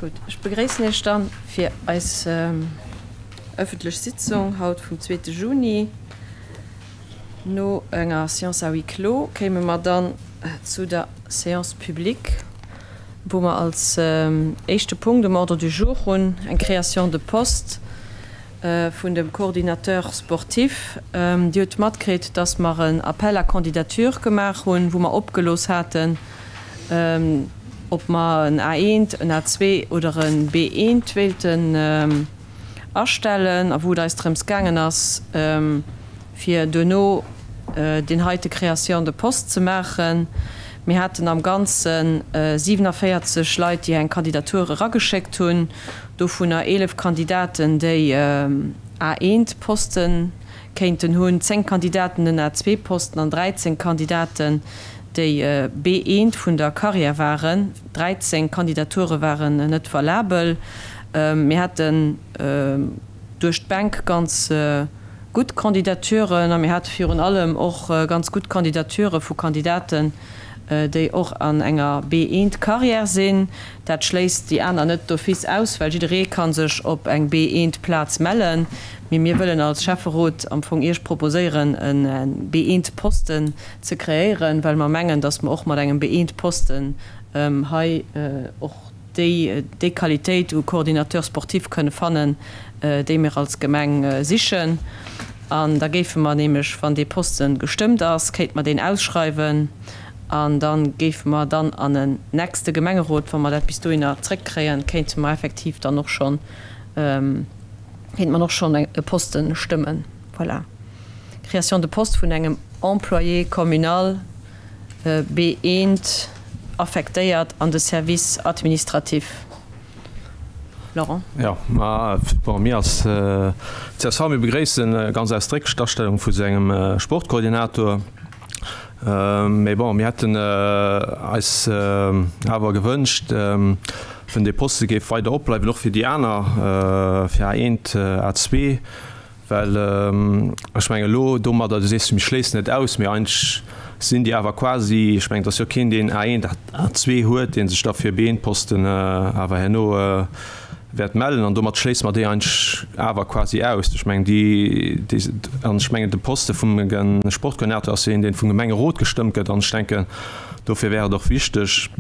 Gutt, ech begréissen Iech dann fir eis ëffentlech Sitzung haut vum zweete Juni. No enger Séance à huis clos kéime mer dann zu der Séance publique, wou mer als éischte Punkt um Ordre du jour hunn eng Création de poste vun dem Coordinateur sportif. Dir hutt matkritt, dass mer en Appel à candidatures gemaach hunn, wou mer opgelooss haten, ob mer en A1, en A2 oder e B1 wéilten astellen a wou et eis drëms gaangen ass, fir duerno deen heite Création de poste ze maachen. Mir haten am Ganze 47 Leit, déi eng Kandidatur erageschéckt hunn, dovunner 11 Kandidaten, déi A1-Poste kéinten hunn, 10 Kandidaten en A2-Posten an 13 Kandidaten, déi B-eent vun der Carrière waren. 13 Kandidature waren net valabel. Mir haten duerch d'Bänk ganz gutt Kandidaturen a mir hate virun allem och ganz gutt Kandidature vu Kandidaten, déi och an enger B-eent Carrière sinn. Dat schléisst déi aner net d'office aus, well jidderee ka sech op eng B-eent Plaz mellen. Mee mir wëllen als Schäfferot am Fong Iech proposéieren, e B-eent Posten ze kreéieren, well mer mengen, dass mer och mat engem B-eent Posten hei och déi déi Qualitéit u Coordinateur sportif kënne fannen, déi mir als Gemeng sichen. An da géife mer nämlech, wann dee Poste gestëmmt ass, kéinte mer deen ausschreiwen an da géife mer dann an en nächste Gemengerot, wa mer dat bis dohinner zréckkréien, kéinte mer effektiv dann och schonn, kéinte mer och schonn e Poste stëmmen. Voilà. Création de poste vun engem Employé communal B1 affektéiert an de Service administratif. Laurent. Jo, ma bon, mir als csv, mir begréissen ganz ausdrécklech d'Astellung vu sou engem Sportkoordinator. Mee bon, mir hätten eis awer gewënscht, wenn dee Poste géif weider opbleiwen, och fir déi aner, fir A1, A2. Well ech mengen elo domadder, du sees, mir schléissen et aus, mee eigentlech sinn déi awer quasi, ech mengen, et ass jo keen, deen A1, A2 huet, dee sech da fir B1-Posten awer herno wäert mellen. An domat schléisse mer déi eigentlech awer quasi aus. Ech mengen, déi, déi, an ech mengen, de Poste vum Sportkoordinator ass jo een, dee vum Gemengerot gestëmmt gëtt. An ech denken, dofir wär et och wichteg,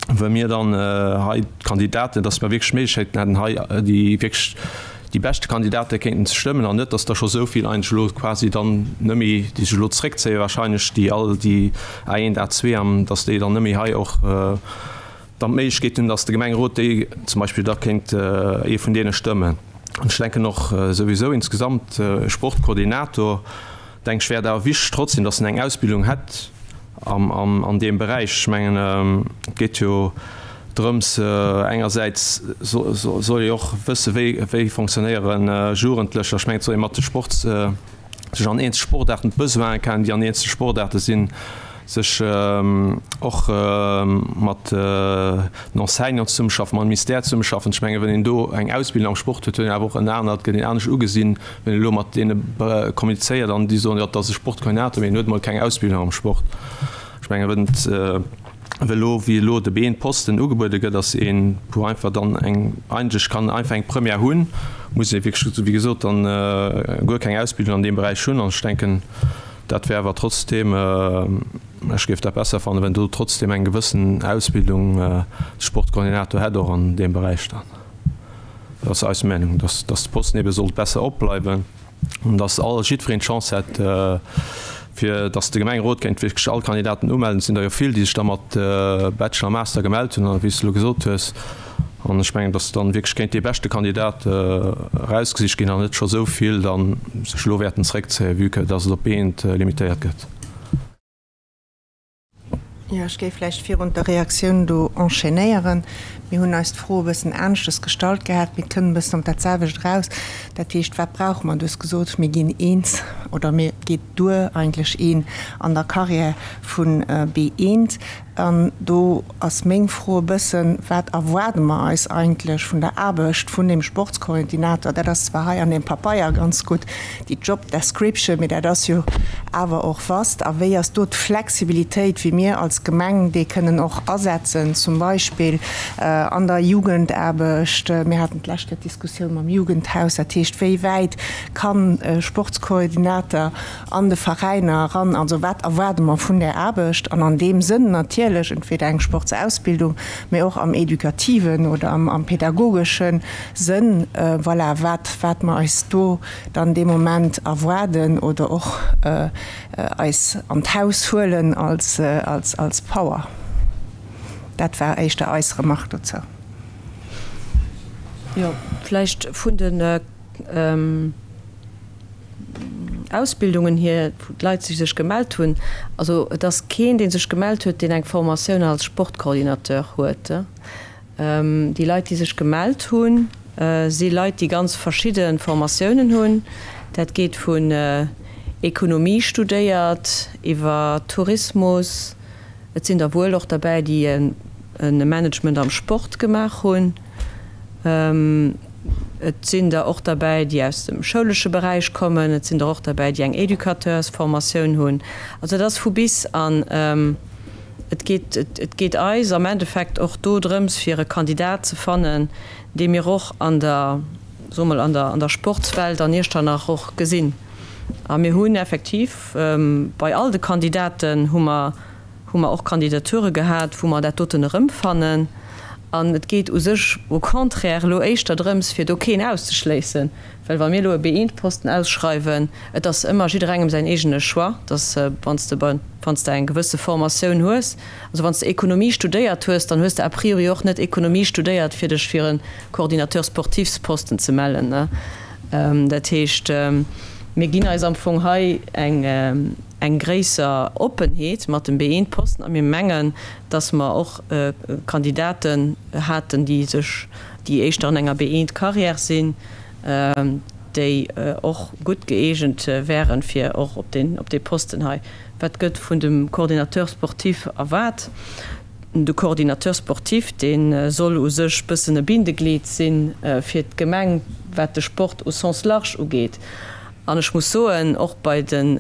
wëll mir dann hei d'Kandidaten, dass mer wierklech d'Méiglechkeeten hätten, hei déi wierklech déi beschte Kandidate kéinten ze stëmmen an net, dass der scho sou vill eigentlech elo quasi dann net méi, déi sech elo zréckzéie wahrscheinlech, déi all déi A1, A2 an dass déi dann net méi hei och dann d'Méiglechkeet hunn, dass de Gemengerot déi zum Beispill da kéint ee vun deene stëmmen. An ech denken och souwisou insgesamt e Sportkoordinator, Denk ech wär et awer wichteg trotzdem, dass en eng Ausbildung hätt an deem Beräich. Ech mengen, et geet jo drëms, engersäits soll ee och wësse wéi fonctionnéiere Jugendlecher. Ech mengen, et soll ee mat de Sport, sech an eenzel Sportaarten d'Besoine kennen, déi an eenzel Sportaarte sinn, sech och mat den Enseignanten zesummeschaffen, mam Ministère zesummeschaffen. Ech mengen, wann een do eng Ausbildung am Sport huet, huet een awer och en anert, gëtt een anescht ugesinn, wann een elo mat deene kommunizéiert an déi soen, jo, dat ass e Sportkoordinator, mee en huet emol keng Ausbildung am Sport. Ech mengen, wann et elo, wéi elo de B-Posten ugebuede gëtt, ass een, wou einfach dann eng, eigentlech kann einfach eng Première hunn, muss ee wierklech, wéi gesot, dann guer keng Ausbildung an deem Beräich hunn. An ech denken, Dat wär awer trotzdeem, ech géif dat besser fannen, wenn do trotzdeem eng gewëssen Ausbildung de Sportkoordinator hätt och an deem Beräich dann. Dat ass eis Meinung, dass, dass de Posten ebe sollt besser opbleiwen an dass all, jiddwereen d'Chance hätt, fir dass de Gemengerot kéint wierklech all Kandidaten umellen. Et sinn der jo vill, déi sech da mat Bachelor, Master gemellt hunn, wéi s de elo gesot hues. An ech mengen, dass dann wierklech kéint dee beschte Kandidat erausgesicht ginn an net scho sou vill dann sech elo wäerten zréckzéien, vue que dass et op eent limitéiert gëtt. Jo, ech géif vläicht virun der Reaktioun do enchaînéieren. Mir hunn eis d'Fro e bëssen aneschtes gestallt gehat, mee et kënnt e bëssen op dat selwecht eraus. Dat heescht, wat brauche mer? Du hues gesot, mir ginn eens oder mir, et geet duer eigentlech een an der Carrière vu B1. An do ass meng Fro e bëssen, Wat erwaarde mer eis eigentlech vun der Aarbecht vun deem Sportskoordinator? Dat ass zwar hei an deem Papeier ganz gutt, déi Job description, mee dat ass jo awer och vast. A wéi ass do d'Flexibilitéit, wéi mir als Gemeng dee kënnen och asetzen, zum Beispill an der Jugendaarbecht? Mir haten d'lescht Kéier d'Diskussioun mam Jugendhaus. Dat heescht, wéi wäit kann e Sportskoordinator an de Veräiner eran? Also wat erwaarde mer vun där Aarbecht? An an deem Sënn natierlech entweder eng Sportsausbildung, mee och am edukativen oder am pädagogesche Sënn, voilà, wat, wat mer eis do dann dee Moment erwaarden oder och eis an d'Haus huelen als, als, als Power. Dat war éischter eis Remarque dozou. Jo, vläicht vun den Ausbildungen hier, wou d'Leit déi sech gemellt hunn. Also et ass keen, dee sech gemellt huet, deen eng Formatioun als Sportcoordinateur huet. Déi Leit, déi sech gemellt hunn, si Leit, déi ganz verschidde Formatiounen hunn. Dat geet vun Ekonomie studéiert, iwwer Tourismus. Et sinn der wuel och derbäi, déi e Management am Sport gemaach hunn. Et sinn der och derbäi, déi aus dem schoulesche Beräich kommen. Et sinn der och derbäi, déi eng Educateursformatioun hunn. Also dat ass vu bis. An et geet, et geet eis am Endeffekt och do drëms, fir e Kandidat ze fannen, dee mir och an der, soe mol, an der, an der Sportswelt an Iechternach och gesinn. A mir hunn effektiv bei all de Kandidaten hu mer, hu mer och Kandidature gehat, wou mer dat doten erëmfannen. An et geet u sech au contraire elo éischter drëms, fir do keen auszeschléissen. Well wa mir elo e B-eent-Posten ausschreiwen, et ass ëmmer jidderengem säin eegene Choix, dass wann s de, wann s de eng gewësse Formatioun hues, also wann s de Ekonomie studéiert hues, dann hues de a priori och net Ekonomie studéiert, fir dech fir e Coordinateur sportifs-Posten ze mellen. Dat heescht, mir ginn eis am Fong hei eng, eng gréisser Oppenheet mat dem B-eent-Posten a mir mengen, dass mer och Kandidaten haten, déi sech, déi éischter an enger B-eent-Carrière sinn, déi och gutt gëeegent wären, fir och op deen, op dee Posten hei. Wat gëtt vun dem Coordinateur sportif erwaart? De Coordinateur sportif, dee soll u sech bëssen e Bindeglied si fir d'Gemeng, wat de Sport au sens large ugeet. An ech muss soen, och bei de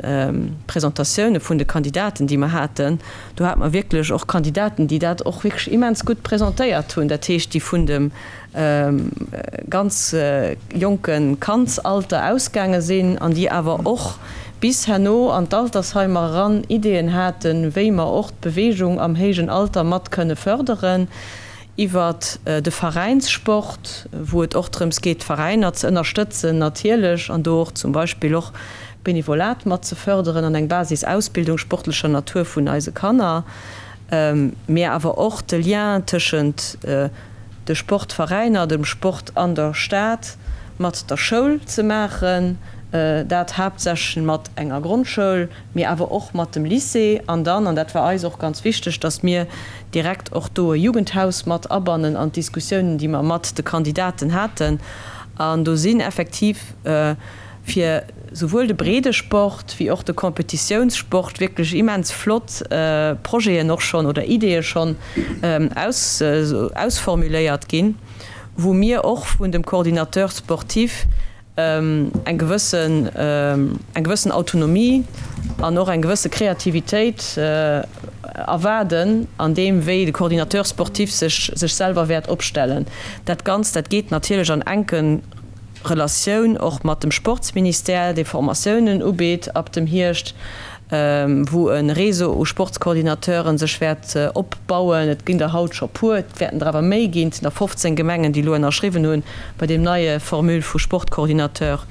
Presentatioune vun de Kandidaten, déi mer haten, do hate mer wierklech och Kandidaten, déi dat och wierklech immens gutt presentéiert hunn, dat heescht, déi vun dem ganz jonke Kandsalter ausgaange sinn an déi awer och bis herno an d'Altersheimer eran Ideeën haten, wéi mer och d'Beweegung am héijen Alter mat kënne fërderen. Iwwert de Veräinssport, wou et och drëms geet, d'Veräiner ze ënnerstëtzen natierlech an do och zum Beispill och d'Benevolat mat ze fërderen an eng Basisausbildung sportlecher Natur vun eise Kanner, mä awer och de Lien tëschent de Sportveräiner, dem Sport an der Stad mat der Schoul ze maachen, dat haaptsächlech mat enger Grondschoul, mee awer och mat dem Lycée an dann, an dat war eis och ganz wichteg, dass mir direkt och do e Jugendhaus mat abannen an d'Diskussiounen, déi mer mat de Kandidaten haten. An do sinn effektiv fir souwuel de Breedesport wéi och de Competitiounssport wierklech immens flott Projeten och schonn oder Ideeë schonn ausformuléiert ginn, wou mir och vun dem Coordinateur sportif eng gewëssen, eng gewëssen Autonomie an och eng gewësse Kreativitéit erwaarden an deem, wéi de Coordinateur sportif sech, sech selwer wäert opstellen. Dat Ganzt, dat geet natierlech an enke Relatioun och mat dem Sportsministère, dee Formatiounen ubitt ab dem Hierscht. wou e Réseau u Sportscoordinateuren sech wäert opbauen. Et ginn der haut scho puer, et wäerten der awer méi ginn. Et sinn der 15 Gemengen, déi elo ënnerschriwwen hunn bei deem neie Formule vu Sportcoordinateur,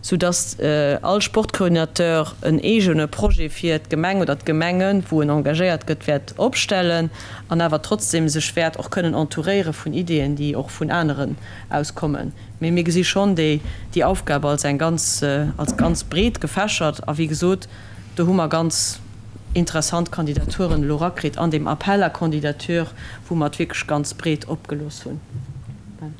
soudass all Sportcoordinateur en eegene Projet fir d'Gemeng oder d'Gemengen, wou en engagéiert gëtt, wäert opstellen an awer trotzdem sech wäert och kënnen entouréiere vun Ideeën, déi och vun aneren aus kommen. Mee mir gesi schonn déi Aufgab als eng ganz, als ganz breet gefächert. A wéi gesot, do hu mer ganz interessant Kandidaturen elo erakritt an deem Appel à candidatures, wou mer et wierklech ganz breet opgelooss hunn. Ben.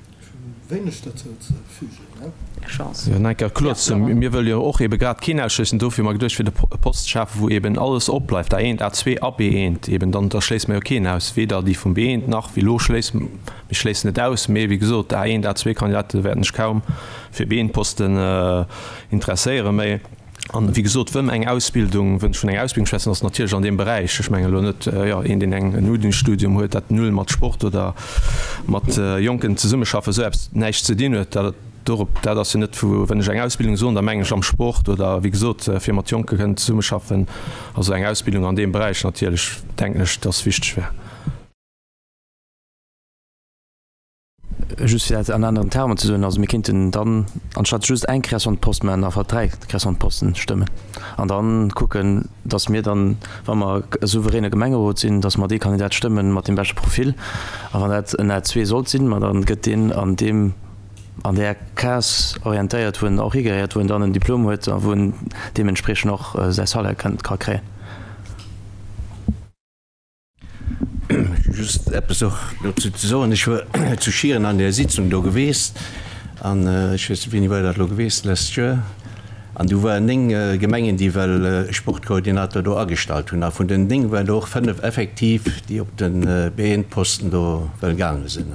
Wéineg derzou ze fügen, ne? Chance. Jo, nach eng Kéier kloer, mir wëlle jo och ebe grad keen ausschléissen. Dofir hu mer geduecht, fir de Poste ze schafen, wou eben alles opbleift, A1, A2 a B1 eben, dann da schléisse mer jo keen aus, weder déi vum B1 nach wéi elo schléisse mir schléissen net aus, mee wéi gesot, A1, A2-Kandidate wäerten sech kaum fir B1-Posten interesséieren méi. An wéi gesot, wënn eng Ausbildung, wënn ech vun enger Ausbildung schwätzen, ass natierlech an deem Beräich, ech mengen elo net, jo, een, deen eng, en Unistudium huet, dat null mat Sport oder mat Jonken zesummeschaffen, esou eppes näischt ze dinn huet. Dat, dorop, dat ass jo net vu, wënn ech eng Ausbildung soen, da mengen ech am Sport oder, wéi gesot, fir mat Jonke kënnen zesummeschaffen, also eng Ausbildung an deem Beräich natierlech, denken ech, dass wichteg wär. Just fir dat an aneren Termen ze soen, also mir kéinten dann anstatt just eng Création de poste maachen, einfach 3 Création de posten stëmmen an dann kucken, datt mir dann, wa mer e souveräne Gemengerot sinn, datt mer dee Kandidat stëmmen mat deem beschte Profil. A wann dat en A2 sollt sinn, ma dann gëtt deen an deem, an där Case orientéiert, wou en och higehéiert, wou en dann en Diplom huet a wou en deementspriechend och säi Salaire kënnt, ka kréien. Just eppes och dozou ze soen, Ech war zu Schieren an där Sitzung do geweest an ech weess net, wéini war dat elo geweest, d'lescht Joer, an do waren 9 Gemengen, déi well e Sportkoordinator do agestallt hunn a vun den 9 waren der och 5 effektiv, déi op de B1-Posten do well gaange sinn.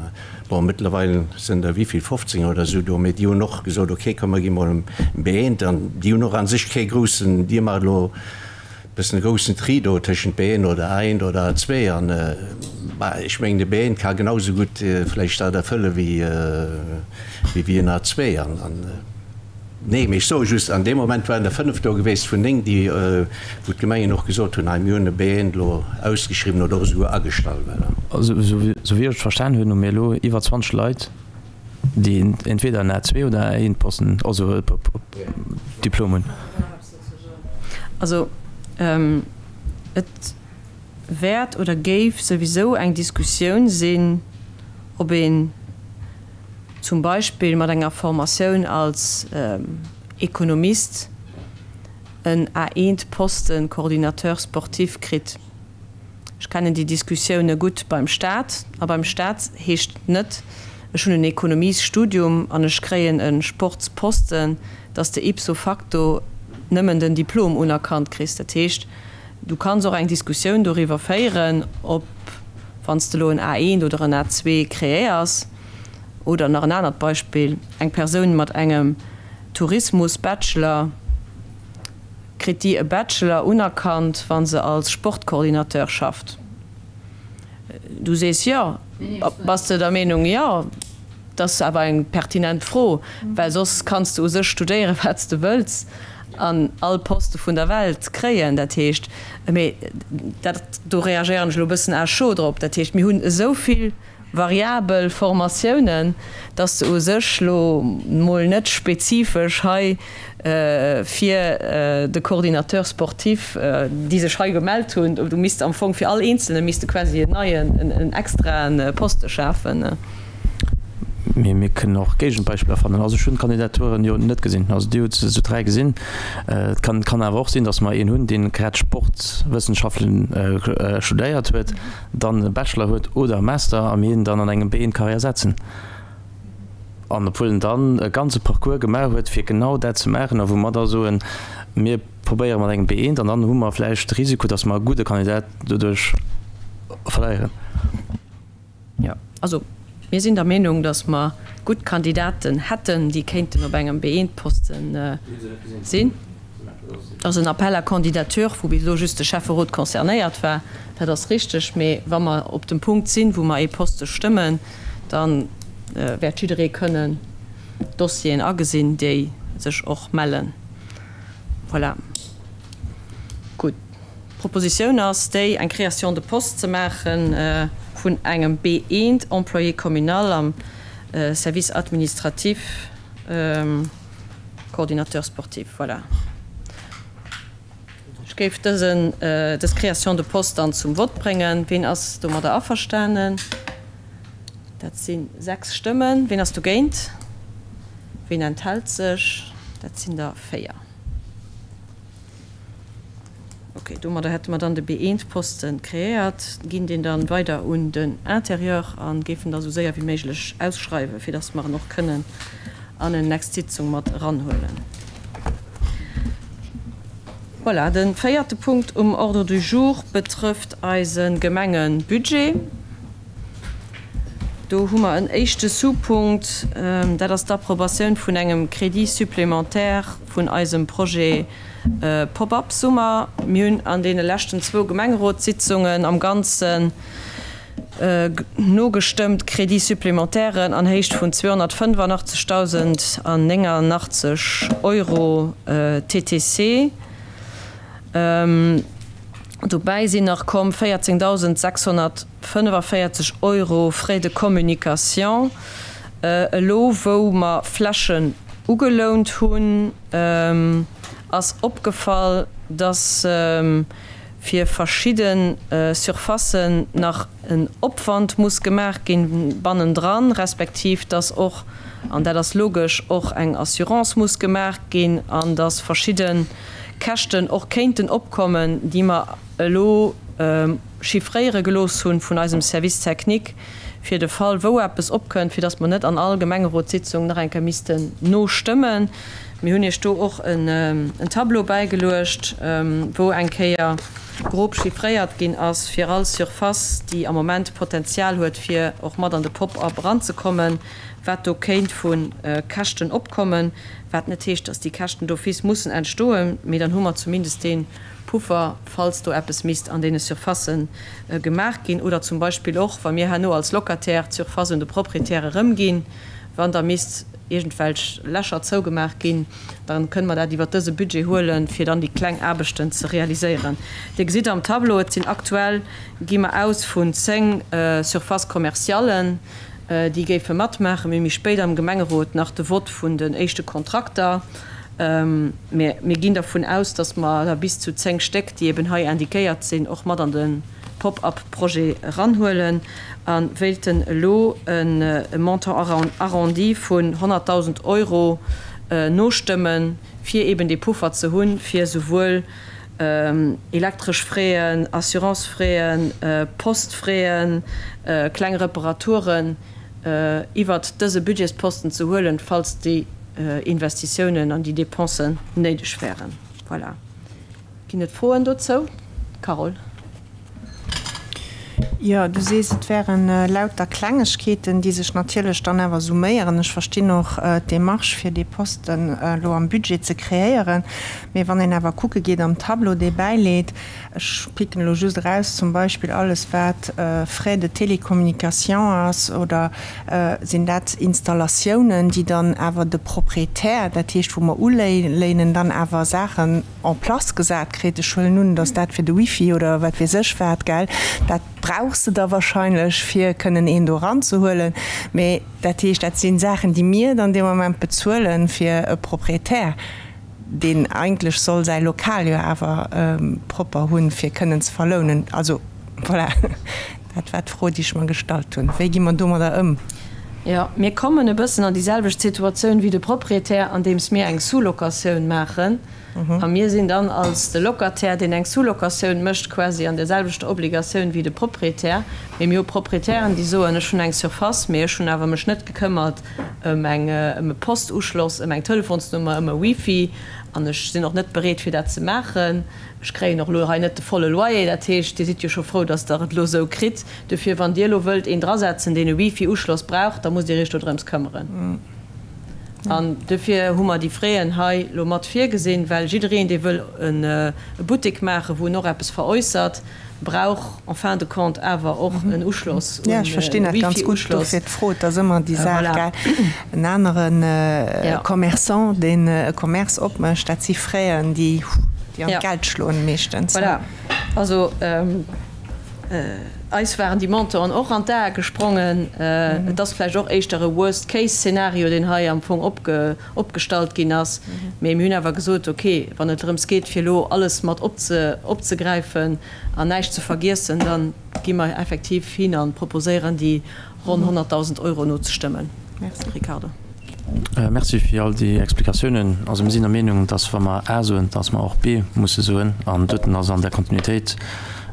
Bon, mëttlerweil sinn der wéivill, 15 oder esou do, mee déi hunn och gesot, okay, komm mer gi mol e B1 an déi hunn och a sech kee groussen, Dir maacht elo Bëssen e groussen Tri do tëschent B1 oder A1 oder A2 an bah ech mengen de B1 ka genau sou gutt vläicht dat erfëlle wéi wéi en A2 an an nee mee ech soe just an deem Moment waren der 5 do geweest vun 9 déi wou d'Gemengen och gesot hunn hei mir hunn e B1 elo ausgeschriwwen oder och esouguer agestallt voilà. Also esou wéi ech et verstan hunn, hu mir elo iwwer 20 Leit déi entweder en A2 oder A1 Posten, also Diplom hunn. Also et wäert oder géif souwisou eng Diskussioun sinn, ob een zum Beispill mat enger Formatioun als Ekonomist en A-eent-Posten Coordinateur sportif kritt. Ech kennen déi Diskussioune gutt beim Staat. A beim Staat heescht net, ech hunn en Ekonomiesstudium an ech kréien e Sportsposten, dass de ipso facto nëmmen den Diplom unerkannt kriss. Dat heescht, du kanns och eng Diskussioun doriwwer féieren, ob, wann s de elo en A1 oder en A2 kreéiers, oder nach en anert Beispill, eng Persoun mat engem Tourismusbachelor, Kritt déi e Bachelor unerkannt, wa se als Sportcoordinateur schafft? Du sees jo. Bass de der Meenung? Jo. Dat ass awer eng pertinent Fro, well soss kanns de u sech studéieren, wat s de wëlls an all Poste vun der Welt kréien. Dat heescht, mee dat, do reagéieren ech elo e bëssen à chaud drop, dat heescht, mir hunn esou vill variabel Formatiounen, dass de u sech lo mol net spezifesch hei fir de Coordinateur sportif, déi sech hei gemellt hunn, du misst am Fong fir all Eenzelne misst de quasi en neien, en extrae Poste schafen. Mee mir kënnen och Géigenbeispiller fannen. Also ech hunn d'Kandidaturen jo net gesinn. Also Dir hutt se zu 3 gesinn. Et kann, kann awer och sinn, dass mer een hunn, dee grad Sportwëssenschaften studéiert huet, dann e Bachelor huet oder e Master a mir hien dann an engem B-Carrière setzen. An obwuel en dann e ganze Parcours gemaach huet, fir genau dat ze maachen, a wou mer da soen, mir probéiere mat engem B1 an dann hu mer vläicht de Risiko, datt mer e gudde Kandidat doduerch verléieren. Jo, also mir sinn der Meenung, datt mer gutt Kandidaten hätten, déi kéinten op engem B1-Posten sinn. Et ass en Appel à candidatures, wou bis elo just de Schäfferot concernéiert war, dat ass richteg. Mee wa mer op dem Punkt sinn, wou mer ee Poste stëmmen, da wäert jidderee kënnen d'Dossieren agesinn, déi sech och mellen. Voilà. Gutt. D'Propositioun ass déi, eng Création de poste ze maache vun engem B1 Employé communal am Service administratif. Coordinateur sportif, voilà. Ech géif dësen, dës Création de poste dann zum Vott bréngen. Ween ass domadder averstanen? Dat si 6 Stëmmen. Ween ass dogéint? Ween enthält sech? Dat sinn der 4. Ok, domadder hätte mer dann de B1-Posten kreéiert, ginn deen dann weider un den Intérieur a géifen da sou séier wéi méiglech ausschreiwen, fir dass mer en och kënnen an en nächst Sitzung mat eranhuelen. Voilà, de véierte Punkt um Ordre du jour betrëfft eise Gemengebudget. Do hu mer en éischte Sous-Punkt, dat ass d'Approbatioun vun engem Crédit supplémentaire vun eisem Projet Pop-up Summer. Mir hunn an deene leschten zwou Gemengerotssitzungen am Ganzen nogestëmmt Crédits supplémentairen an Héicht vun 285.089 Euro TTC. Dobäi sinn nach komm 14.645 Euro Frais de communication. Elo wou mer Flächen ugelount hunn, ass opgefall, dass fir verschidde Surfacen nach en Opwand muss gemaach ginn bannendran, respektiv dass och, an dat ass logesch, och eng Assurance muss gemaach ginn an dass verschidde Käschten och kéinten opkommen, déi mer elo chiffréiere gelooss hu vun eisem Service technique, fir de Fall wou eppes opkënnt, fir dass mer net an all Gemengerotssitzung nach eng Kéier missten nostëmmen. Mir hunn Iech do och en Tableau bäigeluecht, wou eng Kéier grob chiffréiert ginn ass fir all Surface, déi am Moment Potenzial huet, fir och mat an de Pop-up eranzekommen, wat do kéint vu Käschten opkommen. Wat net heescht, dass déi Käschten d'office mussen entstoen, mee dann hu mer zumindest dee Puffer, falls do eppes misst an deene Surfacë gemaach ginn oder zum Beispill och, wa mir herno als Locataire d'Surface un de Proprietär erëmginn, wann da misst iergendwelch Lächer zougemaach ginn, da kënne mer dat iwwert dëse Budget huelen, fir dann déi kleng Aarbechten ze realiséieren. Dir gesitt am Tableau, et sinn aktuell, gi mer aus vun 10 Surfaces commerciallen, déi géife matmaachen. Mir hu méi spéit am Gemengerot nach de Vott vun den éischte Kontrakter. Mä mir ginn dervun aus, datt mer der bis zu 10 Stéck, déi eben hei indiquéiert sinn, och mat an de Pop-up-Projet eranhuelen a wéilten elo e Montant arrondi vun 100.000 Euro nostëmmen, fir eben dee Puffer ze hunn, fir esouwuel elektresch Fräen, Assurancefraien, Postfraien, kleng Reparaturen iwwert dëse Budgetsposten ze huelen, falls déi Investitiounen an déi Dépensen néideg wären. Voilà. Ginn et Froen dozou? Carole. Jo, du sees, et wären lauter Klengegkeeten, déi sech natierlech dann awer summéieren. Ech verstinn och d'Demarche, fir dee Posten elo am Budget ze kreéieren. Mee wann een awer kucke geet am Tableau, dee bäileet, ech picken elo just eraus zum Beispill alles, wat Frais de télécommunication ass, oder sinn dat Installatiounen, déi dann awer de Proprietär, dat heescht wou mer uléinen, dann awer Saachen en place gesat kritt. Ech huelen un, dass dat fir de Wifi oder wat weess ech wat, gell, dat brauchs de da wahrscheinlech, fir kënnen een do eranzehuelen. Mee dat heescht, dat si Saachen, déi mir dann dee Moment bezuelen fir e Proprietär, deen eigentlech soll säi Lokal jo awer propper hunn, fir kënnen ze verlounen. Also voilà, dat war d'Fro, déi ech mer gestallt hunn. Wéi gi mer domadder ëm? Jo, mir kommen e bëssen an déi selwecht Situatioun wéi de Proprietär, andeems mir eng Sous-locatioun maachen. A mir sinn dann als de Locataire, deen eng Sous-locatioun mécht, quasi an der selwechter Obligatioun wéi de Proprietär. Mee mir hu Proprietären, déi soen, ech hunn eng Surface, mee ech hunn awer mech net gekëmmert ëm eng, ëm e Postuschloss, ëm eng Telefonsnummer, ëm e Wifi an ech sinn och net bereet, fir dat ze maachen. Ech kréien och elo hei net de volle Loyer. Dat heescht, Dir sidd jo scho frou, dass Der et elo esou kritt. Dofir, wann Dir elo wëllt een drasetzen, deen e Wifi-Uschloss brauch, da musst Dir Iech dodrëms këmmeren. An dofir hu mer déi Fräen hei elo mat virgesinn, well jiddereen, dee wëll e Buttek maachen, wou en och eppes veräussert, brauch en fin de compte awer och en Uschloss, e Wifi-Uschloss. Jo, ech verstinn dat ganz gutt. Dofir d'Fro. Et ass ëmmer déi Saach, gell, en anere Commerçant, deen e Commerce opmécht, dat si Fräen, déi an d'Geld schloen meeschtens. Voilà. Also. Eis waren déi Montanten och an d'Ae gesprongen. Et ass vläicht och éischter e Worst-Case-Szenario, deen hei am Fong opgestallt ginn ass. Mee mir hunn awer gesot, okay, wann et drëms geet, fir elo alles mat opzegräifen an näischt ze vergiessen, da gi mer effektiv hin a proposéieren, déi ronn 100.000 Euro nozestëmmen. Merci. Ricardo. Merci fir all déi Explikatiounen. Also mir sinn der Meenung, dass wa mer A soen, dass mer och B musse soen. An doten ass an der Kontinuitéit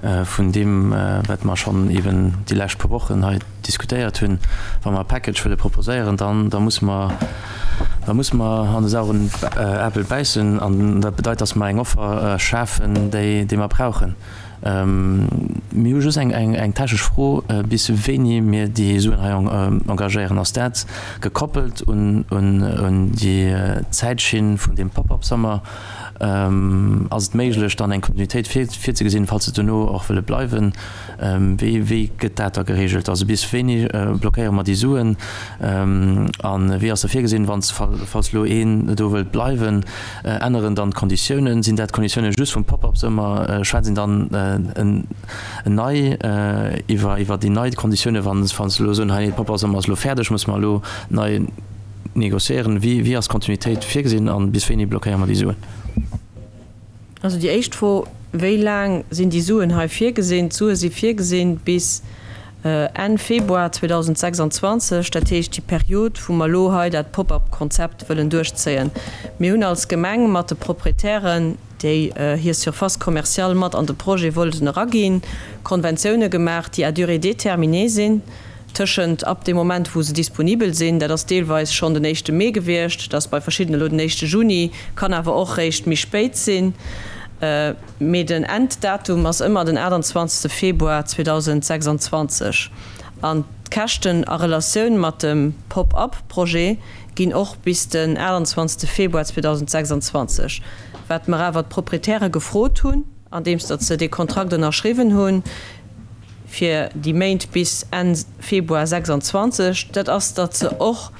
vun deem, wat mer schonn eeben déi lescht puer Wochen hei diskutéiert hunn. Wa mer e Package wëlle proposéieren, dann da musse mer, da musse mer an de sauren Apel bäissen. An dat bedeit, dass mer eng Offer schafen, déi, déi mer brauchen. Mir hu just eng technesch Fro, bis wéini mir déi Suen hei engagéieren. Ass dat gekoppelt un déi Zäitschinn vun deem Pop-up Summer? Ass et méiglech, dann eng Kontinuitéit virzegesinn, falls se dono och wëlle bleiwen? Wéi gëtt dat da geregelt? Also bis wéini blockéiere mer déi Suen? A wéi ass da virgesinn, falls elo een do wëllt bleiwen? Änneren dann d'Konditiounen? Sinn dat d'Konditiounen just vum Pop-up Summer? Schwätzt een dann nei iwwer iwwer déi nei Konditiounen, wann se elo soen, hei de Pop-up Summer ass elo fäerdeg, musse mer elo nei négociéieren? Wéi wéi ass d'Kontinuitéit virgesinn an bis wéini blockéiere mer déi Suen? Also déi éischt Fro, Wéi laang sinn déi Suen hei virgesinn? D'Sue si virgesinn bis Enn Februar 2026, dat heescht déi Period, wou mer elo hei dat Pop-up-Konzept wëllen duerchzéien. Mir hunn als Gemeng mat de Proprietären, déi hir Surface commerciale mat an de Projet wollten eraginn, Konventioune gemaach, déi à durée déterminée sinn, tëschent ab deem Moment, wou se disponibel sinn, dat ass deelweis schonn den éischte Mee gewiescht, dat ass bei verschiddenen elo den éischte Juni, kann awer och réischt méi spéit sinn. Mee den Enddatum ass ëmmer den 28 Februar 2026. An d'Käschten a Relatioun mat dem Pop-up-Projet ginn och bis den 28 Februar 2026. Wat mer awer d'Proprietäre gefrot hunn, andeems datt se dee Kontrakt ënnerschriwwen hunn, fir déi Méint bis Enn Februar 26, dat ass, datt se och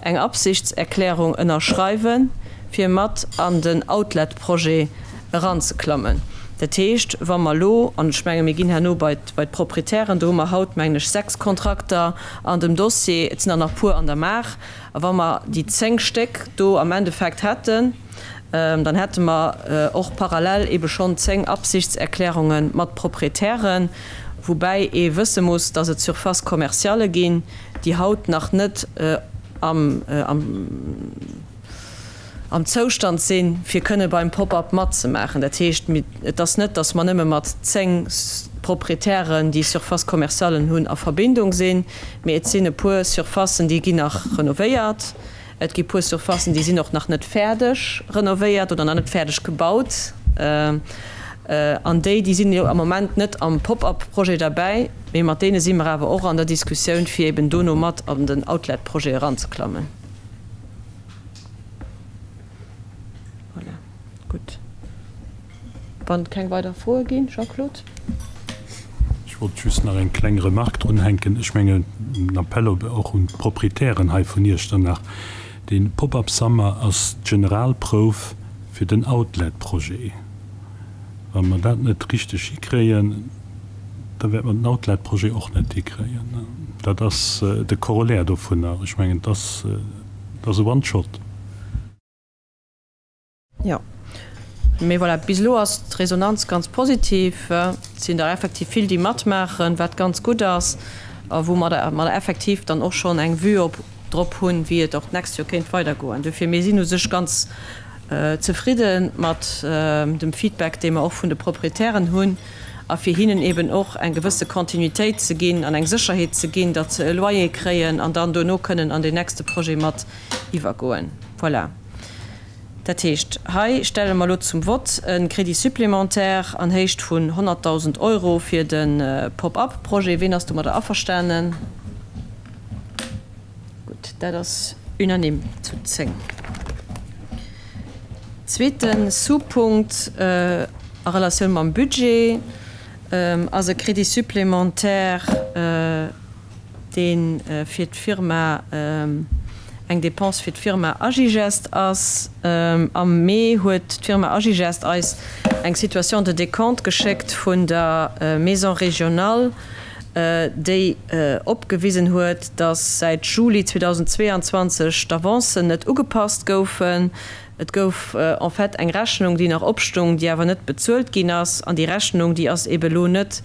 eng Absichtserklärung ënnerschreiwen, fir mat an den Outlet-Projet eranzeklammen. Dat heescht, wa mer elo, an ech menge mir ginn herno bei d'Proprietären, do hu mer haut, mengen ech, sechs Kontrakter an dem Dossier, et sinn der nach puer an der Maach, a wa mer déi zéng Stéck do am Endeffekt hätten, Dann hätte mer och parallel ebe schonn 10 Absichtserklärunge mat Proprietären, woubäi ee wësse muss, dass et Surfaces commerciales ginn, déi haut nach net am Zoustand sinn, fir kënne beim Pop-up matzemaachen. Dat heescht, et ass net, dass mer nëmme mat 10 Proprietären, déi Surfaces commercialen hunn, a Verbindung sinn, mee et sinn e puer Surfacen, déi ginn nach renovéiert. Et gi puer Surfacen, déi sinn och nach net fäerdeg renovéiert oder nach net fäerdeg gebaut. An déi, déi sinn jo am Moment net am Pop-up-Projet derbäi, mee mat deene si mer awer och an der Diskussioun, fir eben dono mat an den Outlet-Projet eranzeklammen. Voilà, gutt. Wann et keng weider Froe ginn, Jean-Claude? Ech wollt just nach eng kleng Remarque drunhänken. Ech mengen, en Appell och un d'Proprietären hei vun Iechternach, Dee Pop-up Summer ass d'Generalprouf fir den Outlet-Projet. Wa mer dat net richteg hikréien, da wäerte mer den Outlet-Projet och net hikréien. Dat ass de Corollaire dovunner. Ech mengen, et ass e One-Shot. Jo. Mee voilà, bis elo ass d'Resonanz ganz positiv. Et sinn der effektiv vill, déi matmaachen, wat ganz gutt ass a wou mer mer effektiv dann och schonn eng Vue op drop hunn, wéi et och d'nächst Joer kéint weidergoen. Dofir, mir sinn u sech ganz zefridde mat dem Feedback, dee mer och vun de Proprietären hunn a fir hinnen eeben och eng gewësse Continuitéit ze ginn an eng Sécherheet ze ginn, datt se e Loyer kréien an dann dono kënnen an deen nächste Projet mat iwwergoen. Voilà. Dat heescht, hei stelle mer elo zum Vott e Crédit supplémentaire an Héicht vun 100.000 Euro fir de Pop-up-Projet. Ween ass domadder averstanen? Gutt, dat ass unanime zu 10. Zweete Sous-Punkt a Relatioun mam Budget ass e Crédit supplémentaire, dee fir d'Firma eng Dépense fir d'Firma Agigest ass. Am Mee huet d'Firma Agigest eis eng Situation de décompte geschéckt vun der Maison régionale, déi opgewisen huet, datt säit Juli 2022 d'Avancen net ugepasst goufen. Et gouf en fait eng Rechnung, déi nach opstung, déi awer net bezuelt ginn ass. An déi Rechnung, déi ass eebe lo net.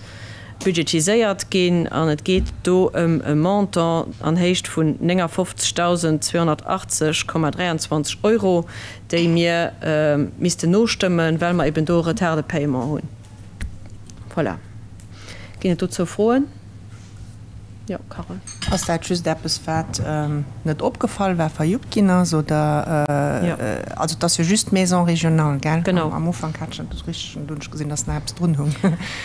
budgetiséiert ginn an et geet do ëm e Montant an Héicht vun 59.280,23 Euro, déi mir missten nostëmmen, well mer eben do e Retard de paiement hunn. Voilà. Ginn et dozou Froen? Jo, Carole. Ass dat just eppes, wat net opgefall war, verjuppt ginn ass, oder? Jo. Also et ass jo just d'Maison régionale, gell? Genau. Am Ufank hat ech net esou richteg, an dunn hunn ech gesinn, dass nach eppes drun hung.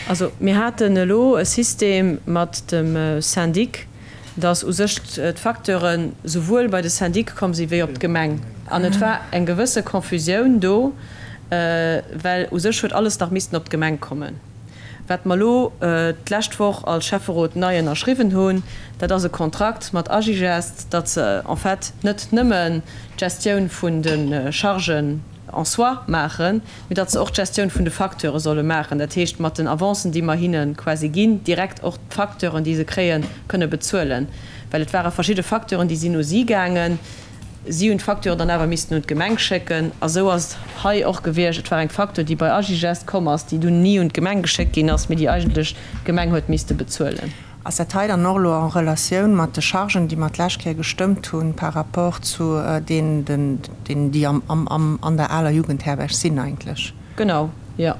Also mir haten elo e System mat dem Syndic, dass u sech d'Facteuren souwuel bei de Syndic komm si wéi op d'Gemeng. An et war eng gewësse Confusioun do, well u sech huet alles nach missten op d'Gemeng kommen. Wat mer elo d'lescht Woch als Schäfferot nei ënnerschriwwen hunn, dat ass e Kontrakt mat Agigest, datt se en fait net nëmmen d'Gestioun vun de Chargen en soi maachen, mee datt se och d'Gestioun vun de Facteure solle maachen, dat heescht mat den Avancen, déi mer hinne quasi ginn, direkt och d'Facteuren, déi se kréien, kënne bezuelen. Well et ware verschidde Facteuren, déi sinn u si gaangen. Si hunn d'Facture dann awer missten un d'Gemeng schécken. A sou ass et hei och gewiescht. Et war eng Facture, déi bei Agigest komm ass, déi dunn ni un d'Gemeng geschéckt ginn ass, mee déi eigentlech d'Gemeng huet misste bezuelen. Ass dat hei dann och elo en Relatioun mat de Chargen, déi mer d'lescht Kéier gestëmmt hunn, par rapport zu deenen, déi an der aler Jugendherberg sinn eigentlech? Genau, jo.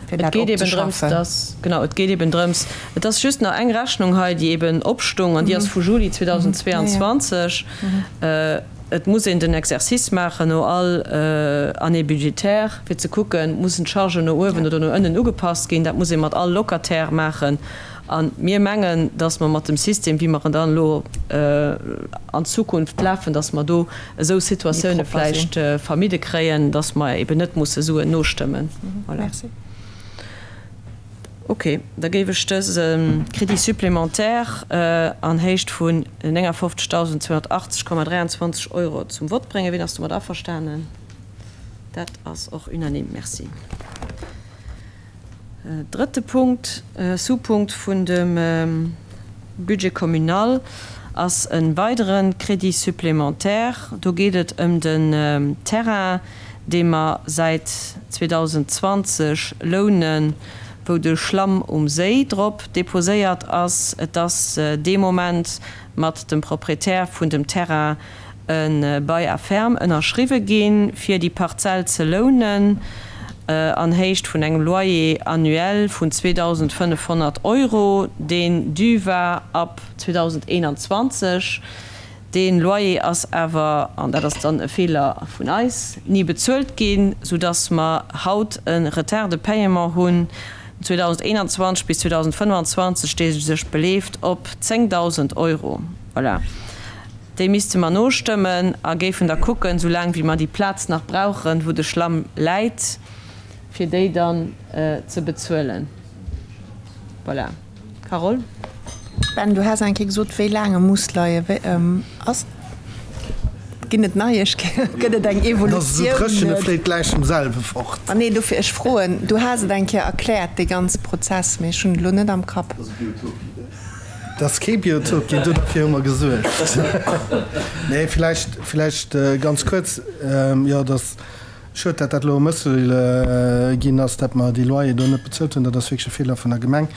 Fir Et dat geet eben drëms, opzeschaffen. dass, genau, et geet eben drëms, et ass just nach eng Rechnung hei, déi eben opstung, an déi ass vu Juli 2022. Et muss een den Exercice maachen no all Année budgétaire, fir ze kucken, mussen d'Chargen no uewen oder no ënnen ugepasst ginn. Dat muss ee mat all Locataire maachen. A mir mengen, dass mer mat dem System, wéi mer en dann elo an Zukunft lafen, dass mer do esou Situatioune vläicht vermidde kréien, dass mer eben net musse Suen nostëmmen. Voilà. Ok, da géif ech dëse Crédit supplémentaire an Héicht vun 59.280,23 Euro zum Vott bréngen. Wien ass domat averstanen? Dat ass och unanime. Merci. Drëtte Punkt, Sous-Punkt vun dem Budget communal ass e weidere Crédit supplémentaire. Do geet et ëm den Terrain, dee mer säit 2020 lounen, wou de Schlamm um Séi drop deposéiert ass. Et ass dee Moment mat dem Proprietär vun dem Terrain e Bail à ferme ënnerschriwwe ginn, fir déi Parzell ze lounen an Héicht vun engem Loyer annuel vun 2.500 Euro, deen dû war ab 2021. Dee Loyer ass awer, an dat ass dann e Feeler vun eis, ni bezuelt ginn, soudass mer haut e Retard de paiement hunn 2021 bis 2025, dee sech beleeft op 10.000 Euro. Voilà. Déi misste mer nostëmmen a géifen da kucken, esou laang wéi mer déi Plaz nach brauchen, wou de Schlamm läit, fir déi dann ze bezuelen. Voilà. Carole? Ben, du has eng Kéier gesot, wéi laang e muss leien. Wéi ass, ginn et Neiegkeeten, gëtt et eng Evolutioun? Ass esou dréchen, e fléit gläich vum selwe fort. Ah nee, dofir, ech froen. Du has et eng Kéier erkläert, dee ganze Prozess, mee ech hunn et elo net am Kapp. Dass kee Biotop ginn, dofir hu mer gesuergt. Nee, villäicht, villäicht ganz kuerz, jo, et ass schued, dat dat elo e Mëssel ginn ass, dat mer déi Loyer do net bezuelt hunn. Dat ass wierklech e Feeler vun der Gemeng.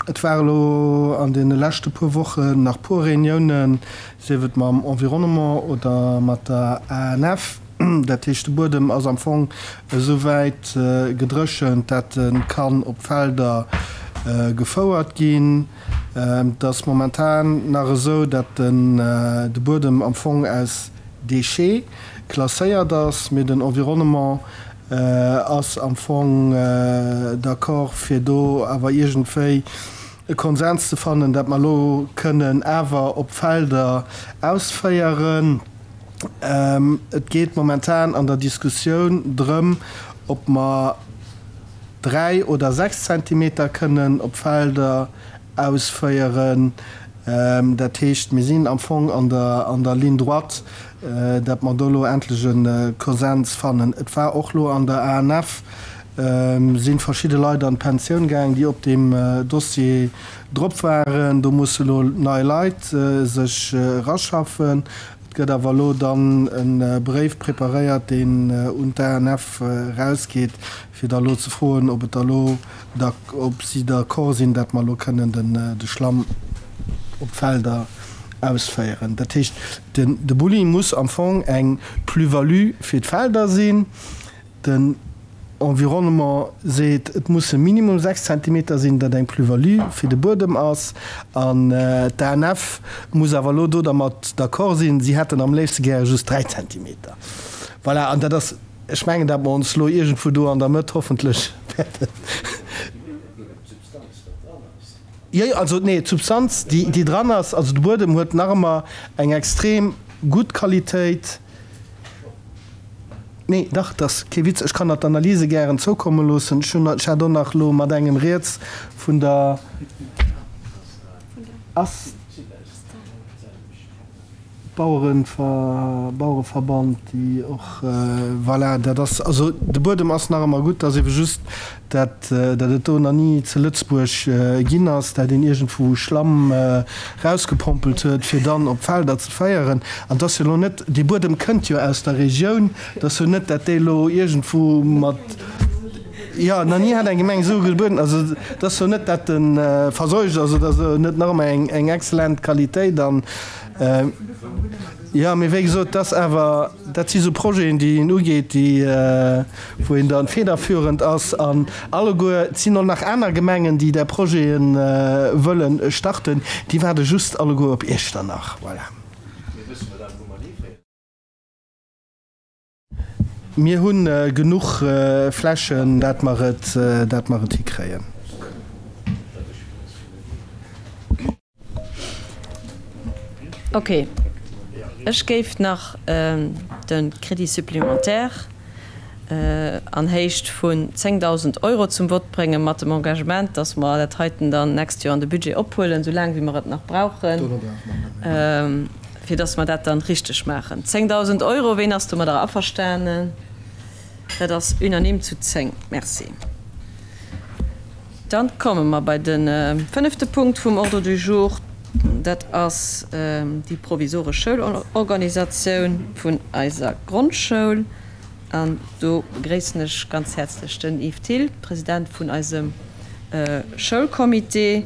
Et war elo an deene leschte puer Wochen nach puer Reuniounen, sief et mam Environnement oder mat der ANF. Dat heescht, de Buedem ass am Fong esou wäit gedréchent, dat e kann op d'Felder gefouert ginn. Et ass momentan nach esou, dat de Buedem am Fong aus Déchets klasséiert ass, mee den Environnement ass am Fong d'accord, fir do awer iergendwéi e Konsens ze fannen, dat mer elo kënnen awer op Felder ausféieren. Et geet momentan an der Diskussioun drëm, ob mer 3 oder 6 Zentimeter kënnen op Felder ausféieren. Dat heescht, mir sinn am Fong an der Ligne droite, datt mer do elo endlech e Konsens fannen. Et war och elo an der ANF, si verschidde Leit an d'Pensioun gaang, déi op deem Dossier drop waren. Do musse elo nei Leit sech eraschaffen. Et gëtt awer elo dann e Bréif preparéiert, deen un d'ANF erausgeet, fir da elo ze froen, ob et da elo, ob si d'accord sinn, dat mer elo kënnen de Schlamm op d'Felder ausféieren. Dat heescht, de Bulli muss am Fong eng Plus-value fir d'Felder sinn. Den Environnement seet, et musse minimum 6 Zentimeter sinn, dat eng Plus-value fir de Buedem ass. An d'ANF muss awer elo do dermat d'accord sinn, si hätten am léifste gäre just 3 Zentimeter. Voilà, an dat ass, ech mengen, dat mer ons elo iergendwou do an der Mëtt hoffentlech wäerten. Jo, jo, also nee, d'Substanz, déi dran ass, also de Buedem huet nach ëmmer eng extrem gutt Qualitéit. Nee, dach, dat ass kee Witz, ech kann der d'Analyse gären zoukomme loossen. Ech hunn, ech hat och nach elo mat engem riets vun der Ass. Bauereverband, déi och, voilà, dat ass, also de Buedem ass nach ëmmer gutt, dat ass ebe just, dat dat et do nach ni zu Lëtzebuerg ginn ass, dat een iergendwou Schlamm rausgepompelt huet, fir dann op d'Felder ze féieren. An et ass jo elo net, dee Buedem kënnt jo aus der Regioun, et ass jo net, dat déi elo iergendwou mat, jo, nach ni hat eng Gemeng esou e gudde Buedem, also et ass jo net, dat e verseucht ass oder esou, en huet nach ëmmer eng exzellent Qualitéit an. Jo, mee wéi gesot, dat ass awer, dat si sou Projeten, déi een ugeet, déi, wou een dann federführend ass. An alleguer, et sinn och nach aner Gemengen, déi där Projete wëlle starten, déi waarde just alleguer op Iechternach. Voilà. Mir hu genuch Flächen, dat mer et, dat mer et hikréien. Ok. Ech géif nach de Crédit supplémentaire an Héicht vun 10.000 Euro zum Vott bréngen, mat dem Engagement, dass mer dat heiten dann d'nächst Joer an de Budget ophuelen, soulaang wéi mer et nach brauchen. Fir dass mer dat dann richteg maachen. 10.000 Euro, ween ass domadder averstanen? Dat ass unanime zu 10. Merci. Dann komme mer bei de fënnefte Punkt vum Ordre du jour. Dat ass déi provisoresch Schoulorganisatioun vun eiser Grondschoul. An do begréissen ech ganz häerzlech den Yves Thill, President vun eisem Schoulcomité.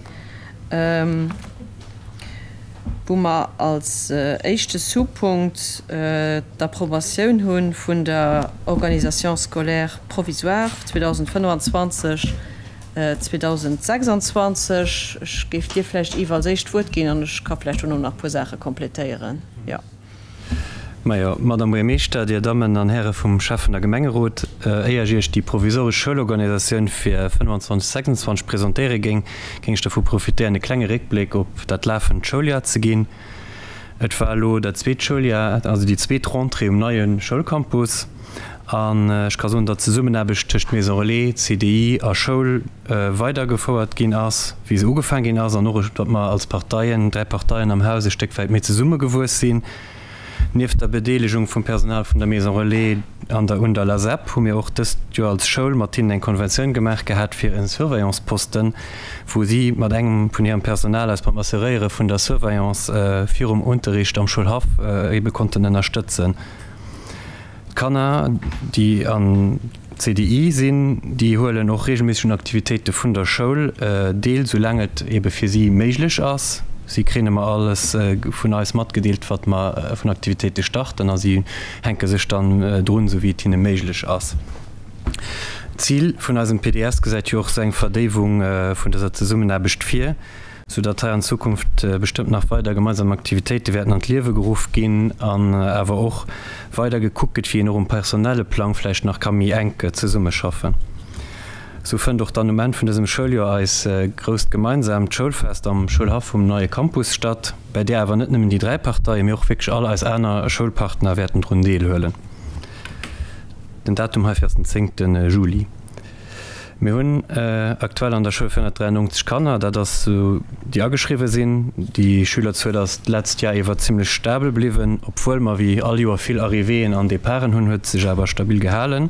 Wou mer als éischte Sous-Punkt d'Approbatioun hu vun der Organisation scolaire provisoire 2025, 2026. Ech géif dir vläicht, Yves, als éischt d'Wuert ginn an ech ka vläicht dono nach e puer Saache complétéieren. Jo. Majo, Madame Buergermeeschter, Dir Dammen an Häre vum Schäffen a Gemengerot, éier ech Iech déi provisoresch Schoulorganisatioun fir 25, 26 presentéiere géing, géing ech dervu profitéieren, e klenge Réckbléck op dat lafend Schouljar ze ginn. Et war elo dat zweet Schouljar, also déi zweet Rentrée um neie Schoulcampus an ech ka soen, datt d'Zesummenaarbecht tëscht Maison Relais, CDI a Schoul weidergefouert ginn ass, wéi se ugefaang ginn ass, an och, datt mer als Parteien, 3 Parteien am Haus, e Stéck wäit méi zesummegewuess sinn. Nieft der Bedeelegung vum Personal vun der Maison Relais an der un der LASEP hu mir och dëst Joer als Schoul mat hinnen eng Konventioun gemaach gehat fir e Surveillanceposten, wou si mat engem vun hirem Personal eis beim Assuréiere vun der Surveillance virum Unterricht am Schoulhaff ebe konnten ënnerstëtzen. D'Kanner, déi am CDI sinn, déi huelen och reegelméisseg un Aktivitéite vun der Schoul deel, soulaang et ebe fir si méiglech ass. Si kréien ëmmer alles vun eis matgedeelt, wat mer vun Aktivitéite starten a si hänke sech dann drun, esou wéi et hinne méiglech ass. D'Zil vun eisem PDS gesäit jo och esou eng Verdéiwung vun dëser Zesummenaarbecht vir. sou datt hei an Zukunft bestëmmt nach weider gemeinsam Aktivitéite wäerten an d'Liewe geruff ginn an awer och weider gekuckt gëtt, wéi een och um personelle Plang vläicht nach ka méi enk zesummeschaffen. Sou fënnt och dann um Enn vun dësem Schouljoer eis grousst gemeinsaamt Schoulfest am Schoulhaff vum neie Campus statt, bäi där awer net nëmmen déi 3 Parteien, mee och wierklech all eis aner Schoulpartner wäerten drun deelhuelen. Den Datum heifir ass den 10 Juli. Mir hunn aktuell an der Schoul 493 Kanner, dat ass esou déi ageschriwwe sinn. Déi Schülerzuel ass d'letzt Jar iwwer zimlech stabel bliwwen, obwuel mer wéi all Joer vill Arrivéeën an Departen hunn, huet sech awer stabil gehalen.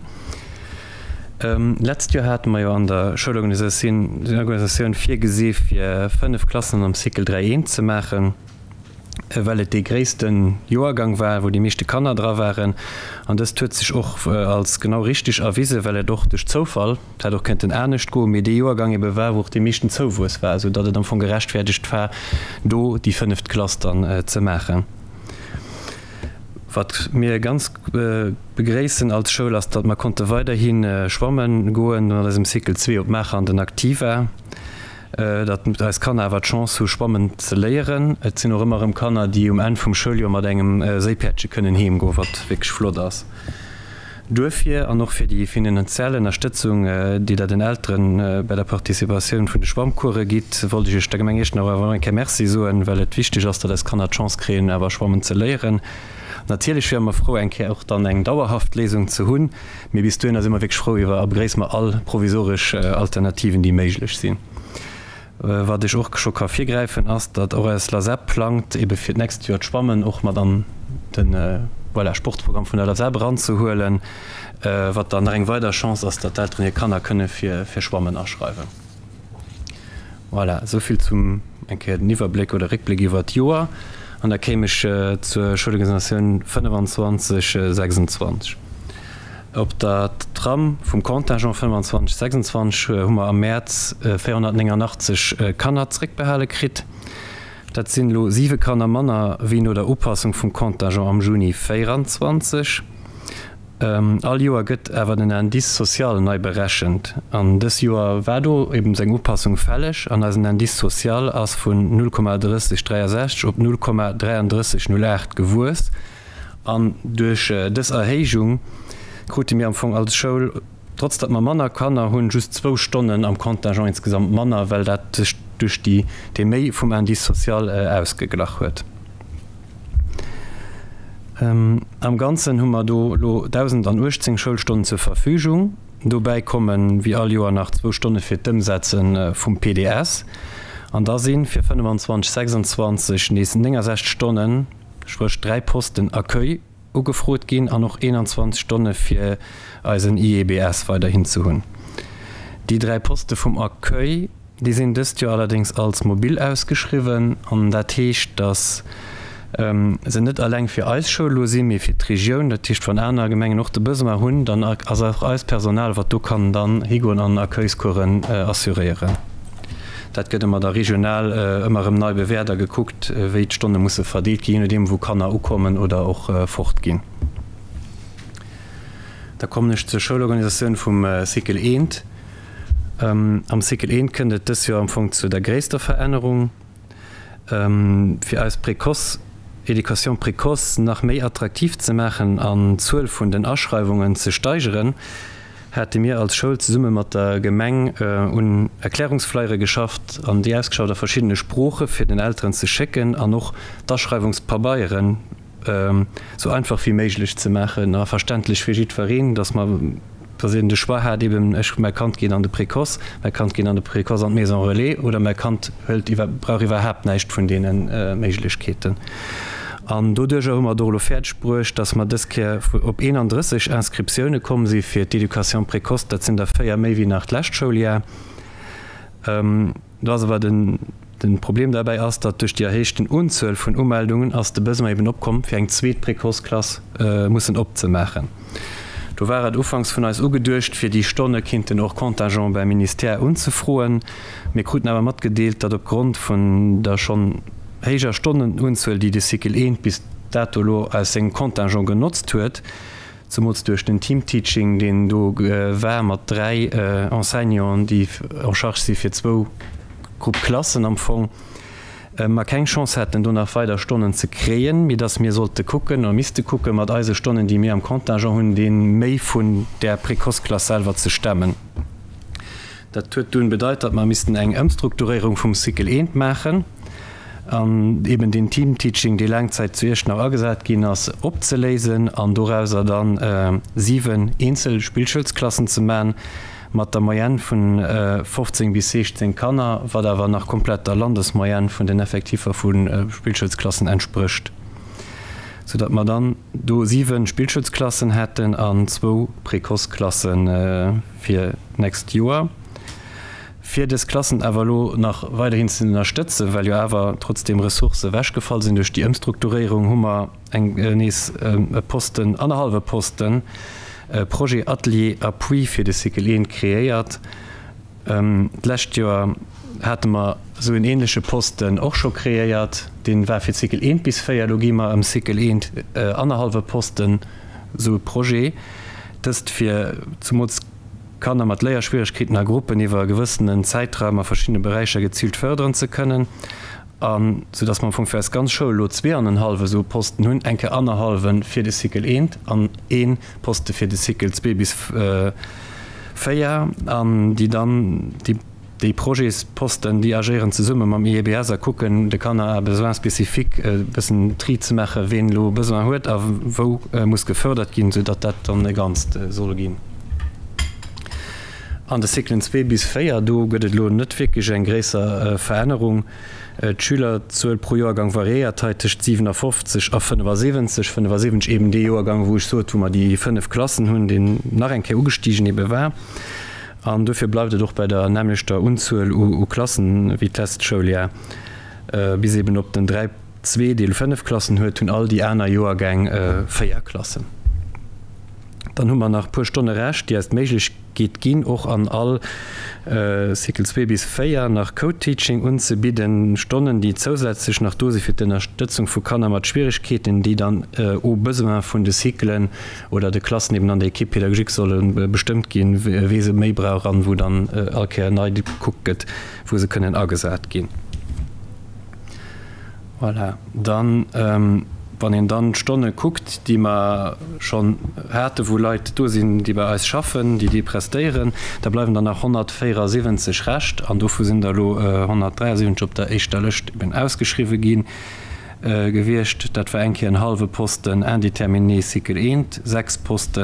Letzt Joer hate mer jo an der Schoulorganisatioun virgesi fir 5 Klassen am Cycle 3 eent ze maachen. Well et dee gréisste Joergang war, wou déi meeschte Kanner dra waren. An dëst huet sech och als genau richteg erwisen, well et och duerch Zoufall, et hätt och kënnten anescht goen, mee dee Joergang ebe war, wou och dee meeschten Zouwuess war, esou datt et am Fong gerechtfäerdegt war, do déi fënneft Klass dann ze maachen. Wat mir ganz begréissen als Schoul ass, datt mer konnte weiderhi schwammen goen mat eisem Cycle 2 op Maacher an den Aktiva. Datt eis Kanner awer d'Chance hu schwammen ze léieren. Et sinn och ëmmer erëm Kanner, déi um Enn vum Schouljoer mat engem Séipäerdche kënnen heem goen, wat wierklech flott ass. Duerfir an och fir déi finanziell Ënnerstëtzung, déi Der den Eltere bei der Participatioun vun de Schwammcourse gitt, wollt ech Iech, der Gemeng Iechternach, awer och eng Kéier Merci soen, well et wichteg ass, datt eis Kanner d'Chance kréien, awer schwammen ze léieren. Natierlech wiere mer frou, eng Kéier och dann eng dauerhaft Léisung ze hunn. Mee bis dohinner si mer wierklech frou iwwer a begréisse mer all provisoresch Alternativen, déi méiglech sinn. Wat ech och scho ka virgräifen, ass, datt och eis LASEP plangt, ebe fir d'nächst Joer d'Schwammen och mat an de, voilà, Sportprogramm vun der LASEP eranzehuelen, wat dann nach eng weider Chance ass, datt d'Elteren hir Kanner kënne fir Schwammen aschreiwen. Voilà, esou vill zum eng Kéier den Iwwerbléck oder Réckbléck iwwert d'Joer. An da kéim ech zur Schoulorganisatioun 25, 26. Op der Trame vum Contingent 25, 26 hu mer am Mäerz 489 Kanner zréckbehale kritt. Dat sinn elo siwe Kanner manner wéi no der Upassung vum Contingent am Juni 24. All Joer gëtt awer den Indice social nei berechent an dës Joer war do eben seng Upassung fälleg an eisen Indice social ass vun 0,3063 op 0,3308 gewuess an duerch dës Erhéijung krute mir am Fong als Schoul, trotz datt mer manner Kanner hunn, just zwou Stonnen am Contingent insgesamt manner, well dat sech duerch déi dee Méi vum Indice social ausgeglach huet. Am Ganzen hu mer do elo 1.018 Schoulstonnen zur Verfügung. Dobäi kommen, wéi all Joer, nach zwou Stonne fir d'Ëmsetze vum PDS. An da si fir 25, 26 nees 69 Stonnen, spréch dräi Posten Accueil, ugefrot ginn an och 21 Stonne fir eisen IEBS weiderhin ze hunn. Déi dräi Poste vum Accueil, Déi sinn dëst Joer allerdéngs als mobil ausgeschriwwen an dat heescht, datt se net eleng fir eis Schoul elo sinn, mee fir d'Regioun. Dat heescht, wann aner Gemengen och de Besoin hunn, dann ass och eist Personal, wat do kann dann higoen an Accueilscoursen assuréieren. Dat gëtt ëmmer da regional ëmmer erëm nei bewäert a gekuckt, wéi d'Stonne musse verdeelt ginn, jee nodeem wou Kanner ukommen oder och fortginn. Da kommen ech zur Schoulorganisatioun vum Cycle eent. Am Cycle I kënnt et dës Joer am Fong zu der gréisster Verännerung. Fir eis Précoce, Éducation précoce nach méi attraktiv ze maachen an d'Zuel vun den Aschreiwungen ze steigeren, hate mir als Schoul zesumme mat der Gemeng un Erklärungsflyere geschafft an déi ausgeschafft a verschiddene Sprooche fir den Elteren ze schécken an och d'Aschreiwungspabeieren sou einfach wéi méiglech ze maachen a verständlech fir jiddwereen, dass mer, dass een de Choix hat, eben ech, mäi Kand geet an de Précoce, mäi Kand geet an de Précoce an d'Maison Relais oder mäi Kand hëlt iwwer, brauch iwwerhaapt näischt vun deene Méiglechkeeten. An doduerjer hu mer et och elo fäerdeg bruecht, dass mer dës Kéier op 31 Inscriptioune komm si fir d'Éducation précoce, dat sinn der véier méi wéi nach d'lescht Schouljar. Do ass awer den den Problem derbäi ass, datt duerch déi erhéichten Unzuel vun Umeldungen ass de Besoin eben opkomm, fir eng zweet Précoce-Klass mussen opzemaachen. Do war et ufanks vun eis ugeduecht, fir déi Stonne kinnten och Contingent beim Ministère unzefroen. Mir kruten awer matgedeelt, datt opgrond vun der schonn héijer Stonnenunzuel, déi de Cycle I bis dato elo aus sengem Contingent genotzt huet, Zemools duerch den Team-Teaching, deen do war mat 3 Enseignanten, déi en charge si fir zwou Grupp Klassen am Fong, mer keng Chance hätten, do nach weider Stonnen ze kréien, mee dass mir sollte kucken oder misste kucken, mat eise Stonnen, déi mir am Contingent hunn, dee Méi vun där Précoce-Klass selwer ze stemmen. Dat huet dunn bedeit, datt mer missten eng Ëmstrukturéierung vum Cycle I maachen an eben deen Team-Teaching, dee laang Zäit zu Iechternach agesat ginn ass, opzeléisen an dorauser dann 7 eenzel Spillschoulsklassen ze man, mat der Moyenne vun 15 bis 16 Kanner, wat awer nach komplett der Landesmoyenne vun den Effektiffer vu Spillschoulsklassen entsprécht, soudatt mer dann do 7 Spillschoulsklassen hätten an zwou Précoce-Klassen. Fir d'nächst Joer. Fir dës Klassen awer elo nach weiderhin ze ënnerstëtzen, well jo awer trotzdeem Ressourcë ewechgefall sinn duerch déi Ëmstrukturéierung, hu mer eng nees e Posten, annerhallwe Posten, Projet Atelier Appui fir de Cycle 1 kreéiert. D'lescht Joer hate mer esou en ähnleche Posten och scho kreéiert, dee war fir Cycle 1 bis 4. Elo gi mer am Cycle 1 annerhallwe Posten esou e Projet, dëst fir zumools Kanner mat Léierschwieregkeeten a Gruppen iwwer e gewëssenen Zäitraum a verschiddene Beräicher geziilt fërderen ze kënnen. An sou dass mer am Fong fir eis ganz Schoul elo zweeanenhallef esou Posten hunn, eng Kéier annerhallwe fir de Cycle eent an ee Poste fir de Cycle zwee bis véier, an déi dann, déi, déi Projetsposten, déi agéieren zesumme mam IEBS a kucken, de Kanner à besoins spécifiques e bëssen Tri ze maachen, ween elo Besoin huet a wou muss gefördert ginn, sou datt dat dann e Ganzt soll ginn. An de Cyclen 2 bis 4, do gëtt et elo net wierklech eng gréisser Verännerung. D'Schülerzuel pro Joergang variéiert hei tëscht 57 a 75, 75 eben dee Joergang, wou ech sot, wou mer déi 5 Klassen hunn, deen nach eng Kéier ugestigen ebe war. An dofir bleift et och bei der nämmlechter Unzuel u Klassen wéi d'lescht Schouljar. Bis eben op den 3, 2, dee 5 Klassen huet, hunn all déi aner Joergäng 4 Klassen. Dann hu mer nach e puer Stonne Rescht, déi eis d'Méiglechkeet ginn, och an all Cycle 2 bis 4 nach Co-Teaching unzebidden. Stonnen, déi zousätzlech nach do si fir d'Ënnerstëtzung vu Kanner mat Schwieregkeeten, déi dann au besoin vun de Cyclen oder de Klassen eben an der Équipe pédagogique solle bestëmmt ginn, wee se méi brauch an wou dann all Kéier nei gekuckt gëtt, wou se kënnen agesat ginn. Voilà, dann, wann een dann d'Stonne kuckt, déi mer schonn haten, wou Leit do sinn, déi bei eis schaffen, déi déi prestéieren, da bleiwen der nach 174 Rescht an dovu sinn der elo 173 op der éischter Lëscht eben ausgeschriwwe gi gewiescht. Dat war eng Kéier en hallwe Posten indéterminé Cycle 1, 6 Poste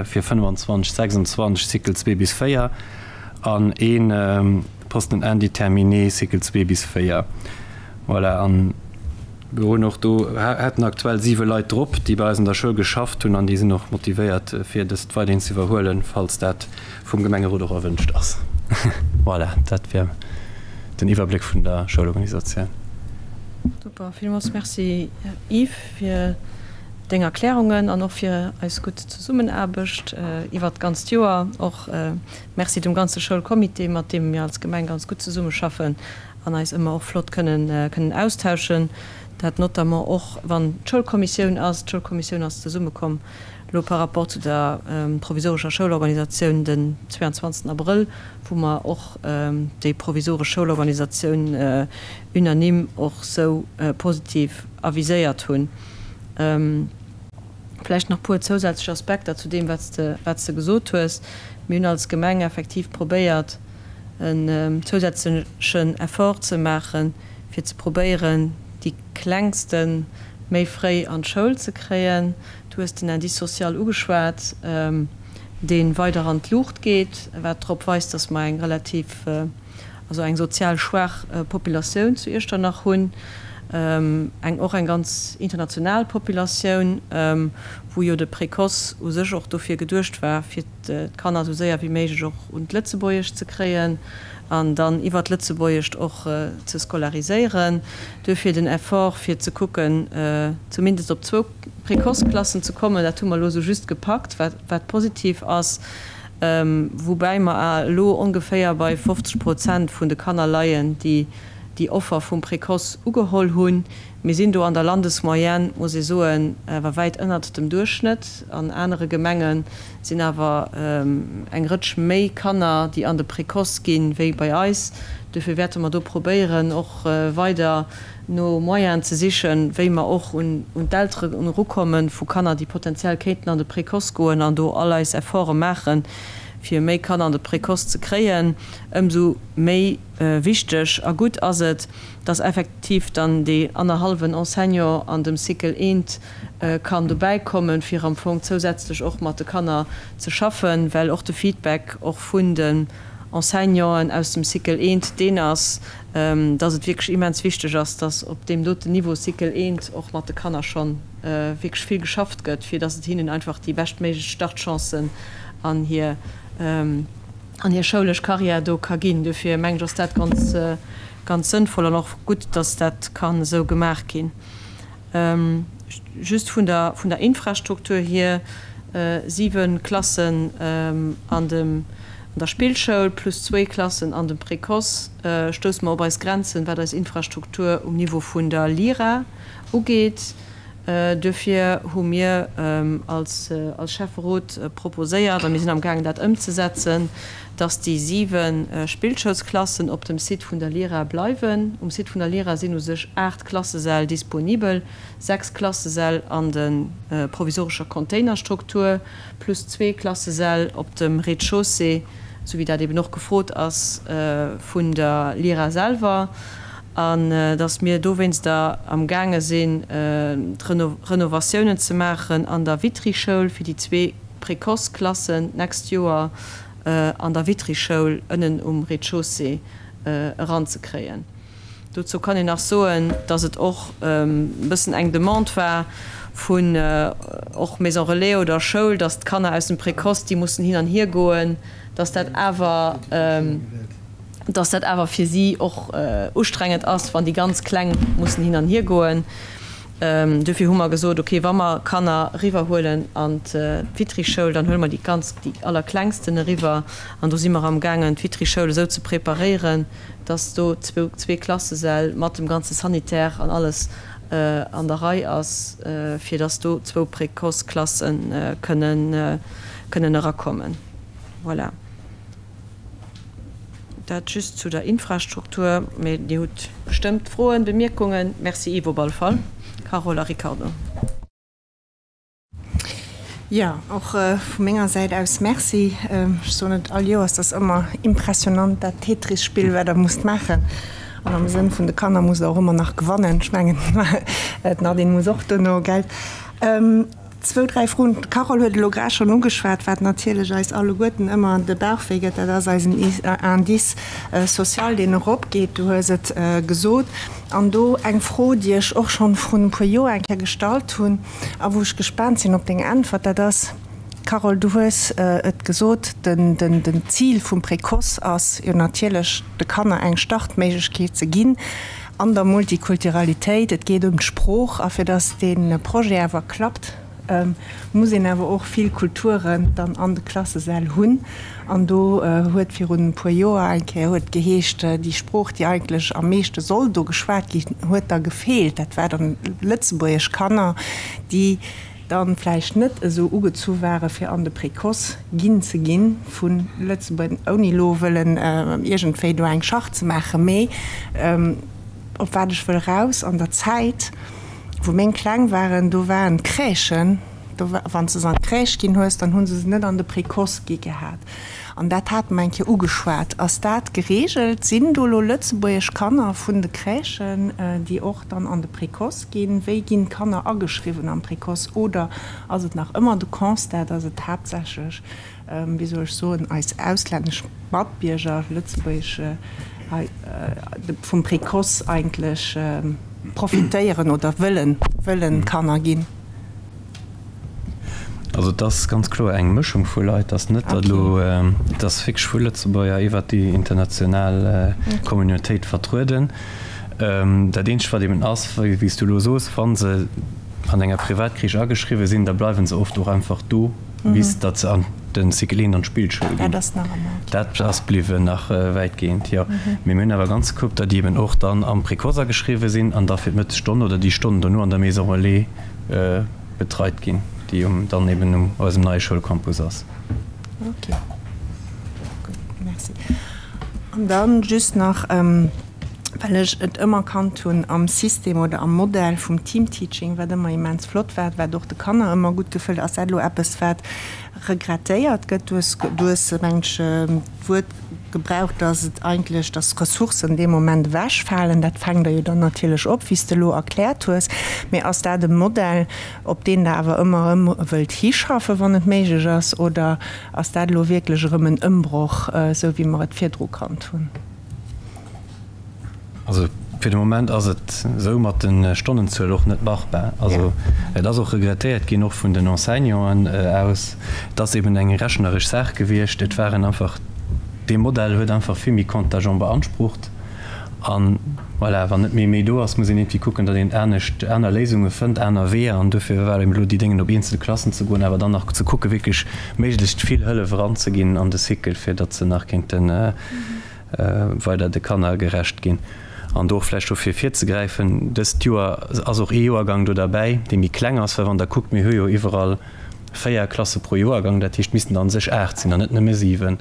fir 25, 26 Cycle 2 bis 4 an ee Posten indéterminé Cycle 2 bis 4. Voilà, an mir hunn och do, hätten aktuell siwe Leit drop, déi bei eis an der Schoul geschafft hunn an déi sinn och motivéiert, fir dëst weiderhin ze iwwerhuelen, falls dat vum Gemengerot och erwënscht ass. Voilà, dat wier den Iwwerbléck vun der Schoulorganisatioun. Super, villmools Merci Yves fir deng Erklärungen an och fir eis gutt Zesummenaarbecht iwwert d'ganzt Joer. Och Merci dem ganze Schoulcomité, mat deem mir als Gemeng ganz gutt zesummeschaffen an eis ëmmer och flott kënnen kënnen austauschen. Dat notamment och wann d'Schoulkommissioun ass. D'Schoulkommissioun ass zesummekomm elo par rapport zu der provisorescher Schoulorganisatioun den 22 Abrëll, wou mer och déi provisoresch Schoulorganisatioun unanime och sou positiv aviséiert hunn. Vläicht nach puer zousätzlech Aspekter zu deem, wat s de, wat s de gesot hues. Mir hunn als Gemeng effektiv probéiert, en zousätzlechen Effort ze maachen, fir ze probéieren, déi Klengste méi fréi an d'Schoul ze kréien. Du hues den Indice social ugeschwat, dee weider an d'Luucht geet, wat drop weist, dass mer eng relativ, also eng sozial schwaach Populatioun zu Iechternach hunn, eng och eng ganz international Populatioun, wou jo de Précoce u sech och dofir geduecht war, fir d'Kanner esou séier wéi méiglech och un d'Lëtzebuergescht ze kréien an dann iwwert d'Lëtzebuergescht och ze scolariséieren. Duerfir den Effort, fir ze kucken, zumindest op zwou Précoce-Klassen ze kommen. Dat hu mer elo esou just gepackt, wat positiv ass. Woubäi mer elo ongeféier bei 50 Prozent vun de Kanner leien, déi déi Offer vum Précoce ugeholl hunn. Mir sinn do an der Landesmoyenne, muss ee soen, awer wäit ënnert dem Duerchschnëtt. An anere Gemenge sinn awer eng Rëtsch méi Kanner, déi an de Précoce ginn, wéi bei eis. Duerfir wäerte mer do probéieren, och weider no Moyenen ze sichen, wéi mer och un d'Elteren erukommen vu Kanner, déi potenziell kéinten an de Précoce goen an do all eis Efforte maachen, fir méi Kanner an de Précoce ze kréien. Ëmsou méi wichteg a gutt ass et, dass effektiv dann dee annerhallwen Enseignant an dem Cycle eent kann dobäi kommen, fir am Fong zousätzlech och mat de Kanner ze schaffen, well och de Feedback och vun den Enseignanten aus dem Cycle eent deen ass, dass et wierklech immens wichteg ass, dass op deem doten Niveau Cycle eent och mat de Kanner scho wierklech vill geschafft gëtt, fir dass et hinnen einfach déi beschtméiglech Startchancen an hir. An hir schoulesch Karriär do ka ginn. Dofir mengen ech, ass dat ganz, ganz sënnvoll an och gutt, dass dat kann esou gemaach ginn. Just vun der, vun der Infrastruktur hier, siwe Klassen an dem, an der Spillschoul plus zwéi Klassen an dem Précoce, stousse mer op eis Grenzen, wat eis Infrastruktur um Niveau vun der LIRA ugeet. Duerfir hu mir als Schäfferot proposéiert, a mir sinn amgaangen dat ëmzesetzen, dass déi 7 Spillschoulsklassen op dem Site vun der Lyra bleiwen. Um Site vun der Lyra sinn u sech 8 Klassesäll disponibel, 6 Klassesäll an de provisorescher Containerstruktur plus zwee Klassesäll op dem Rez-de-chaussée, esou wéi dat eben och gefrot ass vun der Lyra selwer. An dass mir dowéinster am gaange sinn, d'Renovatiounen ze maachen an der Vitry-Schoul, fir déi zwee Précoce-Klassen d'nächst Joer an der Vitry-Schoul ënnen um Rez-de-chaussée eranzekréien. Dozou kann een nach soen, dass et och e bëssen eng Demande war vun och Maison Relais oder Schoul, dass d'Kanner aus dem Précoce, déi mussen hin an hier goen, dass dat awer, dass dat awer fir si och ustrengend ass, wann déi ganz Kleng mussen hin an hier goen. Dofir hu mer gesot, okay, wa mer Kanner eriwwerhuelen an d'Vitry-Schoul, dann huele mer déi ganz, déi Allerklengsten eriwwer. An do si mer amgaangen, d'Vitry-Schoul esou ze preparéieren, dass do zwee Klassesäll mat dem ganze Sanitaire an alles an der Rei ass, fir dass do zwou Précoce-Klasse kënnen erakommen. Voilà. Dat just zu der Infrastruktur. Mee Dir hutt bestëmmt Froen, Bemierkungen. Merci Yves op alle Fall. Carole a Ricardo. Jo, och vu menger Säit aus Merci. Ech soen et all Joers, et ass ëmmer impressionant, dat Tetris-Spill, wat Der musst maachen. An am Sënn vun de Kanner musst Der och ëmmer nach gewannen. Ech mengen, d'Nadine muss och duerno, gell? Zwou, dräi Froen. D'Carole huet elo grad schonn ugeschwat, wat natierlech eis alleguerten ëmmer de Bauch wéi gëtt, dat ass eisen Indice social, deen eropgeet. Du hues et gesot. An do eng Fro, déi ech och schonn vrun e puer Joer eng Kéier gestallt hunn a wou ech gespaant sinn op deng Äntwert, dat ass, Carole, du hues et gesot, den Zil vum Précoce ass jo natierlech, de Kanner eng Startméiglechkeet ze ginn an der Multikulturalitéit. Et geet ëm d'Sprooch. A fir datt dee Projet awer klappt, muss een awer och vill Kulturen dann an de Klassesäll hunn. An do huet virun e puer Joer eng Kéier huet geheescht, déi Sprooch, déi eigentlech am meeschte soll do geschwat ginn, huet da gefeelt. Dat war dann lëtzebuergesch Kanner, déi dann vläicht net esou ugezu ware fir an de Précoce ginn ze ginn vu Lëtzebuerg, ouni elo wëllen iergendwéi do eng Charte ze maachen. Mee op wat ech wëll eraus, an der Zäit wou meng Kleng waren, do waren d'Crèchen, do wann s de se an d'Crèche ginn hues, dann hu se se net an de Précoce gi gehat. An dat hate mer eng Kéier ugeschwat. Ass dat geregelt? Sinn do elo lëtzebuergesch Kanner vun de Crèchen, déi och dann an de Précoce ginn? Wéi ginn d'Kanner ageschriwwen am Précoce? Oder ass et nach ëmmer de Constat, dass et haaptsächlech, wéi soll ech soen, eis auslännesch Matbierger, lëtzebuergesch, hei vum Précoce eigentlech profitéieren oder wëllen, wëllen Kanner ginn? Also et ass ganz kloer eng Mëschung vu Leit, et ass net, datt elo, et ass wierklech vu Lëtzebuerger iwwert déi international Communautéit vertrueden. Dat eenzegt wat eben ass, wéi s du elo soos, wa se an enger Privatcrèche ageschriwwe sinn, da bleiwe se oft och einfach do, bis datt se an de Cycle 1 an d'Spillschoul ginn. Dat ass bliwwen nach wäitgehend, jo. Mee mir hunn awer ganz gekuckt, datt déi eben och dann am Précoce ageschriwwe sinn an da fir d'Mëttesstonn oder déi Stonnen dono an der Maison Relais betreit ginn, déi um dann eben um eisem neie Schoulcampus ass. Ok, gutt, merci. An dann just nach, well ech et ëmmer kannt hunn am System oder am Modell vum Teamteaching, wat ëmmer immens flott war, wat och de Kanner ëmmer gutt gefëllt, ass dat elo eppes, wat regrettéiert gëtt? Du hues, du hues, mengen ech, d'Wuert gebraucht, dass et eigentlech, dass Ressourcen dee Moment ewechfalen. Dat fänkt Der jo dann natierlech op, wéi s de elo erkläert hues. Mee ass dat e Modell, op deen Der awer ëmmer erëm wëllt hischaffen, wann et méiglech ass, oder ass dat elo wierklech erëm en Ëmbroch, esou wéi mer et virdru kannt hunn? Also fir de Moment ass et esou mat de Stonnenzuel och net machbar. Also et ass och regrettéiert ginn, och vun den Enseignanten aus. Et ass eben eng rechneresch Saach gewiescht. Et waren einfach. Dee Modell huet einfach vill méi Contingent beansprucht. An voilà, wann net méi méi do ass, muss een iergendwéi kucken, datt een anescht, aner Léisunge fënnt, aner Weeër. An duerfir war eben elo déi Déngen op eenzel Klassen ze goen, awer dann nach ze kucken, wierklech méiglechst vill Hëllef eranzeginn an de Cycle, fir datt se nach kéinte weider de Kanner gerecht ginn. An do och vläicht scho fir virzegräifen, dëst Joer ass och ee Joergang do derbäi, dee méi kleng ass, well wann Der kuckt, mir hu jo iwwerall 4 Klasse pro Joergang, dat heescht, missten der an sech 8 sinn an net nëmme 7.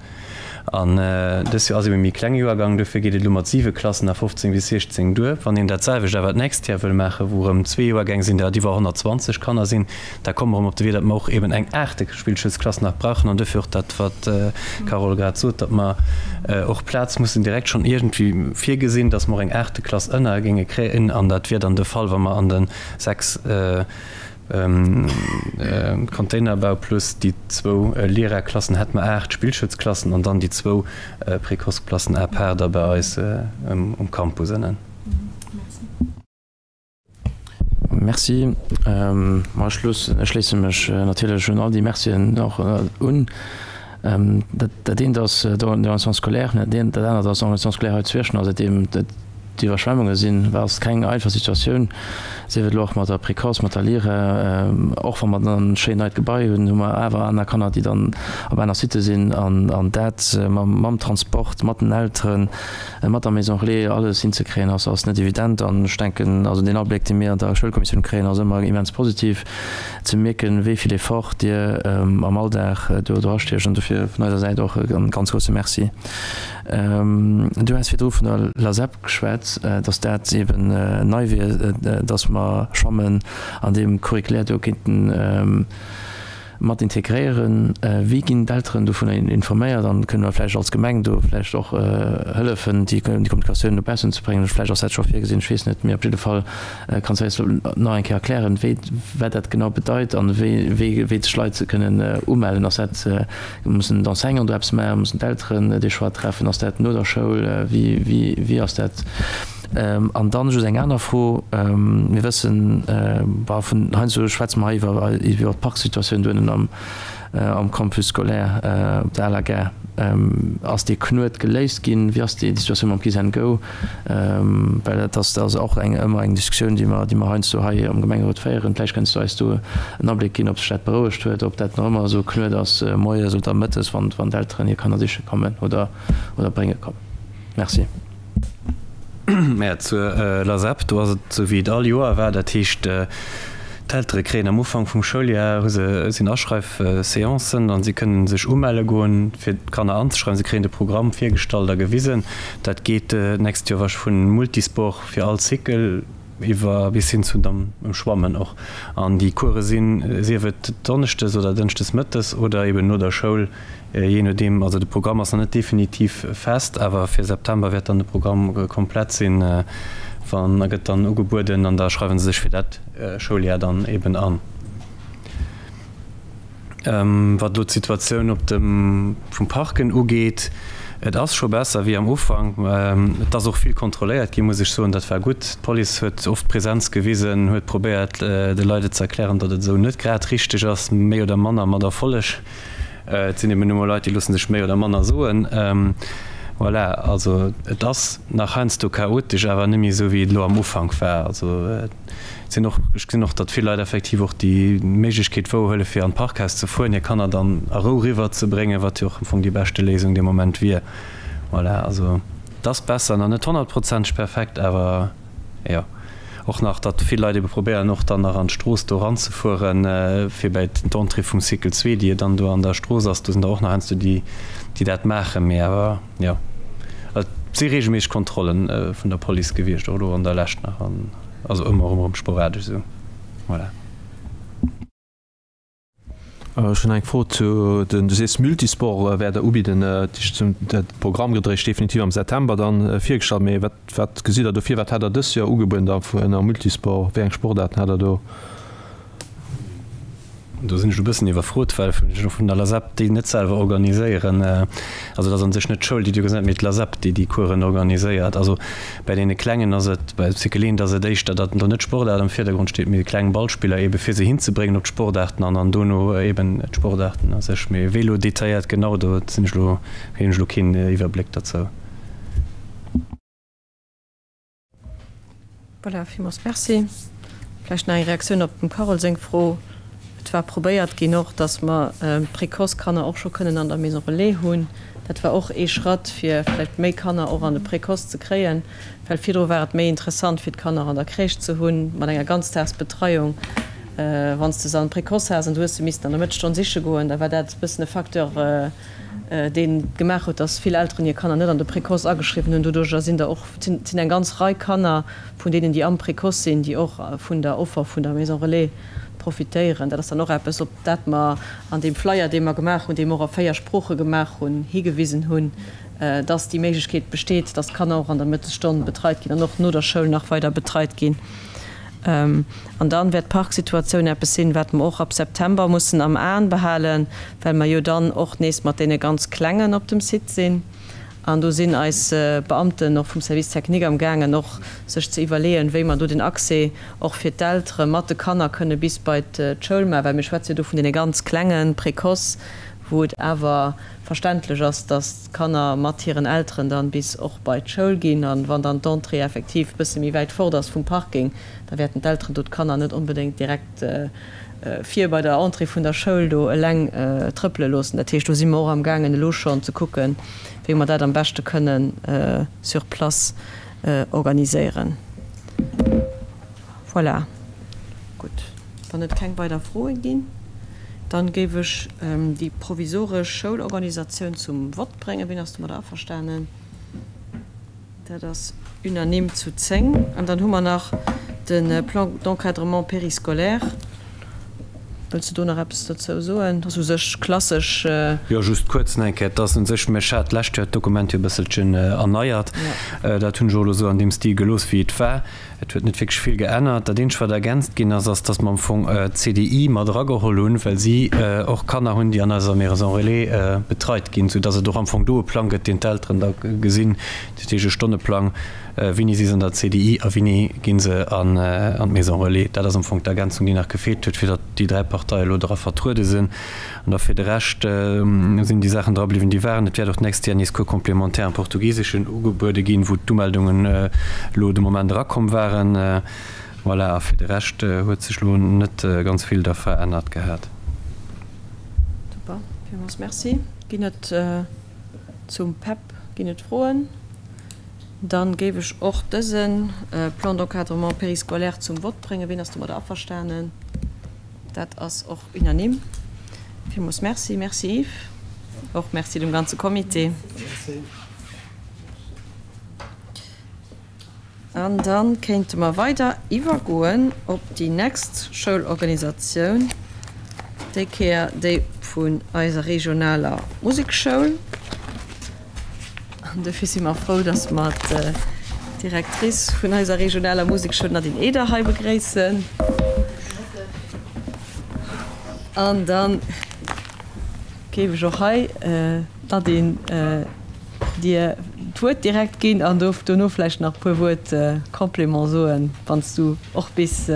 An dës Joer ass ebe méi klenge Joergang, dofir geet et elo mat 7 Klassen a 15 bis 16 duer. Wann een dat selwecht awer d'nächst Jar wëll maachen, wou erëm zwee Joergäng sinn, der et iwwer 120 Kanner sinn, da komme mer erëm op de Wee, datt mer och eben eng aachte Spillschoulsklass nach brauchen an dofir och dat, wat d'Carole grad sot, datt mer och Plaz mussen direkt schonn iergendwéi virgesinn, datt mer och eng aachte Klass ënner géinge kréien. An dat wier dann de Fall, wa mer an de 6 Containerbau plus déi zwou Lyra-Klassen hätte mer 8 Spillschutzklassen an dann déi zwou Précoce-Klassen à part da bei eis um Campus ënnen. Merci. Ma ech schléisse mech natierlech un all déi Mercien och un. Dat eent ass d'Orientation scolaire, dat anert ass d'Orientation scolaire hei zu Iechternach. Säitdeem et d'Iwwerschwemmunge sinn, war ass keng einfach Situatioun, sief et elo och mat der Précoce, mat der Lyra. Och wa mer dann e schéin neit Gebai hunn, hu mer awer aner Kanner, déi dann op aner Sitë sinn. An dat mam Transport, mat den Elteren, mat der Maison relais alles hinzekréien, ass net evident. An ech denken, also deen Abléck, dee mir an der Schoulkommissioun kréien, ass ëmmer immens positiv. ze mierken, wéi vill Effort Dir am Alldag do drastiecht an dofir vun eiser Säit och e ganz grousse Merci. Du has virdru vun der LASEP geschwat, dass dat eben nei wier, dass mer Schwammen an deem Curriculaire do kéinten mat integréieren. Wéi ginn d'Elteren dovunner informéiert an kënne mer vläicht als Gemeng do vläicht och hëllefen, déi Kommunikatioun no baussen ze bréngen? Vläicht ass dat scho virgesinn, ech weess net, mee op jidde Fall Kanns du eis nach eng Kéier erklären, wéi, wat dat genau bedeit an wéi, wéi, wéi sech Leit kënnen umellen? Ass dat, mussen d'Enseignanten do eppes maachen, mussen d'Elteren dee Choix treffen? Ass dat no der Schoul? Wéi, wéi, wéi ass dat? An dann just eng aner Fro, Mir wëssen, bah, vun heiansdo schwätze mer hei iwwer, iwwer d'Parksituatioun do ënnen am, Am Campus scolaire op der aler Gare ass dee Knuet geléist ginn. Wéi ass déi Situatioun mam Kiss and Go? Well dat ass och eng ëmmer eng Diskussioun, déi mer, déi mer heiansdo hei am Gemengerot féieren. Vläicht kënns du eis do en Abléck ginn, ob sech dat berouegt huet, ob dat nach ëmmer esou e Knuet ass moies oder mëttes, wann d'Elteren hir Kanner siche kommen oder brénge kommen. Merci. Mä zur LASEP, do ass et esou wéi et all Joer war. Dat heescht, d'Eltere kréien am Ufank vum Schouljar hu se sinn Aschreifséancen an si kënnen sech umelle goen, fir d'Kanner anzeschreiwen. Si kréien de Programm virgestallt a gewisen. Dat geet d'nächst Joer wech vun Multisport fir all Cycle iwwer bis hin zu dann um Schwammen och. An déi Course sinn, sief et donneschdes oder dënschdes mëttes oder eben no der Schoul, Jee nodeem, also de Programm ass nach net definitiv fest, awer fir September wäert dann de Programm komplett sinn, wann a gëtt dann ugebueden an da schreiwe se sech fir dat Schouljar dann eben an. Wat elo d'Situatioun op dem vum Parken ugeet, et ass scho besser wéi am Ufank. Et ass och vill kontrolléiert ginn, muss ech soen, dat war gutt. D'Police huet oft Präsenz gewisen, huet probéiert de Leit et ze erklären, datt et esou net grad richteg ass, méi oder manner mat Erfolleg. Et sinn eben nu mol Leit, déi loosse sech méi oder manner soen. Voilà, also et ass nach heiansdo chaotesch, awer net méi esou, wéi et elo am Ufank war. Also et sinn och, ech gesinn och, datt vill Leit effektiv och déi Méiglechkeet wouerhuele fir an d'Parkhaus ze fueren, hir Kanner dann a Rou riwwer ze bréngen, wat jo och am Fong déi beschte Léisung dee Moment wier. Voilà, also et ass besser, nach net honnertprozenteg perfekt, awer jo. Och nach, datt vill Leit ebe probéieren, och dann nach an d'Strooss do eranzefueren, fir bäi d'Entrée vum Cycle 2, déi jo dann do an der Strooss ass. Do sinn der och nach heiansdo, déi, déi dat maachen. Mee awer, jo, et si reegelméisseg Kontrolle vun der Police gewiescht, och elo an der Lescht nach, an also ëmmer erëm sporadesch esou. Voilà. Ech hunn eng Fro zu den, du sees Multisport wäert der ubidden, dat heescht zum de Programm gëtt eréischt definitiv am September dann virgestallt, mee wat wat gesitt der do vir, wat hat der dës Joer ugebueden da vun ënner Multisport, wéi eng Sportaarten hat der do? Do sinn ech elo e bëssen iwwerfrot, well ech vun der LASEP déi net selwer organiséieren. Also et ass a sech net d'Schoul, déi déi organiséiert, mee d'LASEP, déi déi Coursen organiséiert. Also bäi deene Klengen ass et, bei Cycle 1 ass et éischter, datt do net d'Sportaart am Virdergrond steet, mee déi kleng Ballspiller eebe fir se hinzebréngen op d'Sportaarten an dann dono eeben d'Sportaarten a sech. Mee wéi elo detailléiert genau, do sinn ech elo, hunn ech elo keen Iwwerbléck derzou. Voilà, villmools Merci. Vläicht nach eng Reaktioun op dem Carole seng Fro. Et war probéiert ginn och, dass mer d'Précoce-Kanner och scho kënnen an der Maison relais hunn. Dat war och ee Schratt, fir vläicht méi Kanner och an de Précoce ze kréien, well virdru war et méi interessant, fir d'Kanner an der Crèche ze hunn, mat enger Ganzdagsbetreiung. Wann s de se an de Précoce has an du hues se missten an der Mëttesstonn siche goen, da war dat e bëssen e Facteur, dee gemaach huet, dass vill Elteren hir Kanner net an de Précoce ageschriwwen hunn. Doduercher sinn der och, sinn eng ganz Rei Kanner vun deenen, déi am Précoce sinn, déi och vun der Offer vun der Maison Relais profitéieren. Dat ass dann och eppes, op dat mer an deem Flyer, dee mer gemaach hunn, dee mer och a 4 Sprooche gemaach hunn, higewisen hunn, dass déi Méiglechkeet besteet, dass d'Kanner och an der Mëttesstonn betreit ginn an och no der Schoul nach weider betreit ginn. An dann wäert d'Parksituatioun eppes sinn, wat mer och ab September mussen am Aen behalen, well mer jo dann och nees mat deene ganz Klengen op dem Site sinn. An do sinn eis Beamten och vum Service technique am gaangen och sech ze iwwerleeën, wéi mer do den Accès och fir d'Eltere mat de Kanner kënne bis bei d'Schoul maachen, well mir schwätze jo do vun deene ganz Klengen, Précoce, wou et awer verständlech ass, dass d'Kanner mat hiren Elteren dann bis och bei d'Schoul ginn. An wann dann d'Entrée effektiv e bësse méi wäit fort ass vum Parking, da wäerten d'Elteren do d'Kanner net onbedéngt direkt vir bei der Entrée vun der Schoul do eleng trëppele loossen. Dat heescht, do si mer och am gaangen elo schonn ze kucken, wéi mer dat am beschte kënnen sur place organiséieren. Voilà. Gutt, wann et keng weider Froe ginn, dann géif ech déi provisoresch Schoulorganisatioun zum Vott bréngen. Wien ass domadder averstanen? Dat ass unanime zu 10. An dann hu mer nach de Plan d'encadrement périscolaire. Wëlls de do nach eppes dozou soen? Dat ass u sech klassesch. Jo, just kuerz nach eng Kéier. Et ass u sech, ech hat d'lescht Joer d'Dokument jo e bësselchen erneiert. Dat hunn ech och elo esou an deem Stil gelooss, wéi et war. Et huet net wierklech vill geännert. Dat eenzegt, wat ergänzt ginn ass, ass, dass mer am Fong d'CDI mat erageholl hunn, well si och Kanner hunn, déi an eiser Maison relais betreit ginn, soudass et och am Fong do e Plang gëtt, deen d'Elteren da gesinn, dat heescht e Stonneplang, wéini si se an der CDI a wéini gi se an d'Maison relais. Dat ass am Fong d'Ergänzung, déi nach gefeelt huet, fir datt déi 3 Parteie elo dra vertruede sinn. An da fir de Rescht sinn déi Saachen dra bliwwen, déi waren. Et wäert och d'nächst Joer nees Cours complémentaire am Portugiseschen ugebuede ginn, wou d'Umeldungen elo de Moment erakomm waren. Voilà, a fir de Rescht huet sech elo net ganz vill da verännert gehat. Super, villmools Merci. Ginn et zum PEP, ginn et Froen? Dann géif ech och dëse Plan d'encadrement périscolaire zum Vott bréngen. Wien ass domadder averstanen? Dat ass och unanime. Villmools Merci. Merci Yves. Och Merci dem ganze Comité. An da kéinte mer weider iwwergoen op déi nächst Schoulorganisatioun, déi Kéier déi vun eiser regionaler Musekschoul. An dofir si mer frou, dass mer d'Directrice vun eiser regionaler Musekschoul, Nadine Eder, hei begréissen. An da géif ech och hei, Nadine, dir d'Wuert direkt ginn an dono vläicht nach e puer Wuert Complément soen, wann s du och bis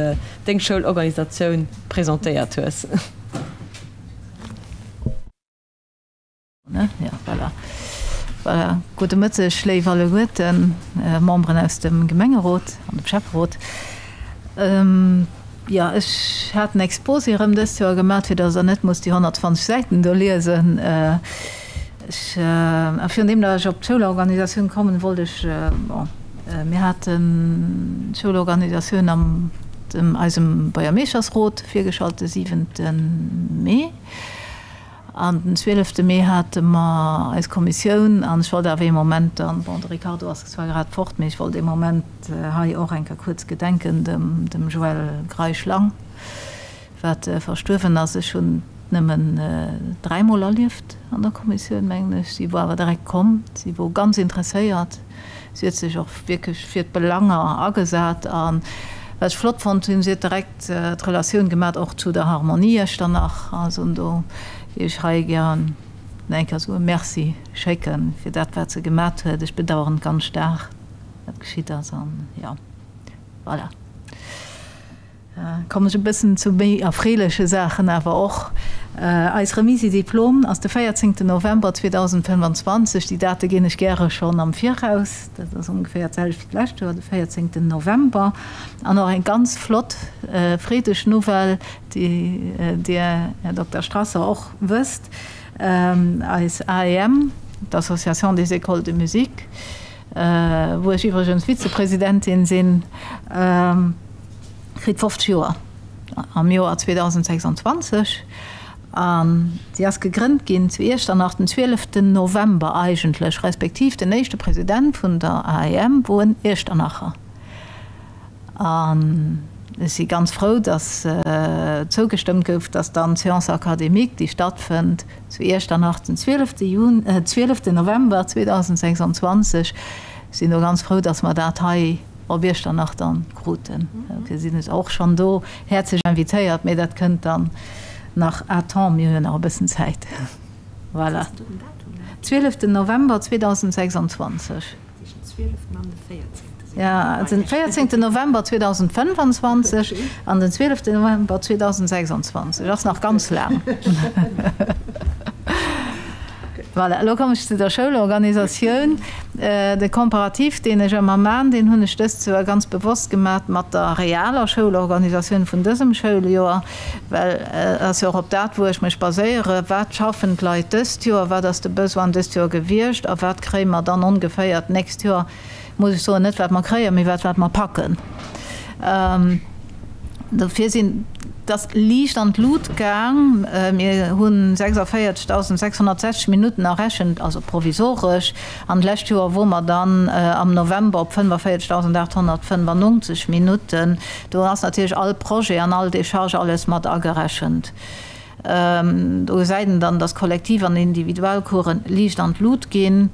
deng Schoulorganisatioun presentéiert hues. Gudde Mëtteg, léif alleguerten Memberen aus dem Gemengerot an dem Schäfferot. Jo, ech hat en Exposé erëm dëst Joer gemat, fir datt Der net musst déi 120 Säiten do liesen. Ech, a virun deem datt ech op d'Schoulorganisatioun kommen, wollt ech, bon, mir haten d'Schoulorganisatioun am dem eisem Buergermeeschtersrot virgeschalt de siwente Mee. An den zwielefte Mee hate mer eis Kommissioun an ech wollt awer ee Moment dann, bon, de Ricardo ass zwar grad fort, mee ech wollt ee Moment hei och eng Kéier kuerz gedenken dem, dem Joël Greisch-Lang, wat verstuerwen ass. Ech hunn nëmmen dräimol erlieft an der Kommissioun, mengen ech. Si wor awer direkt komm, si wor ganz interesséiert. Si huet sech och wierklech fir d'Belanger agesat. An. Wat ech flott fonnt hunn, si huet direkt d'Relatioun gemat och zu der Harmonie Iechternach. Also do géif ech hei gären eng Kéier soe Merci schécke fir dat wat se gemat huet. Ech bedauern ganz staark wat geschitt ass an jo, voilà. Kommen ech e bëssen zu méi erfreeleche Saachen awer och. Eis Remise des diplômes ass de 14 November 2025. Déi Date ginn ech gäre schonn am Viraus. Dat ass ongeféier d'selwecht wéi d'lescht Joer, de 14 November. An och eng ganz flott freedeg Nouvelle, déi Dir, Här Dokter Strasser, och wësst, Eis AEM, d'Association des écoles de musique, wou ech iwwregens Vizepresidentin sinn, kritt 50 Joer am Joer 2026 an si ass gegrënnt ginn zu Iechternach den 12 November eigentlech, respektiv den éischte President vun der AEM wor en Iechternacher. An ech si ganz frou, datt zougestëmmt gouf, datt dann d'Séance académique, déi stattfënnt zu Iechternach den 12 Juni, 12 November 2026, sinn do ganz frou, datt mer dat hei op Iechternach dann kruten. Dofir sinn ech och schonn do häerzlech invitéiert, mee dat kënnt dann nach à temps, mir hu jo nach e bëssen Zäit. Voilà. Zwieleften November 2026. Jo, den véierzéngten November 2025 an den zwieleften November 2026. Ass nach ganz laang. Voilà, elo kommen ech zu der Schoulorganisatioun. De Comparatif, deen ech ëmmer man, deen hunn ech dëst Joer ganz bewosst gemat mat der realer Schoulorganisatioun vun dësem Schouljoer, well et ass jo och op dat, wou ech mech baséiere, Wat schaffen d'Leit dëst Joer, wat ass de Besoin dëst Joer gewiescht a wat kréie mer dann ongeféier d'nächst Joer? Muss ech soen, net wat mer kréien, mee wat wat mer packen. Dofir sinn, et ass liicht an d'Lut gaang. Mir hu 46.660 Minutten errechent, also provisoresch, an d'lescht Joer wore mer dann am November op 45.895 Minutten. Do ass natierlech all Projet an all Decharge, alles mat agerechent. Do gesäit een dann, dass Kollektiv an Individualcoursen liicht an d'Lut ginn.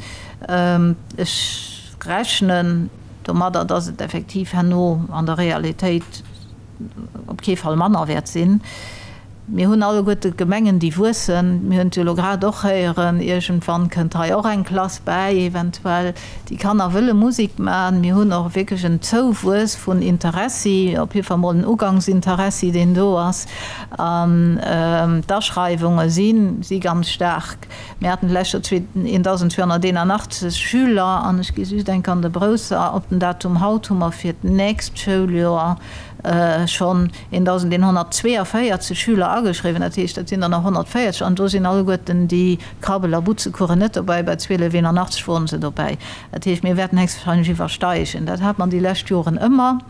Ech rechnen domadder, dass et effektiv herno an der Realitéit op kee Fall manner wäert sinn. Mir hunn alleguerte Gemengen, déi wuessen. Mir hunn et jo elo grad och héieren, iergendwann kënnt hei och eng Klass bäi eventuell. Déi Kanner wëlle Musek maachen. Mir hunn och wierklech en Zouwuess vun Interessi, op jidde Fall mol en Ugangsinteressi, deen do ass. An d'Aschreiwunge si ganz staark. Mir haten d'lescht Joer 1.281 Schüler an ech gi just enk an de Brouser. Op den Datum haut hu mer fir d'nächst Schouljoer schonn 1.142 Schüler ageschriwwen. Dat heescht, dat sinn der nach 140 an do sinn alleguerten déi Krabbel a Butzecoursen net dobäi. Bei 1281 woren se dobäi. Dat heescht, mir wäerten héchstwahrscheinlech iwwersteigen. Dat hat mer déi lescht Joren ëmmer.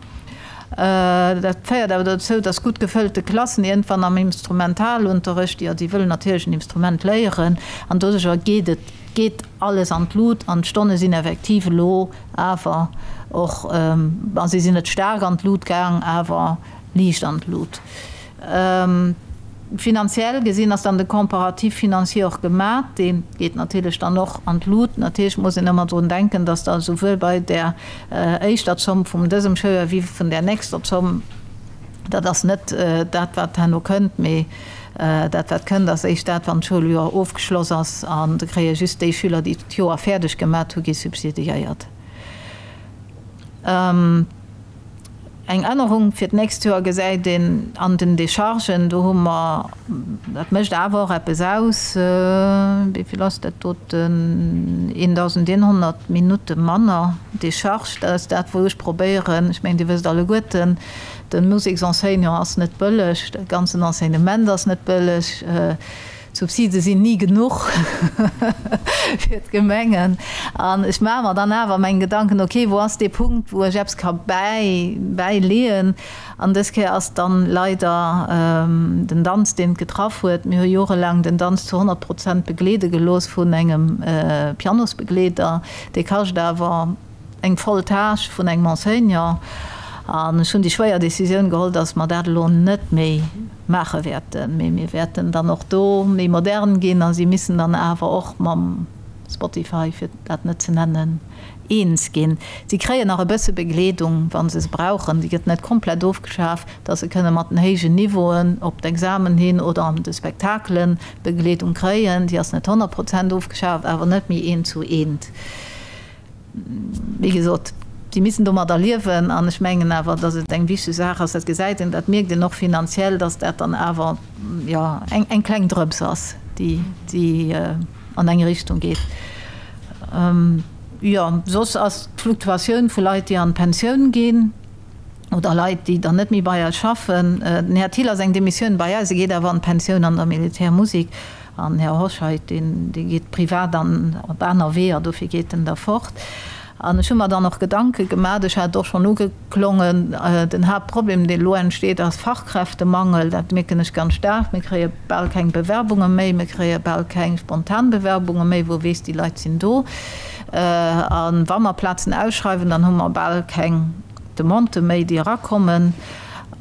Dat féiert awer dozou, dass gutt gefëllte Klassen iergendwann am Instrumentalunterrecht, jo, déi wëllen natierlech en Instrument léieren, an doduercher geet et, geet alles an d'Lut an d'Stonne sinn effektiv elo awer och, a si sinn net staark an d'Lut gaang, awer liicht an d'Lut. Finanziell gesinn ass dann de Comparatif financier och gemat. Dee geet natierlech dann och an d'Lut. Natierlech muss een ëmmer drun denken, dass da souwuel bei där éischter Zomm vum dësem Schouljoer wéi vun där nächster Zomm, dat ass net dat, wat herno kënnt, mee dat, wat kënnt, ass éischt dat, wann d'Schouljoer ofgeschloss ass. An da kréie just déi Schüler, déi d'Joer fäerdeg gemat hu, gi subsidiéiert. Eng Ännerung fir d'nächst Joer gesäit een an den Dechargen. Do hu mer, dat mécht awer och eppes aus, wéi vill ass dat doten, 1.100 Minutte manner Decharge. Dat ass dat, wou ech probéieren, ech mengen, Dir wësst alleguerten, de Museksenseignant ass net bëlleg, dat ganzen Enseignement ass net bëlleg. D'Subside sinn ni genuch fir d'Gemengen. An ech maache mer dann awer meng Gedanken, okay, wou ass dee Punkt, wou ech eppes ka bäi, bäileeën. An dës Kéier ass dann leider den Danz, deen et getraff huet. Mir hu jorelaang den Danz zu 100 Prozent begleede gelooss vun engem Pianosbegleeder. Dee kascht awer eng voll Tâche vun engem Enseignant. An ech hunn déi schwéier Décisioun geholl, dass mer dat elo net méi maache wäerten. Mee mir wäerten dann och do méi modern ginn a si missen dann awer och mam. Spotify, fir dat net ze nennen, eens ginn. Si kréien nach e bësse Begleedung, wa se se brauchen. Déi gëtt net komplett ofgeschaf, datt se kënne mat den héijen Niveauen op d'Examen hin oder an de Spektakelen Begleedung kréien. Déi ass net 100 Prozent ofgeschaaft, awer net méi eent zu eent. Wéi gesot, si missen domadder liewen an ech mengen awer, datt et eng wichteg Saach ass. Dat gesäit een, dat mierkt een och finanziell, datt dat dann awer, jo, eng kleng Drëps ass, déi an eng Richtung geet. Jo, soss ass d'Fluktuatioun vu Leit, déi an d'Pensioun ginn oder Leit, déi dann net méi bei eis schaffen. Den Här Thill ass eng Demissioun bei eis, e geet awer an d'Pensioun an der Militärmusek. An den Här Hoscheit, deen geet privat an op aner Weeër, dofir geet en da fort. An ech hu mer dann och Gedanke gemat, ech hat et och schonn ugeklongen, den Haaptproblem, deen elo entsteet, ass Fachkräftemangel. Dat mierken ech ganz staark. Mir kréie bal keng Bewerbunge méi, mir kréie bal keng spontan Bewerbunge méi, wou ee weess, déi Leit sinn do. A wa mer Plazen ausschreiwen, dann hu mer bal keng Demandë méi, déi erakommen.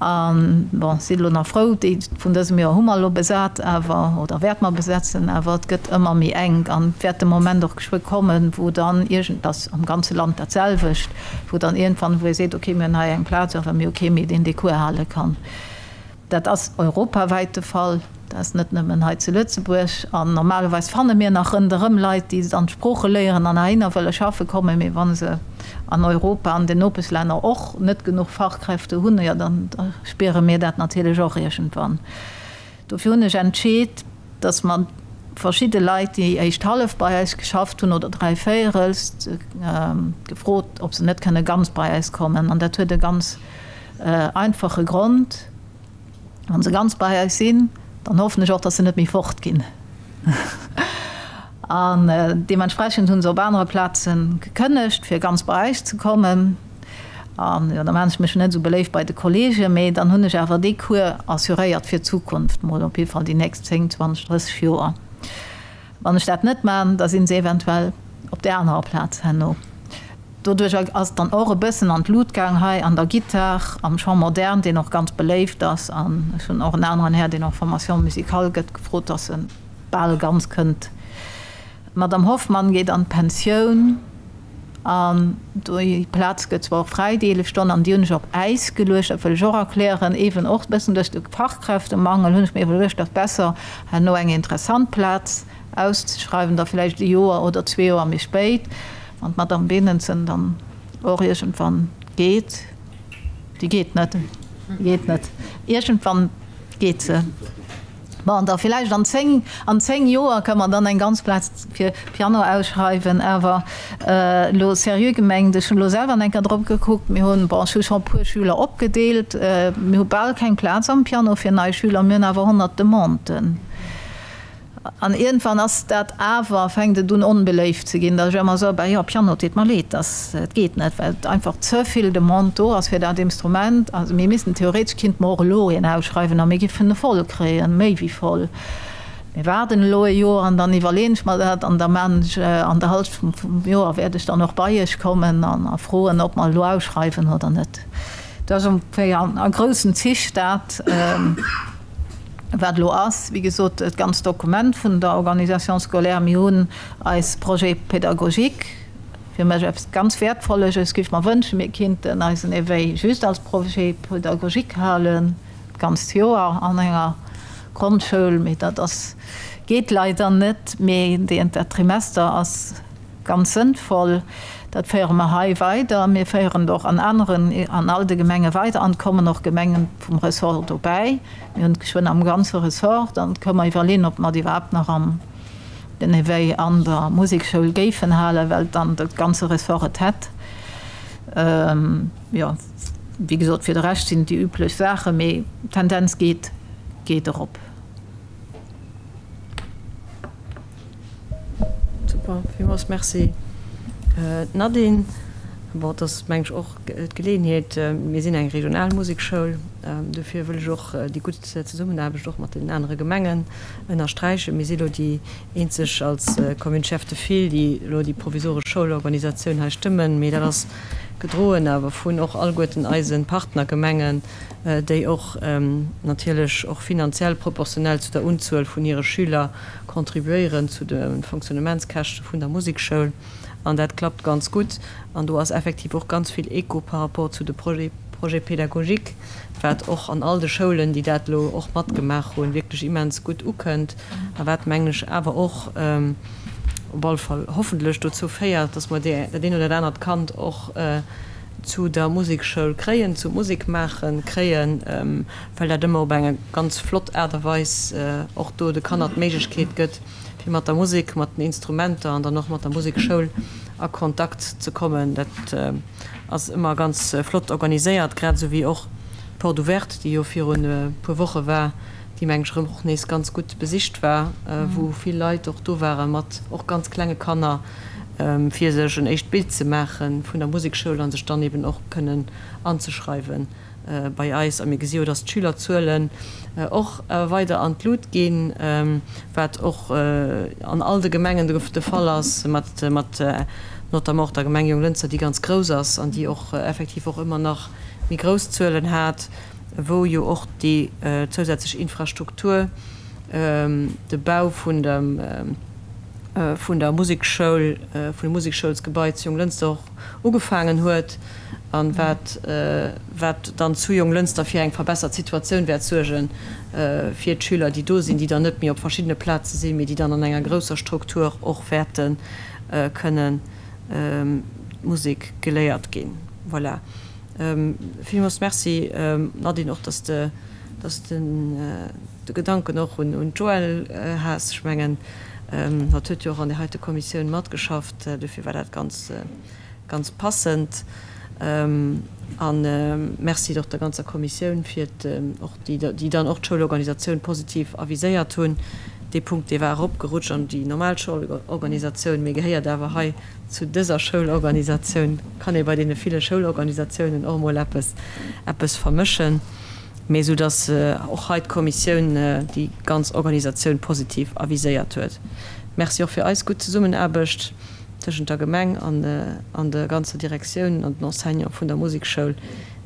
A bon, sinn elo nach frou, déi vun dësem Joer hu mer elo besat, awer, oder wäerte mer besetzen, awer et gëtt ëmmer méi enk an et wäert de Moment och geschwë kommen, wou dann iergend, et ass am ganze Land dat selwecht, wou dann iergendwann, wou ee seet, okay, mir hunn hei eng Plaz, awer mir hu kee méi, deen dee Cours hale kann. Dat ass europawäit de Fall, dat ass net nëmmen hei zu Lëtzebuerg. An normalerweis fanne mir nach ronderëm Leit, déi dann d'Sprooche léieren an heihinner wëlle schaffe kommen, mee wa se an Europa, an den Nopeschlänner och net genuch Fachkräfte hunn, jo dann spiere mir dat natierlech och iergendwann. Dofir hunn ech entscheet, dass mer verschidde Leit, déi éischt hallef bei eis geschafft hunn oder dräivéierels, gefrot, ob se net kënne ganz bei eis kommen. An dat huet e ganz Einfache Grond, Wa se ganz bei eis sinn, dann hoffen ech och, dass se net méi fort ginn. An deementsprechend hu se op anere Plaze gekënnegt, fir ganz bei eis ze kommen. An jo, da maachen ech mech net esou beléift bei de Kolleegen, mee dann hunn ech awer dee Cours assuréiert fir d'Zukunft, mol op jidde Fall déi nächst 10, 20, 30 Joer. Wann ech dat net man, da sinn se eventuell op där anerer Plaz herno. Doduerch ass et dann och e bëssen an d'Lut gaang hei an der Gittar, am Chant moderne, deen och ganz beléift ass. An ech hunn och en aneren Här, deen och Formation musicale gëtt, gefrot, dass e bal ganz kënnt. D'Madame Hoffmann geet an d'Pensioun an déi Plaz gëtt zwar och fräi, déi 11 Stonnen, an déi hunn ech op Äis geluecht, dat wëll ech och erklären, eeben och e bëssen duerch de Fachkräftemangel hunn ech mir iwwerluecht, dass besser herno eng interessant Plaz auszeschreiwen, da vläicht e Joer oder zwee Joer méi spéit, wann d'Madame Benenson dann och iergendwann geet, déi geet net, déi geet net, iergendwann geet se, bon, da vläicht an zéng, an zéng Joer kënne mer dann eng ganz Plaz fir Piano ausschreiwen. Awer elo seriö gemengt, ech hunn elo selwer eng Kéier drop gekuckt, mir hunn, bon, ech hu scho e puer Schüler opgedeelt, mir hu bal keng Plaz am Piano fir nei Schüler, mir hunn awer 100 Demanden. An iergendwann ass dat awer, fänkt et un onbeléift ze ginn, datt ech ëmmer soe, bah jo, Piano, et deet mer leed, dass et geet net, well et einfach ze vill Demande do ass fir dat Instrument. Also mir missten, theoretesch kinnte mer och elo een ausschreiwen a mir giffen e voll kréien, méi wéi voll. Mir waarden elo e Joer an dann iwwerleeën ech mer dat an da maan ech an der Halschent vum Joer wäert ech dann och bei Iech kommen a froen, ob mer elo ausschreiwen oder net. Dat ass ongeféier a groussen Zich dat. Wat elo ass, wéi gesot, dat ganzt Dokument vun der Organisation scolaire. Mir hunn eis Projet pédagogique, fir mech eppes ganz Wäertvolles. Ech géif mer wënschen, mir kinnten eisen Éveil just als Projet pédagogique halen, d'ganzt Joer an enger Grondschoul, mee dat ass, geet leider net. Mee dat Trimester ass Ganz sënnvoll. Dat féiere mer hei weider. Mir féieren et och an aneren, an all de Gemenge weider an et kommen och Gemenge vum Ressort dobäi. Mir hunn et geschwënn am ganze Ressort. Dann kënnen mer iwwerleeën, ob mer et iwwerhaapt nach am den Éveil an der Musekschoul géifen halen, well dann de ganze Ressort et hätt. Jo, wéi gesot, fir de Rescht sinn et déi üblech Saachen, mee d'Tendenz geet, geet erop. Super, villmools Merci Nadine. Bon, et ass meng ech och d'Geleeënheet, mir sinn eng regional Musekschoul, dofir wëll ech och déi gutt Zesummenaarbecht och mat deenen anere Gemengen ënnersträichen. Mir si lo déi eenzeg als Commune Chef de file, déi elo déi provisoresch Schoulorganisatioun hei stëmmen, mee dat ass. gedroen awer vun och alleguerten eise Partnergemengen, déi och natierlech och finanziell proportionell zu der Unzuel vun hire Schüler contribuéieren zu de Fonctionnementskäschte vun der Musekschoul. An dat klappt ganz gutt. An do ass effektiv och ganz vill Echo par rapport zu de Projets pédagogiques, wat och an all de Schoulen, déi dat elo och matgemaach hunn, wierklech immens gutt ukënnt a wat, mengen ech, awer och op alle Fall hoffentlech dozou féiert, dass mer dat een oder dat anert Kand och zu der Musekschoul kréien, zum Musekmaache kréien, well dat ëmmer op eng ganz flott Aart a Weis och do de Kanner d'Méiglechkeet gëtt, fir mat der Musek, mat den Instrumenter an dann och mat der Musekschoul a Kontakt ze kommen. Dat ass ëmmer ganz flott organiséiert, grad esou wéi och d'Porte ouverte, déi jo virun e puer Woche war, déi meng ech erëm och nees ganz gutt besicht war, wou vill Leit och do ware mat och ganz klenge Kanner, fir sech en éischt Bild ze maache vun der Musekschoul a sech dann eben och kënnen anzeschreiwen bei eis. A mir gesi jo, dass d'Schülerzuelen och weider an d'Lut ginn, wat och an all de Gemengen de Fall ass, mat notamment och der Gemeng Jonglënster, déi ganz grouss ass an déi och effektiv och ëmmer nach méi grouss Zuelen hat, wou jo och déi zousätzlech Infrastruktur, de Bau vun dem, vun der Musekschoul, vun dem Museksschoulsgebai zu Jonglënster och ugefaangen huet an wat, wat dann zu Jonglënster fir eng verbessert Situatioun wäert suerge fir d'Schüler, déi do sinn, déi dann net méi op verschiddene Plaze sinn, mee déi dann an enger grousser Struktur och wäerte kënnen d'Musek geléiert ginn. Voilà. Villmools Merci, Nadine, och dass de, dass de de Gedanken och un d'Joëlle has. Ech mengen, hatt huet jo och an där heite Kommissioun matgeschafft, dofir war dat ganz, ganz passend. A Merci och der ganzer Kommissioun fir och déi, déi dann och d'Schoulorganisatioun positiv aviséiert hunn. Dee Punkt, dee war eropgerutscht an déi normal Schoulorganisatioun, mee gehéiert awer hei zu dëser Schoulorganisatioun. Kann ee bei deene ville Schoulorganisatiounen och emol eppes, eppes vermëschen. Mee esou datt och hei d'Kommissioun déi ganz Organisatioun positiv aviséiert huet. Merci och fir eis gutt Zesummenaarbecht tëschent der Gemeng an der ganzer Direktioun an den Enseignante vun der Musekschoul,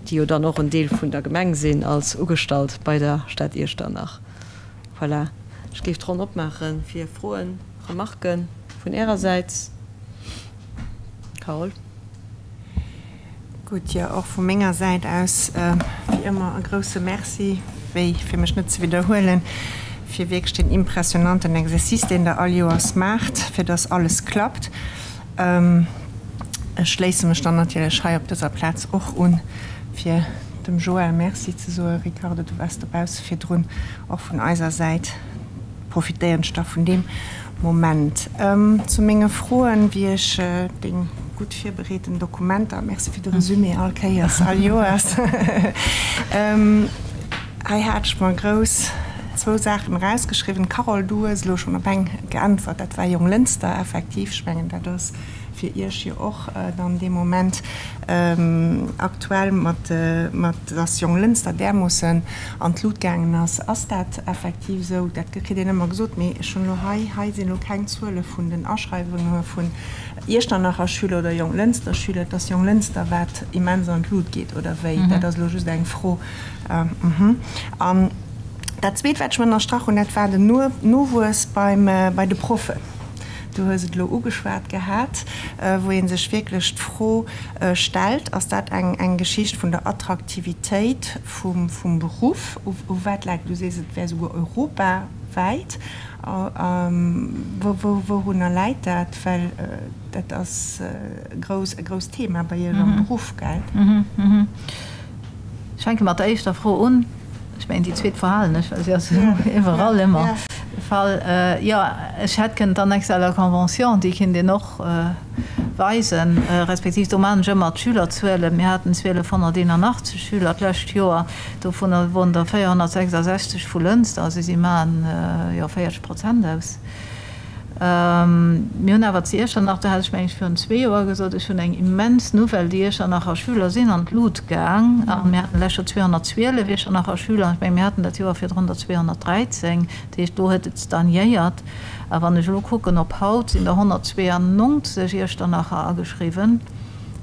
déi jo dann och en Deel vun der Gemeng sinn als Ugestallt bei der Stad Iechternach. Voilà, ech géif d'Ronn opmaache fir Froen, Remarquen vun Ärersäits. Carole. Gutt, jo, och vu menger Säit aus wéi ëmmer e grouse Merci, wéi, fir mech net ze widderhuelen, fir wierklech deen impressionanten Exercice, deen Der all Joers maacht, fir dass alles klappt. Ech schléisse mech dann natierlech hei op dëser Plaz och un, fir dem Joël Merci ze soen. Ricardo, du waars dobausse virdrun, och vun eiser Säit profitéieren ech da vun deem Moment. Zu menge Froen, wéi ech deng gutt virbereeten Dokumenter, merci fir de Resumé all Kéiers, all Joers, hei hat ech mer grouss zwou Saachen erausgeschriwwen. Carole, du hues elo schonn op eng geäntwert, dat war Jonglënster effektiv. Ech mengen, dat ass fir Iech jo och dann dee Moment aktuell, mat dass Jonglënster därmoossen an d'Lut gaangen ass. Ass dat effektiv esou? Dat kritt een ëmmer gesot, mee ech hunn elo hei, hei sinn elo keng Zuele vun den Aschreiwunge vun Iechternacher Schüler oder Jonglënster Schüler. Et ass Jonglënster, wat immens an d'Lut geet, oder wéi? Dat ass elo just eng Fro. An dat Zweet, wat ech mer ënnerstrach hunn, dat war den Nowuess beim, bei de Proffen. Du hues et elo ugeschwat gehat, wou ee sech wierklech d'Fro stellt, Ass dat eng Geschicht vun der Attraktivitéit vum Beruff? U wat läit? Du sees, et wär souguer europawäit. Wourunner läit dat? Well dat ass e grousst Thema bei Iech am Beruff, gell? Ech fänke mat der éischter Fro un. Ech mengen, déi zweet verhalen ech, well se ass iwwerall ëmmer de Fall. Jo, ech hätt kënnen d'Annexe à la convention, déi kinnt een och weisen, respektiv do maachen ech ëmmer d'Schülerzuelen. Mir haten 1.281 Schüler d'lescht Joer, dovunner woren der 466 vu Lënster, also si maachen, jo, 40 Prozent aus. Mir hunn awer zu Iechternach, do hat ech meng ech virun zwee Joer gesot, ech hunn eng immens Nouvelle, déi Iechternacher Schüler sinn an d'Lut gaang a mir haten d'lescht Joer 212 Iechternacher Schüler an ech menge mir haten dat Joer virdrun der 213, dat heescht do huet et stagnéiert. A wann ech elo kucken op haut, sinn der 192 Iechternacher ageschriwwen.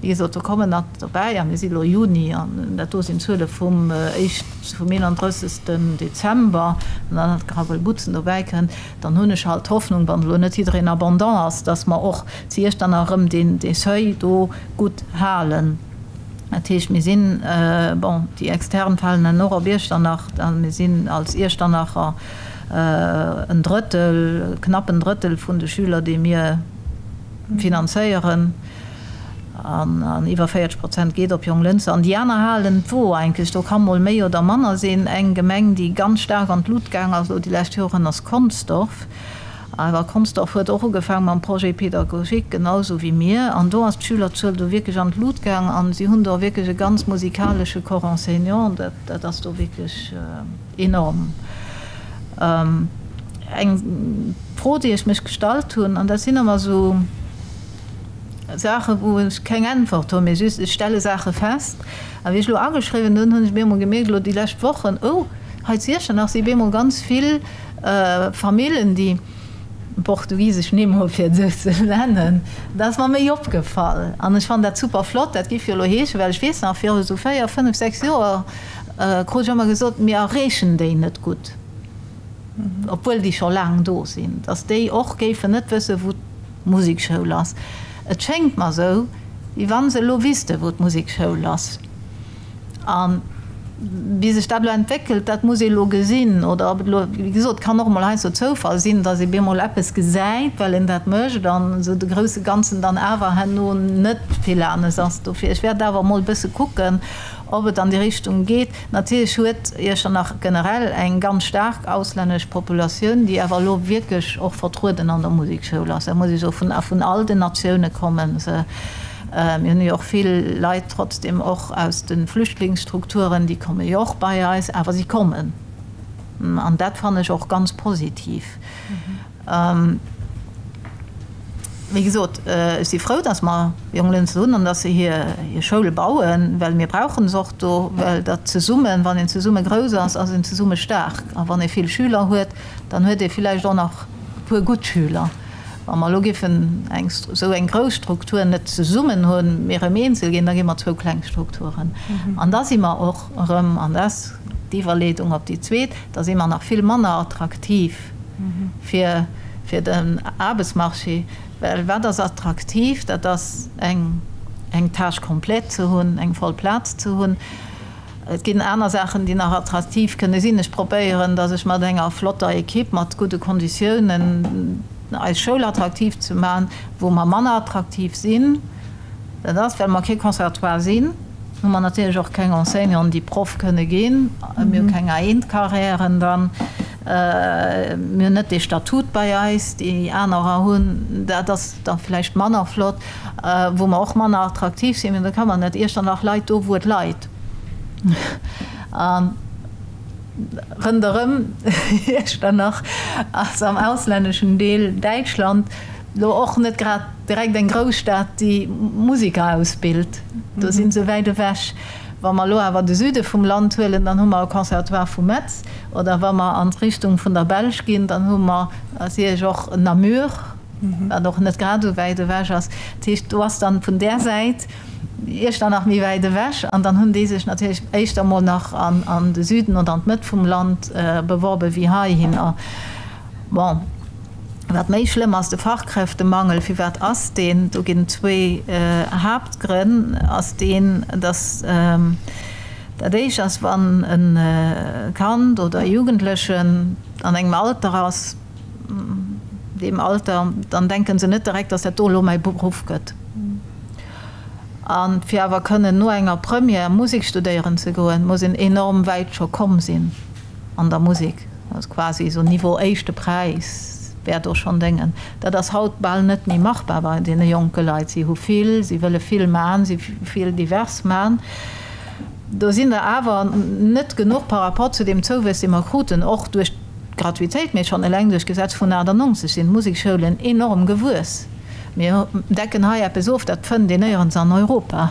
Wéi gesot, do kommen nach dobäi, a mir si elo Juni, an dat do sinn d'Zuele vum éischt, vum 31. Dezember, an dann nach Gravel Butzen dobäi kënnt, dann hunn ech halt d'Hoffnung, wann elo net jiddereen abondant ass, dass mer och zu Iechternach erëm deen, dee Seuil do gutt halen. Dat heescht, mir sinn, bon, déi Extern falen dann och op Iechternach, mir sinn als Iechternacher en Drëttel, knapp en Drëttel vun de Schüler, déi mir finanzéieren, an iwwer 40 Prozent geet op Jonglënster. An déi aner halen d'Wo eigentlech. Do ka mol méi oder manner sinn. Eng Gemeng, déi ganz staark an d'Lut gaang ass elo déi lescht Joren, ass Consdorf. Awer Consdorf huet och ugefaang mam Projet pédagogique, genau esou wéi mir. An do ass d'Schülerzuel do wierklech an d'Lut gaang an si hunn do wierklech e ganz musikalesche Corps enseignant. Dat ass do wierklech enorm. Eng Fro, déi ech mech gestallt hunn, an dat sinn ëmmer esou Saachen, wou ech keng Äntwert hunn, mee just ech stelle Saache fest. A wéi ech elo ageschriwwen hunn, hunn ech bemol gemierkt, elo déi lescht Wochen, oh, hei zu Iechternach si bemol ganz vill Famillen, déi portugisesch Nimm hu fir et esou ze nennen. Dat ass mer méi opgefall an ech fannen dat super flott. Dat géif jo elo heeschen, well ech weess nach, viru esou 4, 5, 6 Joer krut ech ëmmer gesot, mir erreechen déi net gutt, obwuel déi scho laang do sinn, datt déi och géifen net wëssen, wou d'Musekschoul ass. Et schéngt mer esou, wéi wa se elo wüssten, wou d'Musekschoul ass. A wéi sech dat elo entwéckelt, dat muss ee elo gesinn. Oder ob et elo, wéi gesot, kann och emol heiansdo Zoufall sinn, datt ee bemol eppes gesäit, well een dat mécht, an esou de grousse Ganzen dann awer herno net vill anes ass. Dofir, ech wäert awer emol e bësse kucken, ob et an déi Richtung geet. Natierlech huet Iechternach generell eng ganz staark auslännesch Populatioun, déi awer elo wierklech och vertrueden an der Musekschoul ass. Dat muss ee soen, vun all den Natioune komme se. Mir hunn jo och vill Leit trotzdem och aus de Flüchtlingsstrukturen, déi komme jo och bei eis, awer si kommen. An dat fannen ech och ganz positiv. Wéi gesot, ech si frou, datt mer Jonglënster hunn an datt se hir Schoul bauen, well mir brauche se och do, well dat zesummen, wann een zesumme grouss ass, ass een zesumme staark. A wann ee vill Schüler huet, dann huet ee villäicht och nach e puer gutt Schüler. Wa mer elo géifen eng esou eng grouss Struktur net zesummen hunn, mee erëm eenzel ginn, da gi mer zwou kleng Strukturen. An da si mer och erëm, an dat ass d'Iwwerleedung op déi zweet, da si mer nach vill manner attraktiv fir fir den Aarbechtsmarché. Well wat ass attraktiv? Dat ass eng eng Tâche complète ze hunn, eng voll Plaz ze hunn. Et ginn aner Saachen, déi nach attraktiv kënne sinn. Ech probéieren, datt ech mat enger flotter Equipe, mat gudde Konditiounen eis Schoul attraktiv ze maachen. Wou mer manner attraktiv sinn, dat ass, well mer kee Conservatoire sinn, hu mer natierlech och keng Enseignanten, déi Proff kënne ginn. Mir hu keng A1-Carrièren dann. Mir hunn net dee Statut bei eis, déi anerer hunn. Dat ass da vläicht manner flott. Wou mer och manner attraktiv sinn, mee da kann mer net Iechternach leit do wou et leit a rënderëm Iechternach ass am auslänneschen Deel Däitschland lo och net grad direkt eng Grousstad déi Musiker ausbilt, do si se wäit ewech. Wa mer elo awer de Süde vum Land huelen, dann hu mer e Conservatoire vu Metz oder wa mer an d'Richtung vun der Belsch ginn, dann hu mer natierlech och Namur. wat och net grad esou wäit ewech ass. Dat heescht, do ass dann vun där Säit Iechternach méi wäit ewech an dann hunn déi sech natierlech éischter emol nach an de Süden oder an d'Mëtt vum Land beworben, wéi heihinner. Bon, wat méi schlëmm ass, de Fachkräftemangel. Firwat ass deen? Do ginn et zwee Haaptgrënn. Ass deen, dass dat éischt ass, wann e Kand oder e Jugendlechen an engem Alter ass, deem Alter, dann denken se net direkt, dass dat do elo mäi Beruff gëtt. A fir awer kënnen no enger Première Musek studéieren ze goen, muss een enorm wäit scho komm sinn an der Musek, also quasi esou Niveau éischte Präis wär do schonn déngen. Dat ass haut bal net méi machbar bei deene jonke Leit. Si hu vill, si wëlle vill man, si vill divers man. Do sinn der awer net genuch par rapport zu deem Zouwuess, dee mer kruten, och duerch d'Gratuitéit, mee schonn eleng duerch d'Gesetz vun 98 sinn d'Musekschoulen enorm gewuess. Mir decken hei eppes of, dat fënnt een néierens an Europa.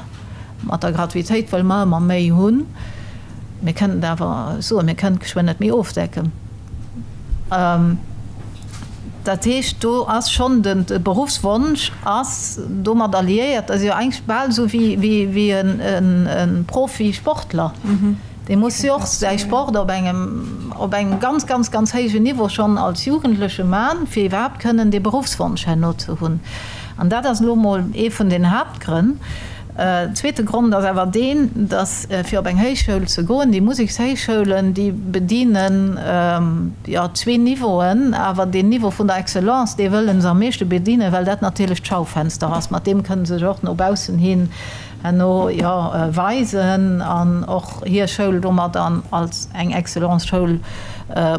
Mat der Gratuitéit wëlle mer ëmmer méi hunn. Mir kënnen et awer soen, mir kënnen et geschwënn net méi ofdecken. Dat heescht, do ass schonn de Beruffswonsch ass domat alliéiert. Dat ass jo eigentlech bal esou wéi e Profisportler. Dee muss jo och säi Sport op engem, op engem ganz, ganz, ganz héijen Niveau schonn als Jugendleche man, fir iwwerhaapt kënnen dee Beruffswonsch herno ze hunn. An dat ass elo emol ee vun den Haaptgrënn. Zweete Grond ass awer deen, datt fir op eng Héichschoul ze goen, déi Musekshéichschoulen, déi bedienen jo zwee Niveauen, awer deen Niveau vun der Excellence, dee wëlle se am meeschte bedienen, well dat natierlech d'Schaufenster ass. Mat deem kënne se sech och no baussen hin herno jo weisen an och hir Schoul domat als eng Excellence-Schoul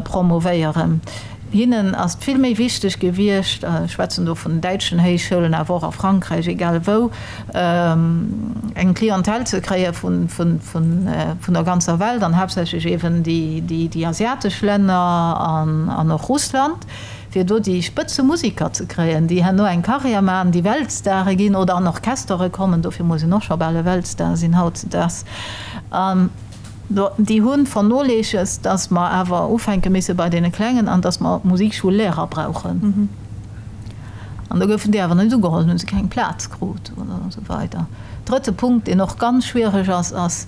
promovéieren. Hinnen ass et vill méi wichteg gewiescht, ech schwätzen do vun den däitschen Héichschoulen, awer och a Frankräich, egal wou, eng Clientèle ze kréie vun der ganzer Welt an haaptsächlech eeben déi asiatesch Länner an och Russland, fir do déi Spëtzemusiker ze kréien, déi herno eng Karriär maachen, déi Weltstare ginn oder an Orchestere kommen. Dofir muss een och scho bal e Weltstar sinn hautzedaags. Déi hu vernoléissegt, dass mer awer ufänke misse bei deene Klengen an dass mer Musikschul-Lehrer brauchen. An do goufen déi awer net ugeholl, hunn se keng Plaz krut oder esou weider. Drëtte Punkt, deen och ganz schwiereg ass, ass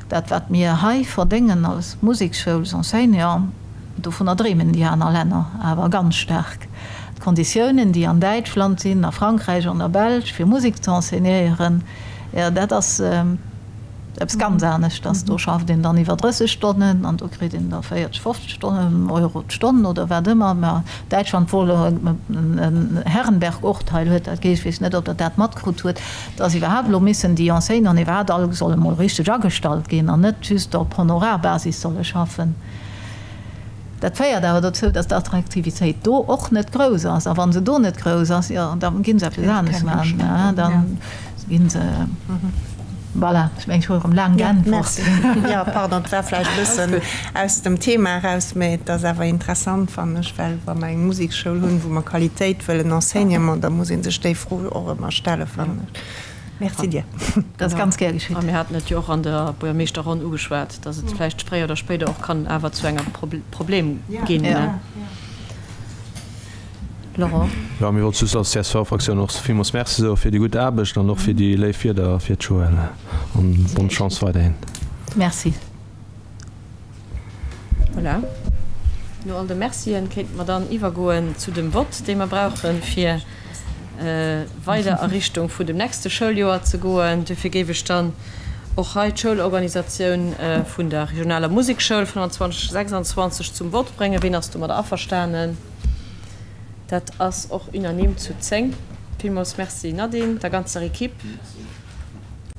dat, wat mir hei verdéngen als Musikschouls-Enseignant, dovunner dreemen déi aner Länner awer ganz staark. D'Konditiounen, déi an Däitschland sinn, a Frankräich an der Belsch, fir Musek ze enseignéieren, jo, dat ass, Eppes ganz aneschters. Do schafft een dann iwwer 30 Stonnen an do kritt een da 40, 50 Stonnen, Euro d'Stonn oder wat ëmmer. Mä Däitschland, wou elo en Herrenberg-Urteil huet, dat geet, ech weess net, ob Der dat matkrut hutt, dass iwwerhaapt elo missen déi Enseignanten iwwerhaapt all solle mol richteg agestallt ginn an net just op Honorarbasis solle schaffen. Dat féiert awer dozou, dass d'Attraktivitéit do och net grouss ass. A wa se do net grouss ass, jo, da gi se eppes anescht maachen. Da gi se, voilà, ech mengen, ech hu erëm laang geäntwert. Jo, pardon, et war vläicht e bëssen aus dem Thema eraus, mä et ass awer interessant, fannen ech, well wa mer eng Musekschoul hunn, wou mer Qualitéit wëllen, Enseignement, da muss ee sech déi Fro och ëmmer stellen, fannen ech. Merci dir. Dat ass ganz gär geschitt. A mir haten et jo och an der Buergermeeschterronn ugeschwat, dass et vläicht fréier oder spéider och kann awer zu enger Problem ginn. Laurent. Jo, mir wollte just als CSV-Fraktioun och villmools Merci soe fir déi gutt Aarbecht an och fir déi léif Wierder fir d'Joëlle. An bonne Chance weiderhin. Merci. Voilà. No all de Mercien kéinte mer dann iwwergoen zu dem Vott, dee mer brauchen, fir weider a Richtung vun dem nächste Schouljoer ze goen. Duerfir géif ech dann och hei d'Schoulorganisatioun vun der regionaler Musekschoul 25, 26 zum Vott bréngen. Ween ass domadder averstanen? Dat ass och unanime zu 10. Villmools Merci Nadine, der ganzer Equipe.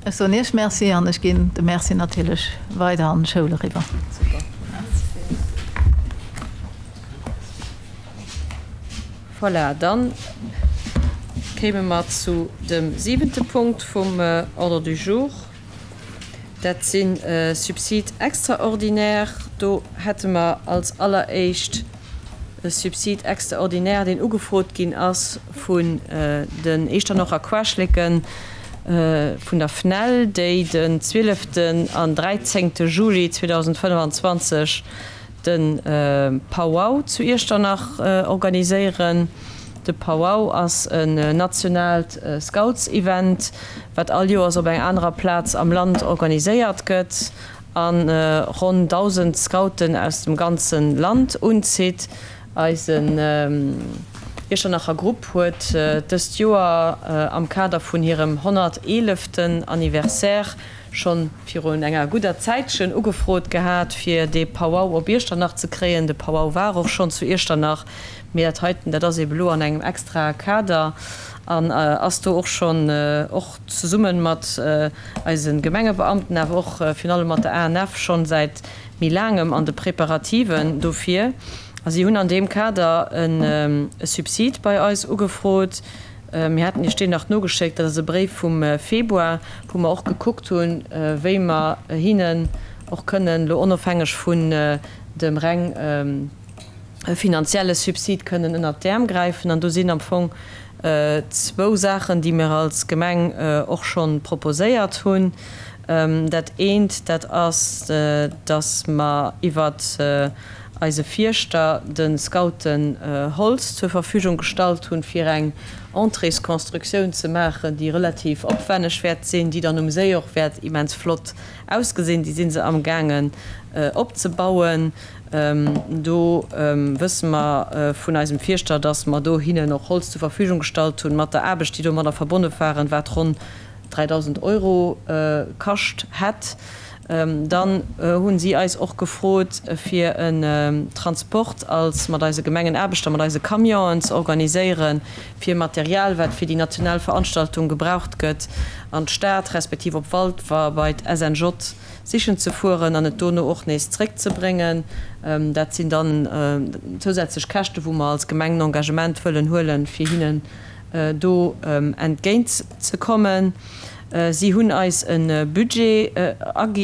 Ech soen Iech Merci an ech ginn de Merci natierlech weider an d'Schoul eriwwer. Super. Voilà, dann kéime mer zu dem siwente Punkt vum Ordre du jour. Dat si Subsides extraordinaires. Do hätte mer als alleréischt e Subside extraordinaire, deen ugefrot ginn ass vun den Eechternocher Quaschleken vun der FNEL, déi den zwieleften an dräizéngte Juli 2025 de Pow-Wow zu Iechternach organiséieren. De Pow-Wow ass en nationaalt Scoutsevent, wat all Joers op enger anerer Plaz am Land organiséiert gëtt a ronn 1.000 Scouten aus dem ganze Land unzitt. Eisen Iechternacher Grupp huet dëst Joer am Kader vun hirem 111. Anniversaire schonn virun enger gudder Zäitchen ugefrot gehat, fir dee Pow-Wow op Iechternach ze kréien. De Pow-Wow war och schonn zu Iechternach, mee dat heiten, dat ass ebe lo an engem extrae Kader an ass do och schonn och zesumme mat eise Gemengebeamten, awer och virun allem mat der ANF schonn säit méi laangem an de Preparativen dofir. A si hunn an deem Kader e Subsid bei eis ugefrot. Mir haten Iech deen nach nogeschéckt, dat ass e Bréif vum Februar, wou mer och gekuckt hunn, wéi mer hinnen och kënnen elo onofhängeg vun dem reng finanzielle Subsid kënnen ënnert d'Äerm gräifen. An do sinn am Fong zwou Saachen, déi mir als Gemeng och scho proposéiert hunn. Dat eent, dat ass, dass mer iwwert. eise Fierschter de Scouten Holz zur Verfügung gestallt hunn, fir eng Entréesconstructioun ze maachen, déi relativ opwenneg wäert sinn, déi dann um Séi och wäert immens flott ausgesinn. Déi si se amgaangen opzebauen. Do wësse mer vun eisem Fierschter, dass mer do hinnen och Holz zur Verfügung gestallt hunn, mat der Aarbecht, déi domadder verbonne waren, wat ronn 3.000 Euro kascht hätt. Dann hu si eis och gefrot, fir en Transport als mat eise Gemengenaarbechter, mat eise Camionen ze organiséieren, fir Material, wat fir déi national Veranstaltung gebraucht gëtt, an d'Stad respektiv op Walfer bei d'SNJ sichen ze fueren an et dono och nees zréckzebréngen. Dat sinn dann zousätzlech Käschte wou mer als Gemeng en Engagement wëllen huelen, fir hinnen do entgéint ze kommen. Si hunn eis e Budget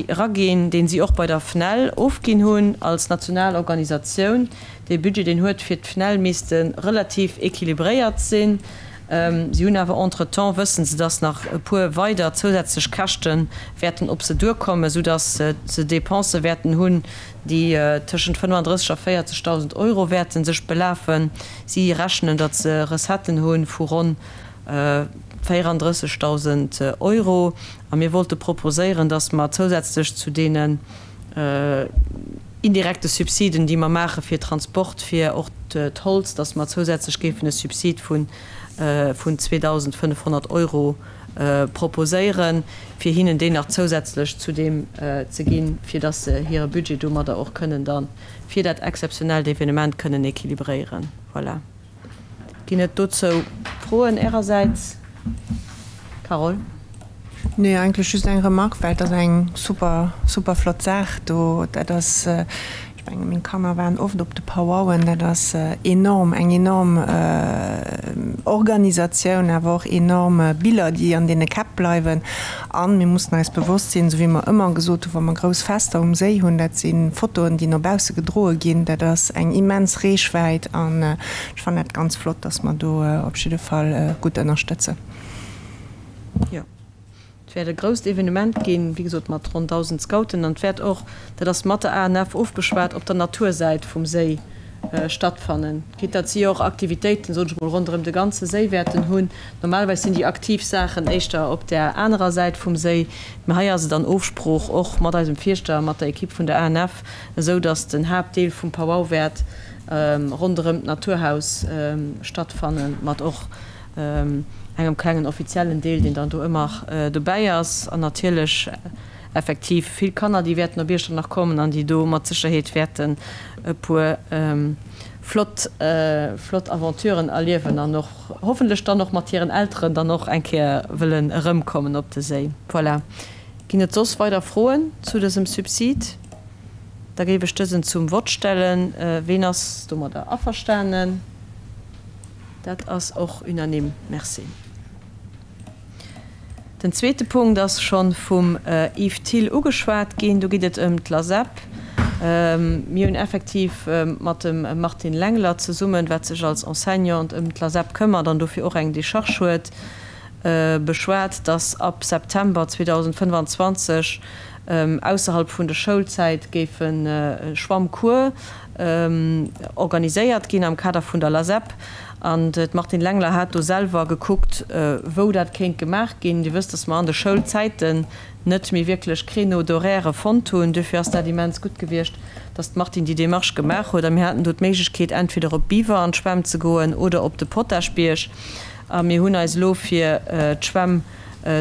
eraginn, deen si och bei der FNEL ofginn hunn als national Organisatioun. Dee Budget, deen huet fir d'FNEL misste relativ équilibréiert sinn. Si hunn awer entretemps, wëssen se, dass nach e puer weider zousätzlech Käschte wäerten op se duerkommen, soudass se Dépensë wäerten hunn, déi tëschent 35 a 40.000 Euro wäerte sech belafen. Si rechnen, datt se Recetten hu vu ronn 34.000 Euro. A mir wollte proposéieren, datt mer zousätzlech zu deenen indirekte Subsiden, déi mer maache fir Transport, fir och d'Holz, datt mer zousätzlech géifen e Subsid vun 2.500 Euro proposéieren, fir hinnen deen nach zousätzlech zu deem ze ginn, fir datt se hire Budget domadder och kënnen da fir dat exzeptionellt Evenement kënnen équilibréieren. Voilà. Ginn et dozou Froen Ärersäits? Carole. Nee, eigentlech just eng Remarque, well et ass eng super, super flott Saach do. Dat ass, ech mengen, meng Kanner waren oft op de Powwowen, dat ass enorm, eng enorm Organisatioun, awer och enorm Biller, déi an deene Käpp bleiwen. A mir mussen eis bewosst sinn, esou wéi mer ëmmer gesot hunn, wa mer grouss Fester um Séi hunn, dat si Fotoen, déi no bausse gedroe ginn, dat ass eng immens Reechwäit an ech fannen dat ganz flott, dass mer do op jidde Fall gutt ënnerstëtzen. Jo, et wäert e grousst Evenement ginn, wéi gesot mat ronn 1.000 Scouten an et wäert och, dat ass mat der ANF ofgeschwat, op der Natursäit vum Séi stattfannen, quitte datt si och Aktivitéiten, soen ech mol, ronderëm de ganze Séi wäerten hunn. Normalerweis sinn déi aktiv Saachen éischter op där anerer Säit vum Séi, mä hei ass et an Ofsprooch och mat eisem Fierschter a mat der Ekipp vun der ANF esou, datt den Haaptdeel vum Powwow wäert ronderëm d'Naturhaus stattfannen, mat och engem klengen offiziellen Deel, deen dann do ëmmer dobäi ass an natierlech effektiv vill Kanner, déi wäerten op Iechternach kommen an déi do mat Sécherheet wäerten e puer flott, flott Aventuren erliewen an och hoffentlech dann och mat hiren Elteren dann och eng Kéier wëllen erëmkommen op de Séi. Voilà. Ginn et soss weider Froen zu dësem Subsid? Da géif ech dësen zum Vott stellen. Ween ass domadder averstanen? Dat ass och unanime. Merci. Den zweete Punkt ass scho vum Yves Thill ugeschwat ginn. Do geet et ëm d'LASEP. Mir hunn effektiv mat dem Martine Lengler zesummen, wat sech als Enseignante ëm d'LASEP këmmert an dofir och eng Decharge huet, beschwat, dass ab September 2025 ausserhalb vun de Schoulzäit géife Schwammcours organiséiert ginn am Kader vun der LASEP. An d'Martine Lengler hat do selwer gekuckt, wou dat kéint gemaach ginn. Dir wësst, dass mer an de Schoulzäiten net méi wierklech Créneaux d'horaire fonnt hunn. Duerfir ass dat immens gutt gewiescht, dass d'Martine déi Démarche gemaach huet. A mir haten do d'Méiglechkeet, entweder op Biwer an d'Schwämm ze goen oder op de Potaschbierg. A mir hunn eis elo fir d'Schwämm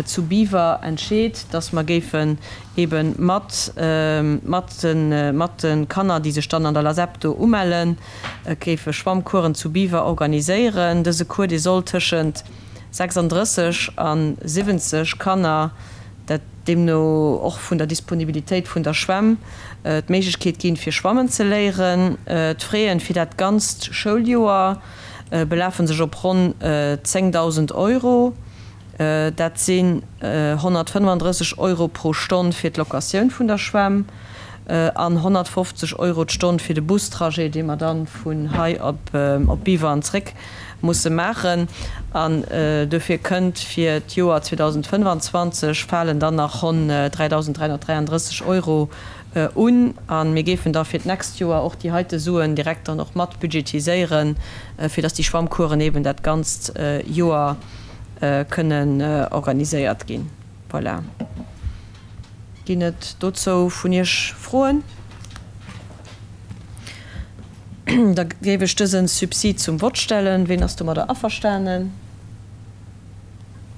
zu Biwer entscheet, dass mer géifen eebe mat mat de mat de Kanner, déi sech dann an der LASEP do umellen, géife Schwammcoursen zu Biwer organiséieren. Dëse Cours, dee soll tëschent 36 a 70 Kanner, dat deemno och vun der Disponibilitéit vun der Schwämm, d'Méiglechkeet ginn, fir schwammen ze léieren. D'Fraie fir dat ganzt Schouljoer belafe sech op ronn 10.000 Euro. Dat sinn 135 Euro pro Stonn fir d'Locatioun vun der Schwämm. an 150 Euro d'Stonn fir de Bustrajet, dee mer dann vun hei op Biwer an zréck musse maachen. An dofir kënnt fir d'Joer 2025 falen dann nach ronn 3.333 Euro un. A mir géifen da fir d'nächst Joer och déi heite Suen direkt dann och mat budgetiséieren, fir dass déi Schwammcoursen eben dat ganzt Joer kënnen organiséiert ginn. Voilà. Ginn et dozou vun Iech Froen? Da géif ech dëse Subsid zum Vott stellen. Ween ass domadder averstanen?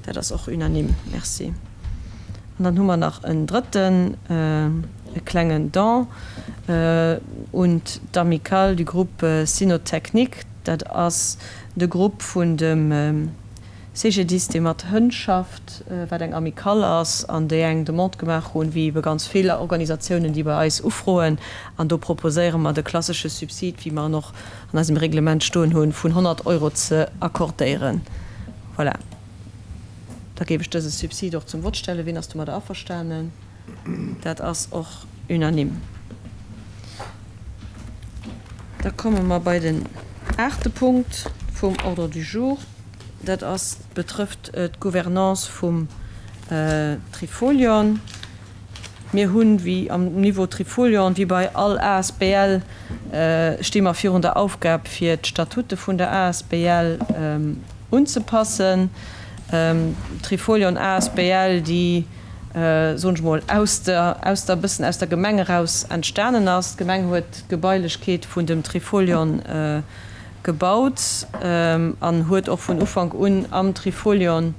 Dat ass och unanime. Merci. An dann hu mer nach en drëtten, e klengen Don un d'Amicale du Groupe Cynotechnique. Dat ass de Grupp vun dem CGDIS, dee mat Hënn schafft, wat eng Amicale ass, an déi eng Demande gemaach hunn, wéi ebe ganz vill Organisatiounen, déi bei eis ufroen. An do proposéiere mer de klassesche Subsid, wéi mer en och an eisem Reglement stoen hunn, vun 100 Euro ze accordéieren. Voilà. Da géif ech dëse Subsid och zum Vott stellen. Wien ass domadder averstanen? Dat ass och unanime. Da komme mer bei den aachte Punkt vum Ordre du jour. Dat ass, betrëfft d'Gouvernance vum Trifolion. Mir hunn, wéi am Niveau Trifolion, wéi bei all asbl, sti mer virun der Aufgab, fir d'Statute vun der asbl unzepassen. D'Trifolion asbl, déi, soen ech mol, aus der, aus der, e bëssen aus der Gemeng eraus entstanen ass. D'Gemeng huet d'Gebailechkeet vun dem Trifolion gebaut an huet och vun Ufank un am Trifolion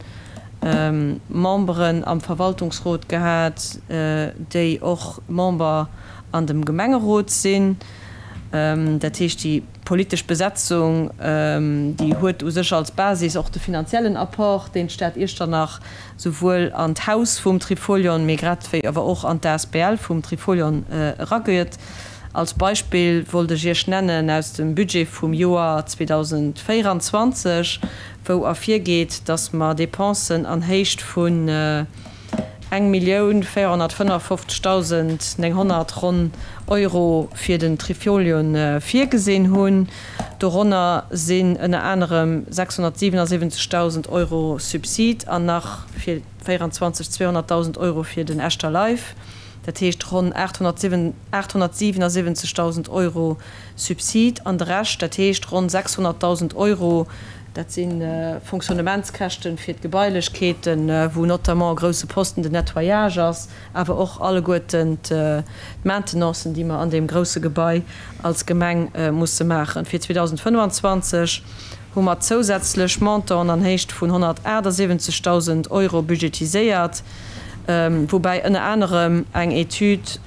Memberen am Verwaltungsrot gehat, déi och Member an dem Gemengerot sinn. Dat heescht, déi politesch Besetzung, déi huet u sech als Basis och de finanziellen Apport, deen d'Stad Iechternach souwuel an d'Haus vum Trifolion, mee grad wéi awer och an d'ASBL vum Trifolion eragëtt. Als Beispill wollt ech Iech nennen aus dem Budget vum Joer 2024, wou ervirgeet, dass mer Dépensen an Héicht vun 1.455.900 ronn Euro fir den Trifolion virgesinn hunn. Doronner sinn ënner anerem 677.000 Euro Subsid an nach fir 24 200.000 Euro fir den Echter Life, dat heescht ronn 877.000 Euro Subsid an de Rescht, dat heescht ronn 600.000 Euro, dat si Fonctionnementskäschten fir d'Gebailechkeeten, wou notamment e grousse Posten den Nettoyage ass, awer och alleguerten d'Maintenancen, déi mer an deem grousse Gebai als Gemeng musse maachen. Fir 2025 hu mer zousätzlech Montanten an Héicht vun 178.000 Euro budgetiséiert, woubäi ënner anerem eng Etüd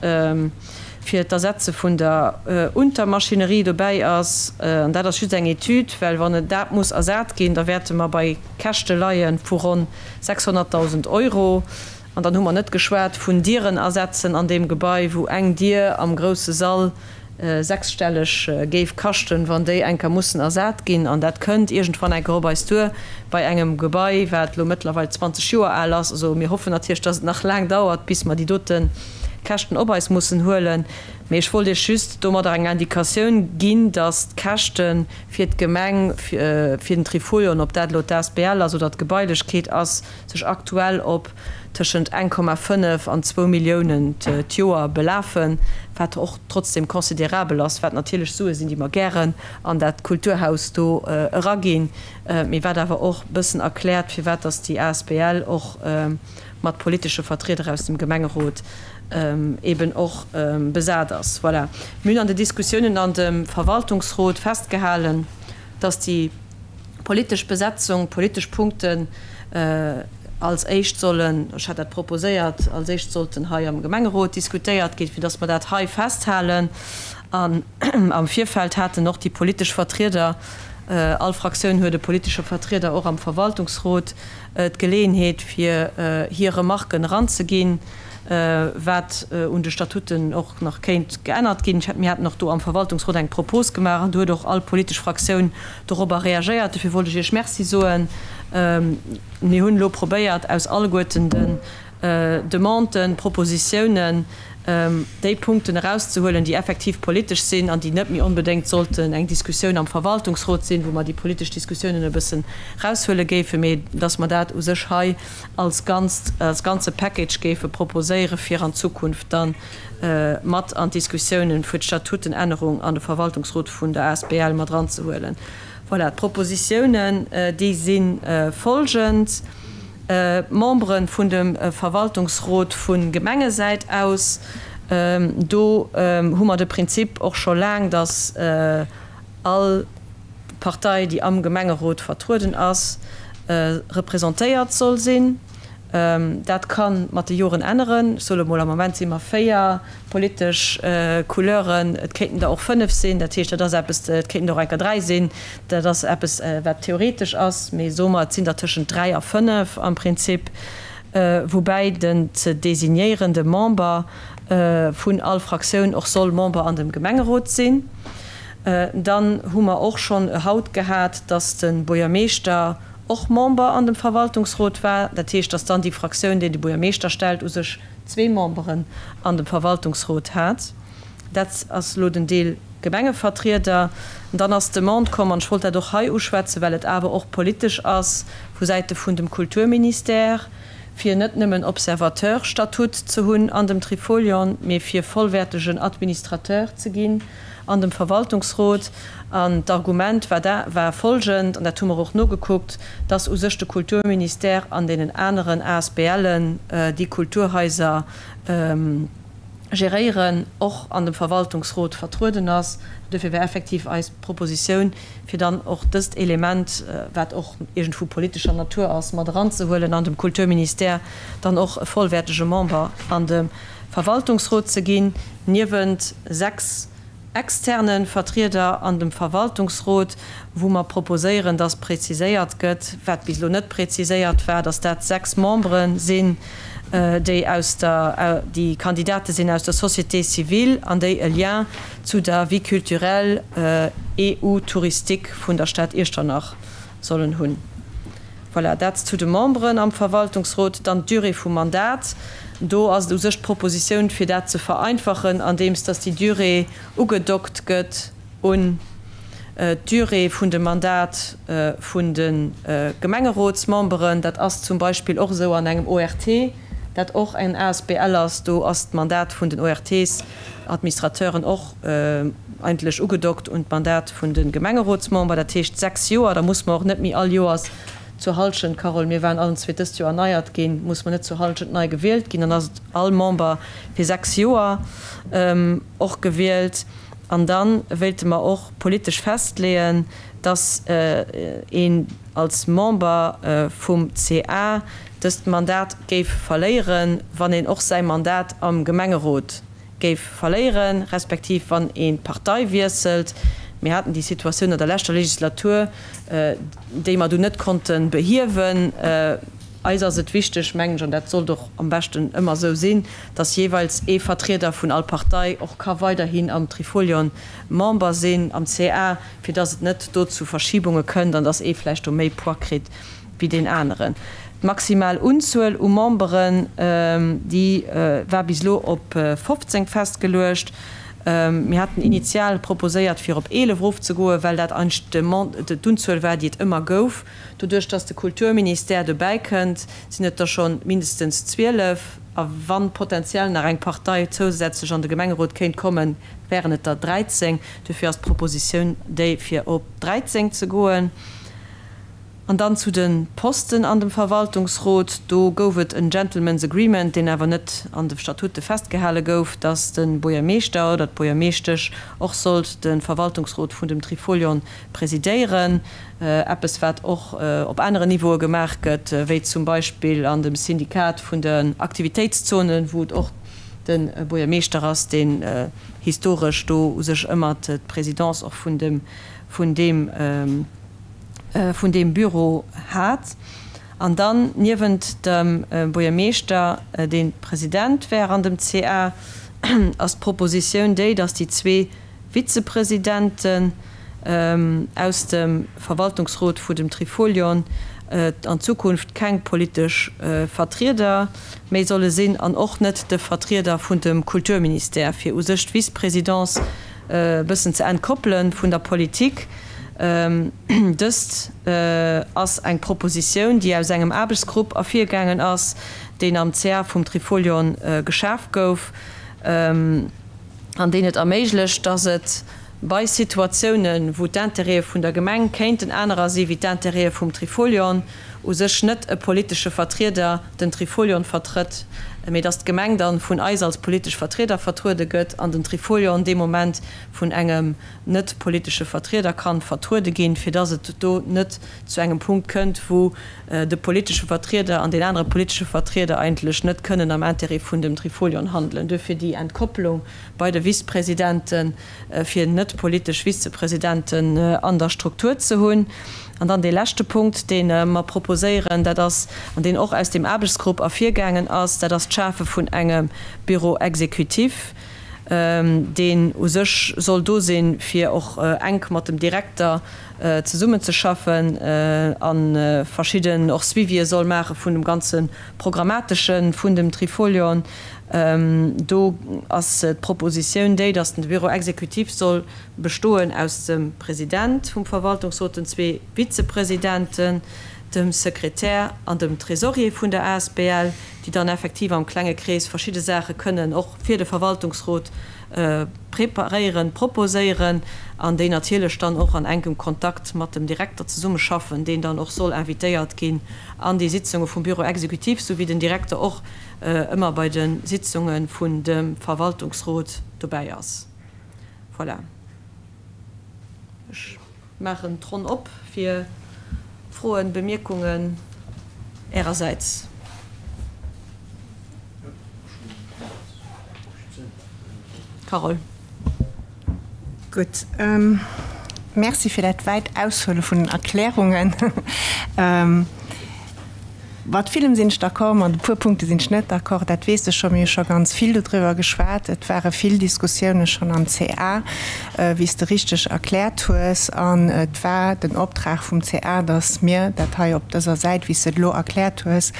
fir d'Ersetze vun der Untermaschinerie dobäi ass. An dat ass just eng Etüd, well wann dat muss ersat ginn, da wäerte mer bei Käschte leie vu ronn 600.000 Euro. An dann hu mer net geschwat vun Dieren ersetzen an deem Gebai, wou eng Dier am grousse Sall sechsstelleg géif kaschten, wann déi eng Kéier mussen ersat ginn. An dat kënnt iergendwann eng Kéier op eis duer bei engem Gebai, wat elo mëttlerweil 20 Joer al ass. Also mir hoffen natierlech, dass et nach laang dauert, bis mer déi dote Käschten op eis mussen huelen. Mee ech wollt Iech just domadder eng Indikatioun ginn, dass d'Käschte fir d'Gemeng, fir den Trifolion, ob dat elo d'ASBL ass oder d'Gebailechkeet ass, sech aktuell op tëschent 1,5 an zwou Milliounen d'Joer belafen, wat och trotzdem considerabel ass, wat natierlech Sue sinn, déi mer gären an dat Kulturhaus do eraginn, mee wat awer och e bëssen erkläert, firwat dass déi asbl och mat politesche Vertrieder aus dem Gemengerot eben och besat ass. Voilà. Mir hunn an de Diskussiounen an dem Verwaltungsrot festgehalen, dass déi politesch Besetzung, politesch Punkten als éischt sollen, ech hat dat proposéiert, als éischt sollten hei am Gemengerot diskutéiert ginn, fir dass mer dat hei festhalen. An am Virfeld haten och déi politesch Vertrieder, all Fraktioun huet e politesche Vertrieder och am Verwaltungsrot, d'Geleeënheet fir hir Remarken eranzeginn, wat un de Statuten och nach kéint geännert ginn. Mir haten och do am Verwaltungsrot eng Propos gemaach an do huet och all politesch Fraktioun dorobber reagéiert. Dofir wollt ech Iech Merci soen. Mir hunn elo probéiert, aus alleguerten de. Demanden, Propositiounen, déi Punkten erauszehuelen, déi effektiv politesch sinn an déi net méi onbedéngt sollten eng Diskussioun am Verwaltungsrot sinn, wou mer déi politesch Diskussiounen e bëssen eraushuele géifen, mee dass mer dat u sech hei als Ganzt, als ganze Package géife proposéiere fir an Zukunft da mat an d'Diskussiounen fir d'Statutenännerung an de Verwaltungsrot vun der asbl mat eranzehuelen. Voilà, d'Propositiounen, déi si folgend. D'Membere vun dem Verwaltungsrot vu Gemengesäit aus, do hu mer de Prinzip och scho laang, datt all Partei, déi am Gemengerot vertrueden ass, representéiert soll sinn. Dat ka mat de Joren änneren. Ech soe lo mol, am Moment si mer 4 politesch Couleuren, et kéinten der och 5 sinn. Dat heescht, dat ass eppes, et kéinten der och enker 3 sinn. Dat ass eppes, wat theoretesch ass, mee soe mer, et sinn der tëschent 3 a 5 am Prinzip, woubäi den ze designéierende Member vun all Fraktioun och soll Member an dem Gemengerot sinn. Dann hu mer och schonn haut gehat, dass de Buergermeeschter och Member an dem Verwaltungsrot war. Dat heescht, dass dann déi Fraktioun, déi de Buergermeeschter stellt, u sech zwee Memberen an dem Verwaltungsrot hat. Dat ass elo den Deel Gemengevertrieder. Dann ass d'Demande komm, an ech wollt dat och hei uschwätzen, well et awer och politesch ass vu Säite vun dem Kulturministère, fir net nëmmen Observateur-Statut ze hunn an dem Trifolion, mee fir vollwäertegen Administrateur ze ginn an dem Verwaltungsrot. An d'Argument war da war folgend, an dat hu mer och nogekuckt, dass u sech de Kulturministère an deenen aneren ASBLen, déi Kulturhaiser geréieren, och an dem Verwaltungsrot vertrueden ass. Duerfir wär effektiv eis Propositioun, fir dann och dëst Element, wat och iergendwou politescher Natur ass, mat eranzehuelen an dem Kulturministère dann och e vollwäertege Member an dem Verwaltungsrot ze ginn, niewent 6 externe Vertrieder an dem Verwaltungsrot, wou mer proposéieren, dass preziséiert gëtt, wat bis elo net preziséiert war, dass dat 6 Membere sinn, déi aus der, déi Kandidate sinn aus der Société civile an déi e Lien zu der Vie culturelle et ou touristique vun der Stad Iechternach sollen hunn. Voilà, dat zu de Memberen am Verwaltungsrot. Dann d'Durée vum Mandat. Do ass et u sech d'Propositioun, fir dat ze vereinfachen, andeems dass déi Durée ugedockt gëtt un d'Durée vun dem Mandat vun de Gemengerotsmemberen. Dat ass zum Beispill och esou an engem ORT, dat och eng asbl ass. Do ass d'Mandat vun den ORTs, Administrateuren och eigentlech ugedockt un d'Mandat vun de Gemengerotsmember, dat heescht 6 Joer. Da muss mer och net méi all Joers zur Halschent, Carole, mir waren allen zwee dëst Joer erneiert ginn, muss mer net zur Halschent nei gewielt ginn. Dann ass et all Member fir 6 Joer och gewielt. An da wéilte mer och politesch festleeën, dass een als Member vum ca dëst Mandat géif verléieren, wann een och säi Mandat am Gemengerot géif verléieren, respektiv wann een d'Partei wiesselt. Mir haten déi Situatioun an der leschter Legislatur, déi mer dunn net konnte behiewen. Eis ass et wichteg, mengen ech, an dat sollt och am beschten ëmmer esou sinn, dass jeeweils ee Vertrieder vun all Partei och ka weiderhin am Trifolion Member sinn, am ca, fir dass et net do zu Verschibunge kënnt an dass ee vläicht do méi Poids kritt wéi deen aneren. D'maximal Unzuel u Memberen, déi war bis elo op 15 festgeluecht. Mir haten initial proposéiert, fir op 11 erofzegoen, well dat eigentlech d'Unzuel war, déi et ëmmer gouf. Doduerch, dass de Kulturministère dobäi kënnt, sinn et der scho mindestens 12. A wann potenziell nach eng Partei zousätzlech an de Gemengerot kéint kommen, wären et der 13. Duerfir ass d'Propositioun déi, fir op 13 ze goen. An dann zu de Posten an dem Verwaltungsrot, Do gouf et en Gentlemen's Agreement, deen awer net an de Statute festgehale gouf, dass de Buergermeeschter oder d'Buergermeeschtesch och sollt de Verwaltungsrot vun dem Trifolion presidéieren. Eppes, wat och op aneren Niveaue gemaach gëtt, wéi zum Beispill an dem Syndikat vun den Aktivitéitszonen, wou et och de Buergermeeschter ass, deen historesch do u sech ëmmer d'Présidence och vun dem, vun deem, vun deem Büro hat, an dann niewent dem Buergermeeschter, dee President wär an dem ca, ass d'Propositioun déi, datt déi zwee Vizepresidenten aus dem Verwaltungsrot vu dem Trifolion. an Zukunft keng politesch Vertrieder méi solle sinn an och net de Vertrieder vun dem Kulturministère, fir u sech d'Vice-présidence e bëssen ze entkoppele vun der Politik. Dëst ass eng Propositioun, déi aus engem Aarbechtsgrupp ervirgaangen ass, deen am CA vum Trifolion geschaf gouf an deen et erméiglecht, dass et bei Situatiounen, wou d'Intérêtë vun der Gemeng kéinten anerer si wéi d'Intérêtë vum Trifolion, u sech net e politesche Vertrieder den Trifolion vertrëtt, mee dass d'Gemeng dann vun eis als politesch Vertrieder vertruede gëtt an den Trifolion dee Moment vun engem net politesche Vertrieder kann vertruede ginn, fir dass et do net zu engem Punkt kënnt, wou de politesche Vertrieder an deen anere politesche Vertrieder eigentlech net kënnen am Intérêt vun dem Trifolion handelen. Duerfir déi Entkopplung bei de Vice-Presidenten, fir net politesch Vice-Presidenten an der Struktur ze hunn. An dann dee leschte Punkt, dee mer proposéieren, dat ass, an deen och aus deem Aarbechtsgrupp ervirgaangen ass, dat ass d'Schafe vun engem Bureau exécutif, deen u sech soll do sinn, fir och enk mat dem Direkter zesummenzeschaffen a verschidden och Suivië soll maache vun dem ganze Programmatesche vun dem Trifolion. Do ass d'Propositioun déi, datt de Bureau exécutif soll bestoen aus dem President vum Verwaltungsrot, den zwee Vizepresidenten, dem Sekretär an dem Trésorier vun der asbl, déi dann effektiv am klenge Krees verschidde Saache kënnen och fir de Verwaltungsrot preparéieren, proposéieren an déi natierlech dann och an enkem Kontakt mat dem Direkter zesummeschaffen, deen dann och soll invitéiert ginn an déi Sitzunge vum Bureau exécutif, sou wéi den Direkter och ëmmer bei de Sitzunge vun dem Verwaltungsrot dobäi ass. Voilà. Ech maachen d'Ronn op fir Froen, Bemierkungen Ärersäits. Carole. Gutt. Merci fir dat wäit Aushuele vun den Erklärungen. Mat villem sinn ech d'accord, mat e puer Punkte sinn ech net d'accord. Dat weess de scho, mir hu scho ganz vill dodriwwer geschwat. Et ware vill Diskussioune schonn am CA, wéi s de richteg erkläert hues. An et war den Optrag vum CA, datt mir dat hei op dëser Säit, wéi s de et elo erkläert hues,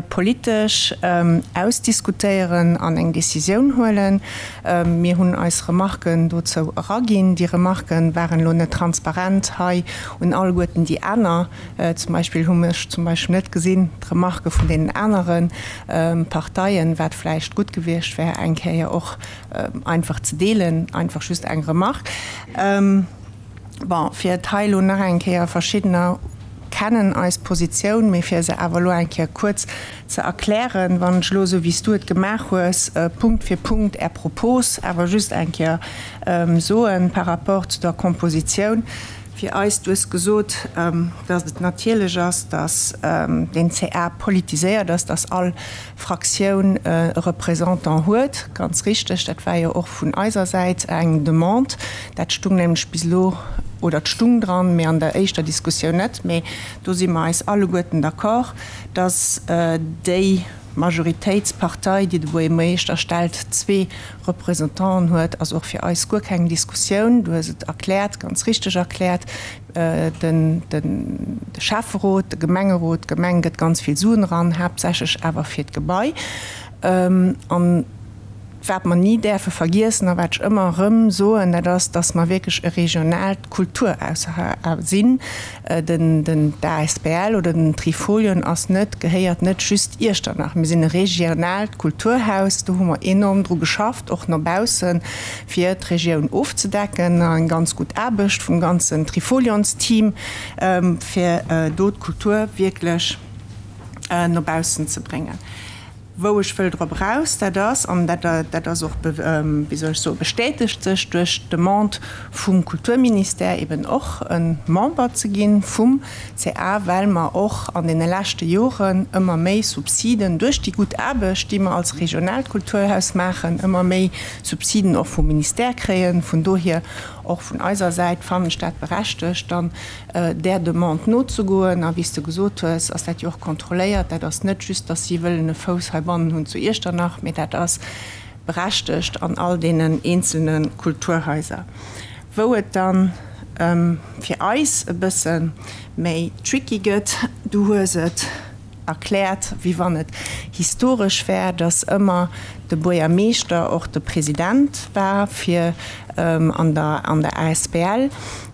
politesch ausdiskutéieren an eng Décisioun huelen. Mir hunn eis Remarken dozou eraginn. Déi Remarke waren elo net transparent hei un alleguerten déi aner. Zum Beispill hunn ech zum Beispill net gesinn d'Remarque vun deenen anere Parteien, wat vläicht gutt gewiescht wär, eng Kéier och einfach ze deelen, einfach just eng Remarque. Bon, fir et hei elo nach eng Kéier, verschiddener kennen eis Positioun, mee fir se awer elo eng Kéier kuerz ze erklären, wann ech elo, esou wéi s du et gemaach hues, Punkt fir Punkt Är Propos awer just eng Kéier soen par rapport zu der Kompositioun. Fir eis, du hues gesot, datt et natierlech ass, datt deen CA politiséiert ass, datt all Fraktioun e Représentant huet. Ganz richteg, dat war jo och vun eiser Säit eng Demande. Dat stung nämlech bis elo, oder et stung dran, mee an der éischter Diskussioun net. Mee do si mer eis alleguerten d'accord, datt déi Majoritéitspartei, déi de Buergermeeschter stellt, zwee Representanten huet, ass och fir eis guer keng Diskussioun. Du hues et erkläert, ganz richteg erkläert. Den Schäfferot, de Gemengerot, d'Gemeng gëtt ganz vill Suen eran, haaptsächlech awer fir d'Gebai. An wat mer ni däerfe vergiessen a wat ech ëmmer erëm soen, dat ass, dass mer wierklech e regionaalt Kulturhaus sinn. Den d'ASBL oder den Trifolion ass net, gehéiert net just Iechternach. Mir sinn e regionaalt Kulturhaus. Do hu mer enorm dru geschafft, och no baussen, fir d'Regioun ofzedecken. Eng ganz gutt Aarbecht vum ganzen Trifolions-Team, fir do d'Kultur wierklech no baussen ze bréngen. Wou ech wëll drop eraus, dat ass, an dat dat ass och, wéi soll ech soen, bestätegt sech duerch d'Demande vum Kulturministère, eben och e Member ze gi vum ca, well mer och an deene leschte Joren ëmmer méi Subsiden, duerch déi gutt Aarbecht, déi mer als regionaalt Kulturhaus maachen, ëmmer méi Subsiden och vum Ministère kréien. Vun dohier och vun eiser Säit fannen ech dat berechtegt, dann där Demande nozegoen. A wéi s de gesot hues, ass dat jo och kontrolléiert. Dat ass net just, datt si wëllen e Fouss heibannen hunn zu Iechternach, mee dat ass berechtegt an all deenen eenzelne Kulturhaiser, wou et dann. fir eis e bësse méi tricky gëtt, du hues et erkläert, wéi wann et historesch wär, dass ëmmer de Buergermeeschter och de President war fir an der an der asbl.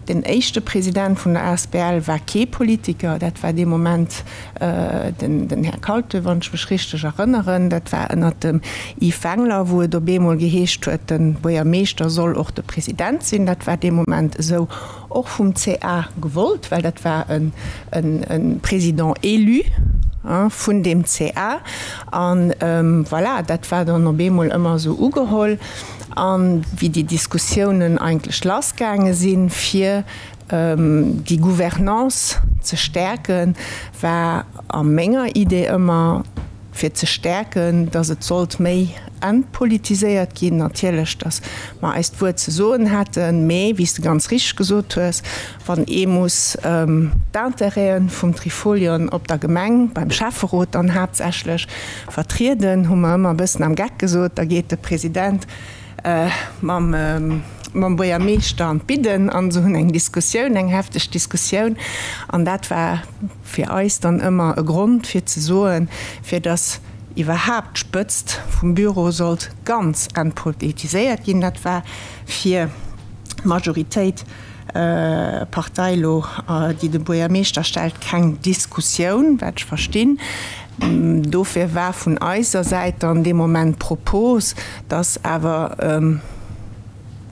Den éischte President vun der asbl war kee Politiker, dat war dee Moment den den Här Kaltö, wann ech mech richteg erënneren. Dat war ënnert dem Yves Wengler, wou et op eemol geheescht huet, de Buergermeeschter soll och de President sinn. Dat war dee Moment esou och vum CA gewollt, well dat war e Président élu vun deem CA. A voilà, dat war dann op eemol ëmmer esou ugeholl. A wéi déi Diskussiounen eigentlech lassgaange sinn, fir déi Gouvernance ze stäerken, war a menger Idee ëmmer, fir ze stäerken, datt et sollt méi entpolitiséiert ginn. Natierlech, datt mer eist Wuert ze soen hätten, mee wéi s de ganz richteg gesot hues, wann ee muss d'Intérêtë vum Trifolion op der Gemeng, beim Schäfferot dann haaptsächlech, vertrieden, hu mer ëmmer e bëssen am Geck gesot, da geet de President mam mam Buergermeeschter an d'Bidden an se hunn eng Diskussioun, eng hefteg Diskussioun. An dat war fir eis dann ëmmer e Grond fir ze soen, fir datt iwwerhaapt d'Spëtzt vum Büro sollt ganz entpolitiséiert ginn. Dat war fir d'Majoritéit, Partei elo, déi de Buergermeeschter stellt, keng Diskussioun, wat ech verstinn. Dofir war vun eiser Säit dann dee Moment d'Propos, datt awer,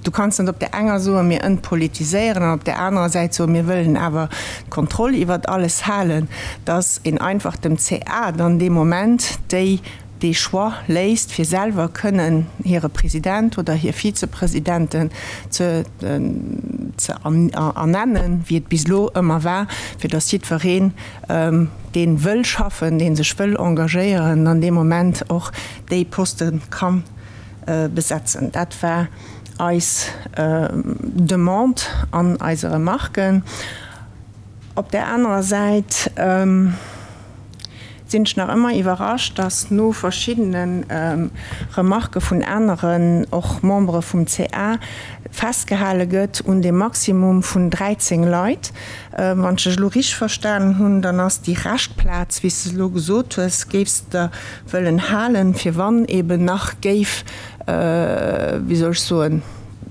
du kanns net op där enger soen, mir entpolitiséieren, an op där anerer Säit soen, mir wëllen awer d'Kontroll iwwert alles halen, datt een einfach dem CA dann dee Moment déi, dee Choix léisst, fir selwer kënnen hire President oder hir Vizepresidenten ze ze ernennen, wéi et bis elo ëmmer war, fir datt jiddwereen, dee wëll schaffen, dee sech wëll engagéieren, dann dee Moment och déi Poste ka besetzen. Dat war eis Demande an eise Remarken. Op där anerer Säit sinn ech nach ëmmer iwwerrascht, dass no verschiddene Remarquë vun aneren, och Membere vum ca, festgehale gëtt un deem Maximum vun 13 Leit. Wann ech dech elo richteg verstanen hunn, dann ass déi Reschtplaz, wéi s de se elo gesot hues, géifs de der wëllen halen, fir wann eben nach géif, wéi soll ech soen,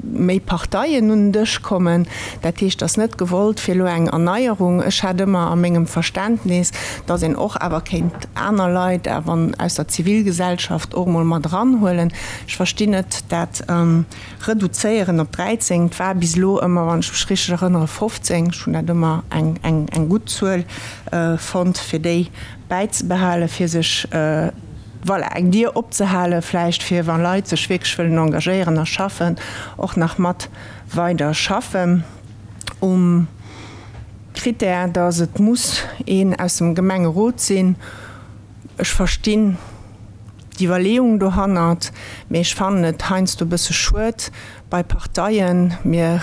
méi Parteien un den Dësch kommen. Dat heescht, et ass net gewollt fir elo eng Erneierung. Ech hat ëmmer a mengem Verständnis, datt een och awer kéint aner Leit awer aus der Zivilgesellschaft och emol mat eranhuelen. Ech verstinn net dat Reduzéieren op 13. Et war bis elo ëmmer, wann ech mech richteg erënnere, 15. Ech hunn dat ëmmer eng gutt Zuel fonnt, fir déi bäizebehalen, fir sech, voilà, eng Dier opzehale vläicht, fir wa Leit sech wierklech wëllen engagéieren a schaffen, och nach mat weider schaffen. Um Critère, dass et muss een aus dem Gemengerot sinn, ech verstinn d'Iwwerleeung dohannert, mee ech fannen et heiansdo e bësse schued, bei Parteien, mir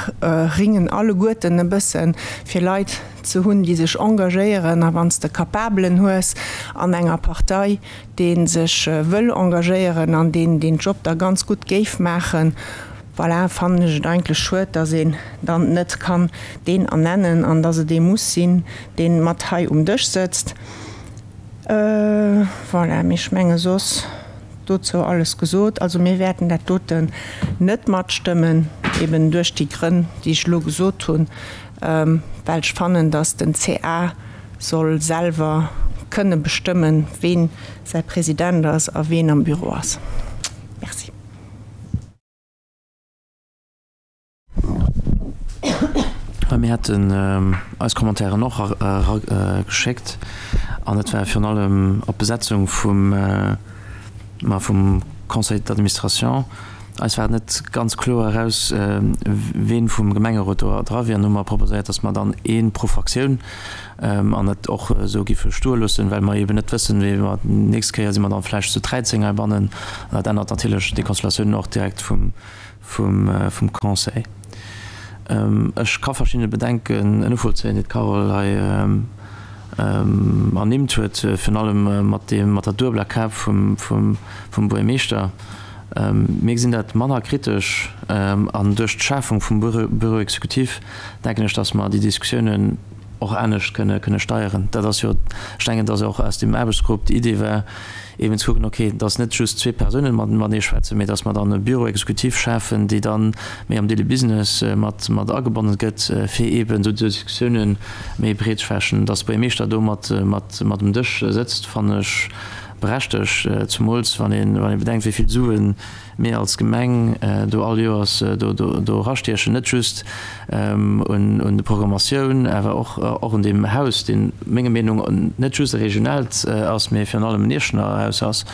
ringen alleguerten e bëssen, fir Leit ze hunn, déi sech engagéieren. A wann s de Capabelen hues an enger Partei, dee sech wëll engagéieren an deen deen Job da ganz gutt géif maachen, voilà, fannen ech et eigentlech schued, dass een dann net kann deen ernennen an dass et ee muss sinn, dee mat hei um Dësch sëtzt. Voilà, mee ech menge soss dozou alles gesot. Also mir wäerten dat doten net matstëmmen, eben duerch déi Grënn, déi ech elo gesot hunn, well ech fannen, datt den CA soll selwer kënne bestëmmen, ween säi President ass a ween am Büro ass. Merci. Mir hätten eis Commentairen och erageschéckt an et war virun allem op d'Besetzung vum, ma vum Conseil d'administration. Eis war et net ganz kloer eraus, ween vum Gemengerot do dra wier. An hu mer proposéiert, datt mer dann ee pro Fraktioun an et och esou giffe stoe loossen, well mer eeben net wëssen, wéi mer d'nächst Kéier si mer dann vläicht zu 13 heibannen. An dat ännert natierlech déi Konstellatioun och direkt vum, vum Conseil. Ech ka verschidde Bedenken novollzéien, déi d'Carole hei ernimmt huet, virun allem mat deem, mat der duebeler Kap vum, vum, vum Buergermeeschter. Mir gesinn dat manner kritesch an duerch d'Schafung vum Bureau exécutif denken ech, dass mer déi Diskussiounen och anescht kënne steieren. Dat ass jo, ech denken, dass och aus dem Aarbechtsgrupp déi Idee war, eeben ze kucken, okay, dass net just zwee Persounen matenee schwätzen, mee dass mer dann e Bureau exécutif schafen, déi dann méi am Daily Business mat agebonnen gëtt, fir eeben esou Diskussiounen méi breet ze fächen. Dass de Buergermeeschter do mat mat um Dësch sëtzt, fannen ech berechtegt, zumools wann ee bedenkt, wéi vill Suen mir als Gemeng do all Joers do erastiechen, net just un de Programmatioun, awer och un deem Haus, deen menger Meenung net just e regionaalt ass, mee virun allem en Iechternacher Haus ass,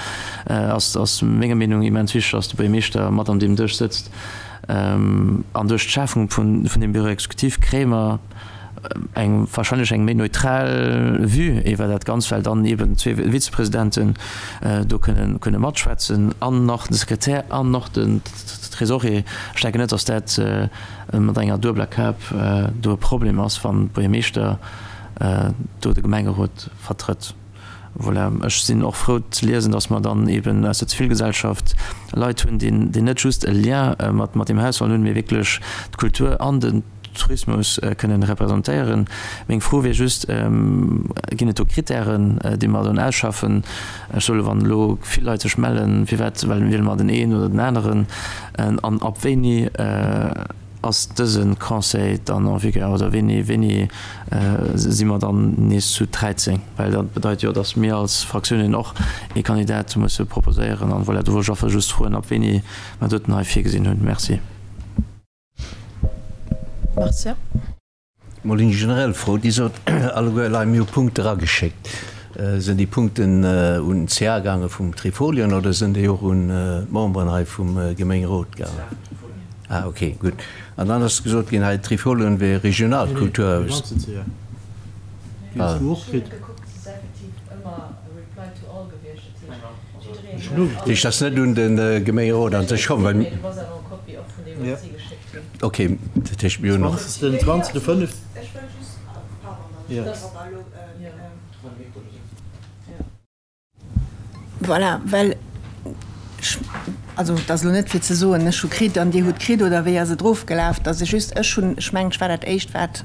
ass menger Meenung immens wichteg, dass de Buergermeeschter mat an deem Dësch sëtzt. An duerch d'Schafung vun deem Bureau exécutif kréie mer eng wahrscheinlech eng méi neutral Vue iwwer dat Ganzt, well dann eben zwee Vizepresidenten do kënnen kënne matschwätzen an nach de Sekretär an nach den Trésorier. Ech denken net, datt dat mat enger duebeler Kap do e Problem ass, wann de Buergermeeschter do de Gemengerot vertrëtt. Voilà, ech sinn och frou ze liesen, datt mer dann eben aus der Zivilgesellschaft Leit hunn, déi net just e Lien mat mat deem Haus sollen hunn, mee wierklech d'Kultur an den Tourismus kënnen representéieren. Meng Fro wier just, Ginn et do Krittären, déi mer dann ausschaffen? Ech soe wann elo vill Leit sech mellen, firwat wiele mer den een oder den aneren? An ab wéini ass dëse Conseil dann en vigueur oder wéini, wéini si mer dann nees zu 13? Well dat bedeit jo, datt mir als Fraktiounen och ee Kandidat musse proposéieren. An voilà, do wollt ech einfach just froen, ab wéini mer doten hei virgesinn hunn. Merci. Marcia. Mol eng generell Fro, Dir sot alleguer elei, mir hu Punkte erageschéckt. Sinn déi Punkten un den CA gaange vum Trifolion oder sinn déi och un d'Memberen hei vum Gemengerot gaangen? Ah ok, gutt. An dann ass gesot ginn, hei Trifolion wier e regionaalt Kulturhaus. Dat heescht, dat ass net un de Gemengerot an sech komm, well. Ok, dat heescht mir hunn nach. Voilà, well ech, also et ass elo net fir ze soen, ech hu kritt an Dir hutt kritt oder wéi ass et erofgelaf, et ass just, ech hunn, ech mengen, ech war dat Éischt wat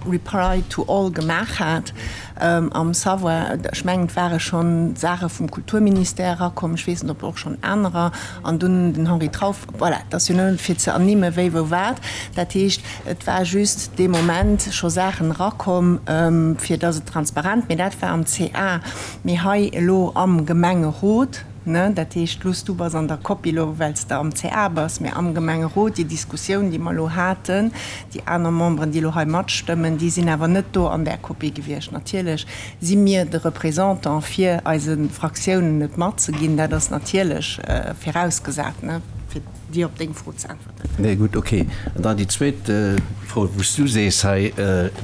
Reply to all gemaach hat am Savoir. Ech mengen, et ware schonn Saache vum Kulturministère erakomm, ech weess net, ob och schonn anerer, an dunn den Henri Trauff. Voilà, et ass jo net fir ze ernimmen, wéi, wou, wat. Dat heescht, et war just dee Moment scho Saachen erakomm, fir dass et transparent, mee dat war am CA, mee hei elo am Gemengerot, Ne, dat heescht, Luss, du bass an der Kopie elo, well s de am CA bass, mä am Gemengerot, déi Diskussioun, déi mer elo haten, déi aner Memberen, déi elo hei matstëmmen, déi sinn awer net do an där Kopie gewiescht. Natierlech si mir de Représentant, fir eise Fraktiounen et matzeginn. Dat ass natierlech virausgesat, ne, fir dir op deng Fro ze äntweren. Nee, gutt, ok. An dann déi zweet Fro, wou s du sees hei,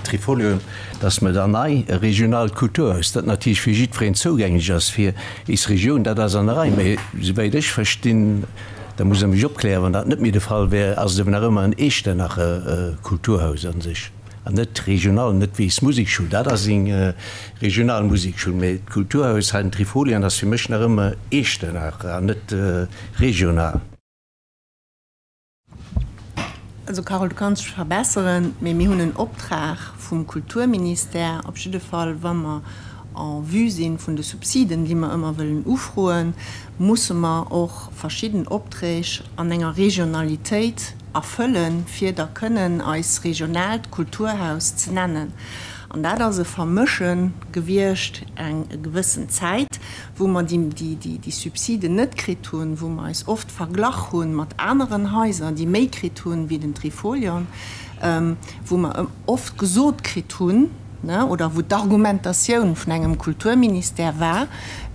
Trifolion, dass mer dann nei e regionaalt Kulturhaus, dat natierlech fir jiddwereen zougänglech ass, fir is Regioun, dat ass an der Rei. Mee souwäit ech verstinn, da musst Der mech opklären, wann dat net méi de Fall wär, ass et awer nach ëmmer en Echternacher Kulturhaus a sech an net regional, net wéi is Musekschoul. Dat ass eng regional Musekschoul, mee d'Kulturhaus hei, den Trifolion, ass fir mech nach ëmmer Echternach an net regional. Also Carole, du kanns dech verbesseren, mee mir hunn en Optrag vum Kulturministère, op jidde Fall wa mer en vue si vun de Subsiden, déi mer ëmmer wëllen ufroen, musse mer och verschidden Opträg an enger Regionalitéit erfëllen, fir da kënnen eis regionaalt Kulturhaus ze nennen. An dat ass e Vermësche gewiescht eng gewëssen Zäit, wou mer déi Subsiden net kritt hunn, wou mer eis oft verglach hu mat aneren Haiser, déi méi kritt hunn wéi den Trifolion, wou mer oft gesot kritt hunn, oder wou d'Argumentatioun vun engem Kulturministère war,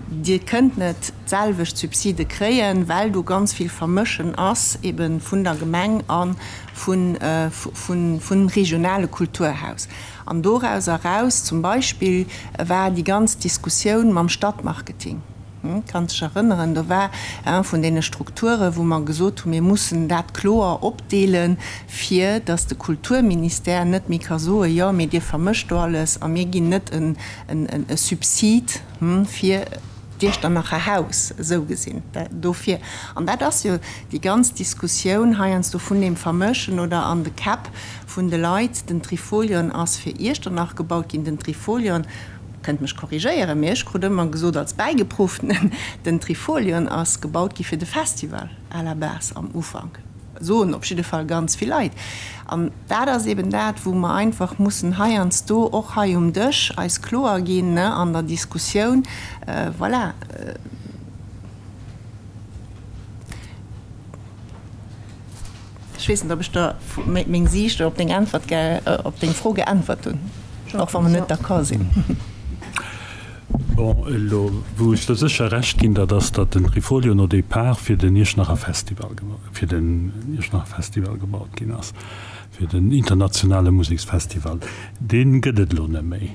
Dir kënnt net d'selwecht Subside kréien, well do ganz vill Vermëschen ass ebe vun der Gemeng a vum regionale Kulturhaus. An doraus eraus zum Beispill war déi ganz Diskussioun mam Stadtmarketing. Kanns dech erënneren, do war eng vun deene Strukture wou mer gesot hunn, mir mussen dat kloer opdeelen, fir datt de Kulturministère net méi ka soen, jo, mee Dir vermëscht do alles a mir ginn net e Subsid fir. d'Iechternacher Haus esou gesinn. Dofir, an dat ass jo déi ganz Diskussioun heiansdo vun deem Vermëschen oder an de Käpp vun de Leit, den Trifolion ass fir Iechternach gebaut ginn, den Trifolion, kënnt mech korrigéieren, mee ech krut ëmmer gesot als Bäigepruftenen, den Trifolion ass gebaut gi fir de Festival à la base am Ufank, soen op jidde Fall ganz vill Leit. An dat ass eben dat, wou mer einfach mussen heiansdo och hei um Dësch eis kloer ginn, ne, an der Diskussioun, voilà. Ech weess net, ob ech der meng Siicht op deng Äntwert, op deng Fro geäntwert hunn, och wa mer net d'accord sinn. Bon, elo wou ech der sécher Recht ginn, dat ass, datt den Trifolion au départ fir den Iechternacher Festival, fir den Iechternacher Festival gebaut ginn ass, fir den internationale Museksfestival. Dee gëtt et elo net méi.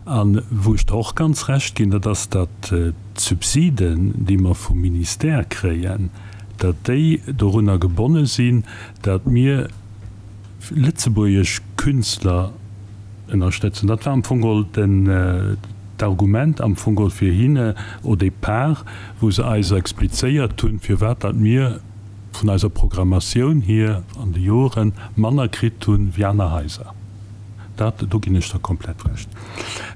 A wou ech der och ganz Recht ginn, dat ass, datt d'Subsiden, déi mer vum Ministère kréien, datt déi dorunner gebonne sinn, datt mir lëtzebuergesch Künstler ënnerstëtzen. Dat war am Fong geholl den, d'Argument am Fong geholl fir hinne au départ, wou se eis explizéiert hunn, firwat datt mir vun eiser Programmatioun hier an de Joren manner kritt hunn wéi aner Haiser. Dat, do ginn ech der komplett Recht.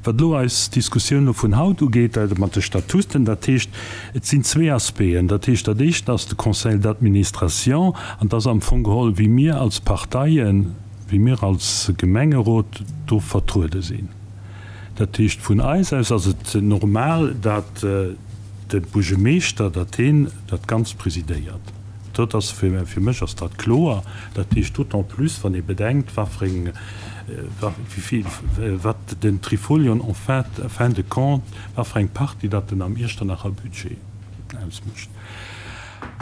Wat elo eis Diskussioun elo vun haut ugeet, dat mat de Statuten, dat heescht, et sinn zwee Aspecten. Dat heescht, dat éischt ass de Conseil d'administration, an dat ass am Fong geholl, wéi mir als Parteien, wéi mir als Gemengerot do vertruede sinn. Dat heescht, vun eis aus ass et normal, dat de Buergermeeschter, dat heen dat Ganzt presidéiert. Dat ass, fir mech ass dat kloer. Dat heescht d'autant plus, wann ee bedenkt, wat fir eng, wéi vill, wat den Trifolion en fin, en fin de compte, wat fir eng Partie dat en am Iechternacher Budget ausmécht.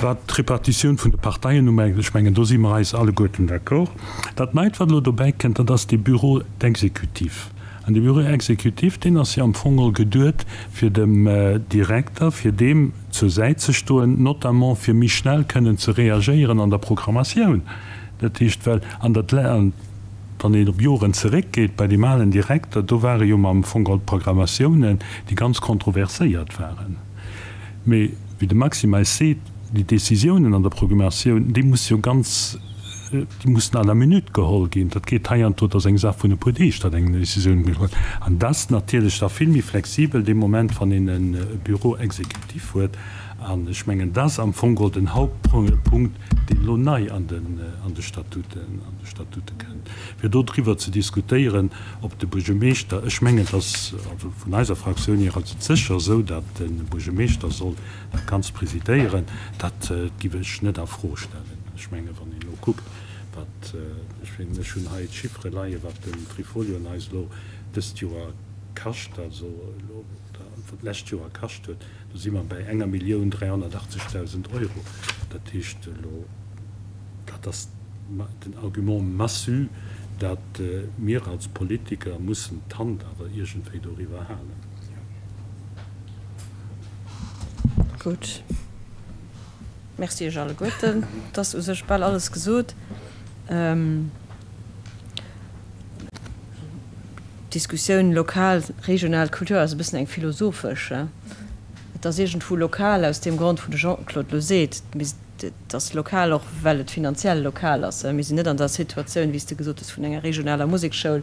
Wat d'Repartitioun vun de Parteien ubelaangt, ech mengen, do si mer eis alleguerten d'accord. Dat Neit, wat elo dobäi kënnt, dat ass dee Bureau d'exécutif. An dee Bureau exécutif, deen ass jo am Fong geholl geduet, fir dem Direkter, fir deem zur Säit ze stoen, notamment fir méi schnell kënnen ze reagéieren an der Programmatioun. Dat heescht, well an der, wann een op Joren zeréckgeet, bei deem alen Direkter, do ware jo am Fong geholl Programmatiounen, déi ganz kontroverséiert waren. Mee wéi de Maxime eis seet, déi Décisiounen an der Programmatioun, déi musse jo ganz, déi mussen à la minute geholl ginn. Dat geet heiansdo, dat ass eng Saach vun e puer Deeg, datt eng Décisioun geholl gëtt. An dat ass natierlech da vill méi flexibel dee Moment, wann een e Bureau exécutif huet. An ech mengen, dat ass am Fong geholl den Hauptpunkt, deen elo nei an de Statuten, an de Statute kënnt, fir do driwwer ze diskutéieren, ob de Buergermeeschter, ech mengen, et ass, also vun eiser Fraktioun hier ass et sécher esou, datt de Buergermeeschter soll dat Ganzt presidéieren, dat giff ech net a Fro stellen. Ech mengen, wann een elo kuckt, wat, ech mengen, ech hunn hei d'Chiffere leien, wat den Trifolion eis elo dëst Joer kascht, also elo, oder d'lescht Joer kascht huet, do si mer bei enger 1.380.000 Euro. Dat heescht elo, dat ass den Argument massue, datt mir als Politiker mussen d'Hand awer iergendwéi doriwwer halen. Gutt. Merci Iech alleguerten. Et ass u sech bal alles gesot. D'Diskussioun lokal, regional Kultur ass e bëssen eng philosophesch. Et ass iergendwou lokal aus deem Grond, wou de Jean-Claude elo seet, et ass lokal och well et finanziell lokal ass. Mir sinn net an der Situatioun, wéi s de gesot hues, vun enger regionaler Musekschoul,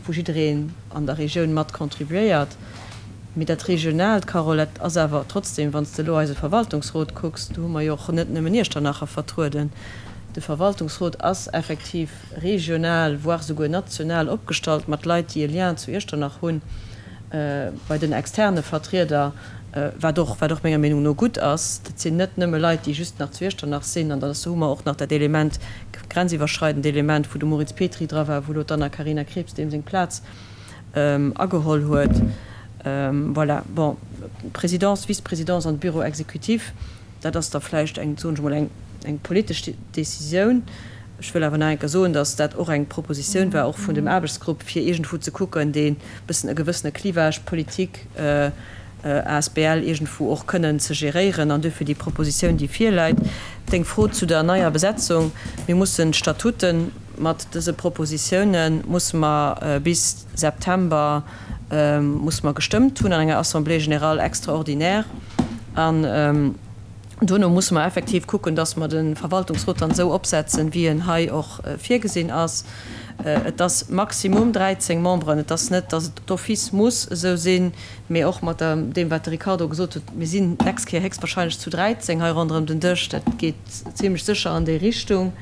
wou jiddereen an der Regioun mat contribuéiert. Mee dat Regionaalt, Carole, dat ass awer trotzdem, wann s de elo eise Verwaltungsrot kucks, do hu mer jo och net nëmmen Iechternacher vertrueden. De Verwaltungsrot ass effektiv regional, voire souguer national opgestallt mat Leit, déi e Lien zu Iechternach hunn, bei den externe Vertrieder, wat och, wat och menger Meenung no gutt ass. Dat sinn net nëmme Leit, déi just nach zu Iechternach sinn. An da hu mer och nach dat Element, grenziwwerschreidend Element, wou de Moritz Petry dra war, wou elo d'Anna-Karina Krebs deem seng Plaz ageholl huet. Voilà, bon, d'Présidence, d'Vice-présidence an de Bureau exécutif, dat ass da vläicht eng, soen ech emol, eng, eng politesch Décisioun. Ech wëll awer nach eng Kéier soen, dass dat och eng Propositioun war, och vun dem Aarbechtsgrupp, fir iergendwou ze kucken, dee bëssen e gewëssene Clivage politique asbl iergendwou och kënnen ze geréieren an duerfir déi Propositioun, déi virläit. Deng Fro zu der neier Besetzung, Mir mussen d'Statuten mat dëse Propositiounen musse mer bis September musse mer gestëmmt hunn an enger Assemblée générale extraordinaire. An dono musse mer effektiv kucken, dass mer de Verwaltungsrot dann esou opsetzen, wéi en hei och virgesinn ass. Et ass maximum 13 Memberen. Et ass net, dass et d'office muss esou sinn, mee och mat deem, wat de Ricardo gesot huet, mir sinn d'nächst Kéier héchstwahrscheinlech zu 13 hei ronderëm den Dësch, dat geet zimlech sécher an déi Richtung,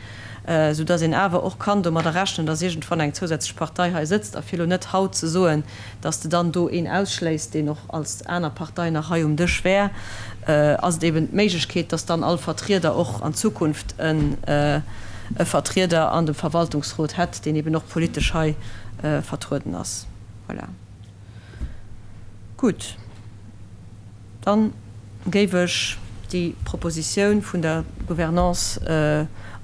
soudass een awer och kann domadder rechnen, dass iergendwann eng zousätzlech Partei hei sëtzt. A fir elo net haut ze soen, dass de dann do een ausschléisst, deen och als aner Partei nach hei um Dësch wär, ass et eben d'Méiglechkeet, dass dann all Vertrieder och an Zukunft e Vertrieder an dem Verwaltungsrot hätt, deen eben och politesch hei vertrueden ass. Voilà. Gutt. Dann géif ech déi Propositioun vun der Gouvernance